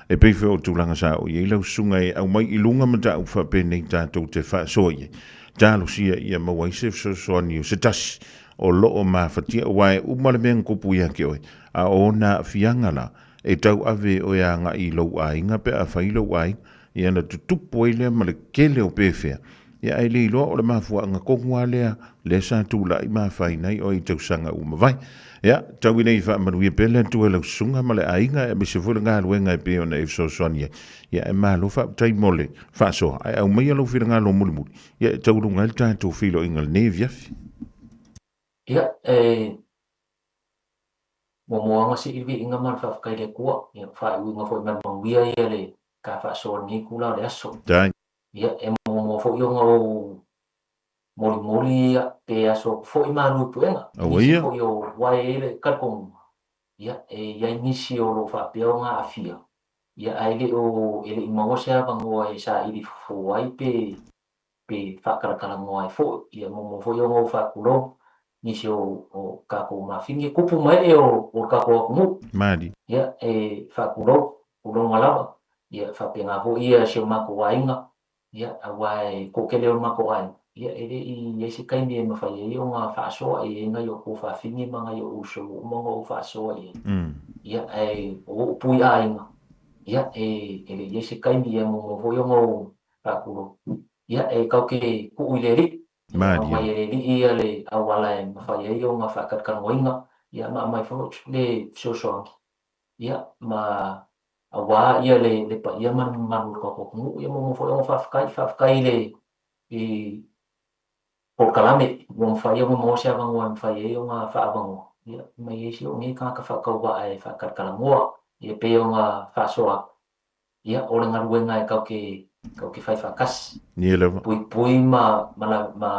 E pei foi o tulaga sa oo i ai lau susuga e aumai i luga mataupu faapenei tatou te faasoa i ai. Talosia ia maua ai se fesoasoani o se tasi o lo o mafatia aua e uma le mea na tupu ia te oe, a o ona aafiaga la e tauave e oe agai i lou aiga pe a fai lou aiga, ia ona tutupu ai lea ma le kele o pefea. Ia ae le iloa o le mafuaaga tonu lava lea lea sa tulai ma afaina ai oe i tausaga ua mavae. Ia, tau ina i faamanuia pea le Atua i lau susuga ma le aiga aemaise foi le galuega e pei ona e fesoasoani ai. Ia, e malo faafetai mo le faasoa, ae aumaia lou finagalo mulimuli, ia e taualuga ai le tatou feiloaiga i lenei afiafi. Ia, e muamua ona sii le viiga ma le faafetai i le Atua, ia faaiuina foi ma le manuia ia le ta faasoa i lenei itula o le aso. Ia, e muamua foi ona ou molimoli ia pe aso foi malu i puega. Aua ia. Nisi foi o aua e i ai le talitonuga, ia, e i ai nisi o lo o faapea ona aafia, ia, ae le o, e le i maua se avanoa e saili fofo ai pe, pe faatalatalanoa ai foi. Ia, muamua foi ona ou faatulou nisi o, o tatou mafine, tupu ma ee o, o le tatou atunuu. Mali. Ia, e faatulou, tulouna lava. Ia, faapena foi ia si o matou aiga, Ia, aua e toatele o le matou aiga, ia e le i i ai se taimi e mafai ai ona faasoa i ai nai ou tuafafine ma nai ou uso ua uma ona ou faasoa i ai. Ia, ae o ou pui aiga, ia, e le i i ai se taimi, ia muamua foi ona ou faatulou. Ia, e tatou te tuu i le Alii, ia aumai e le Alii ia le auala e mafai ai ona faatalatalanoaina, ia ma aumai foi le fesoasoani. Ia, ma aua ia le, le paia ma le mamalu o le tatou atunuu. Ia muamua foi ona faafetai, faafetai i le i polokalame ua mafai ona maua se avanoa e mafai ai ona faaavanoa, ia, ma i ai si ou nei tagata faatauvaa e faatalatalanoa, ia pei ona faasoa atu, ia, o le galuega e tatou te, tatou te fai faatasi. Ia lava. Puipui ma, ma, ma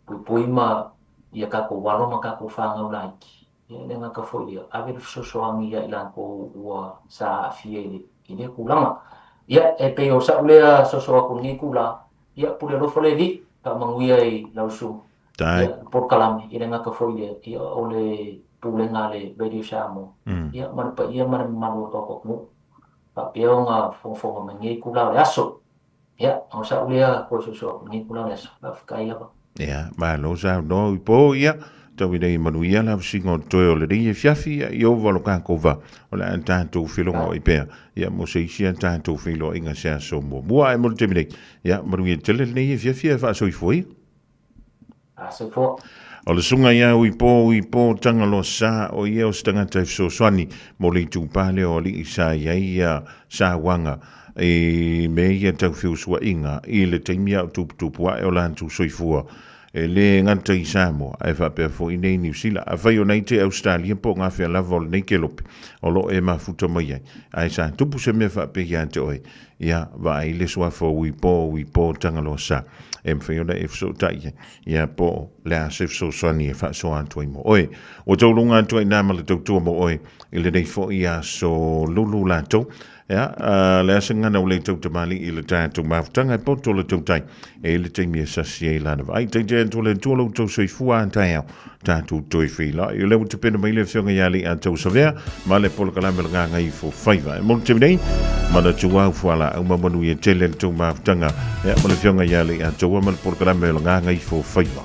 puipui ma ia tatou alo ma tatou fanau laiti. Ia, e le gata foi ia ave le fesoasoani ia i latou ua sa aafia i le, i lea tulaga. Ia, e pei o sa'u lea soso atu i lenei itula, ia, pule alofa le Alii, faamanuia i lau susuga, Dai. ia, le polokalame, e le gata foi i lea, ia, o le pulega a le Radio Samoa, ia, ma le paia ma le mamalu o le tatou atunuu, faapea ona fogafoga mai i lenei itula o le aso. Ia, o sa'u lea toe soso atu i lenei itula o le aso. Faafetai lava. Ia, malo saunoa i po, ia, tau ina ia manuia la vasiga o toe o lenei afiafi, ia, i ova lo kākou va, o le a tatou felogoai pea, ia, mo se isi a tatou feiloaiga se aso muamua. Ae mo le taimi nei, ia, manuia tele lenei afiafi ae faasoifua ia. Faasoifua. O le susuga ia Uipo, Uipo Tagaloa Sa, o ia o se tagata e fesoasoani mo le itupa lea o alii sa i ai ia sauaga i mea ia tau feusuaiga i le taimi a o tuputupu ae o latou soifua e le gata i Samoa ae faapea foi nei Niu Sila. Afai o nei te Ausetalia po o gafea lava o lenei kelope o lo o e mafuta mai ai, ae sa tupu se mea faapea ia te oe, ia vaai le suafa o Uipo, Uipo Tagaloa Sa e mafai ona e fesootai ai Ia po o le a se fesoasoani e faasoa atu ai mo oe. Ua tauluga atu ai nā ma le tautua mo oe i lenei foi aso lulu latou. Ia, le a se gagana ua le tautamali'i i le tatou mafutaga e poto le tautai e i le taimi e sasi ai lana vaai. Taitai atu le Atua lo outou soifua a taeao tatou toe feiloai. O lea ua tapena mai le Afioga ia Leiataua Savea ma le polokalame o le Gagaifo Faiva. E mo le taimi nei, manatua au fualaau ma manuia tele le tou mafutaga. Ia, ma le Afioga ia Leiataua ma le polokalame o le Gagaifo Faiva.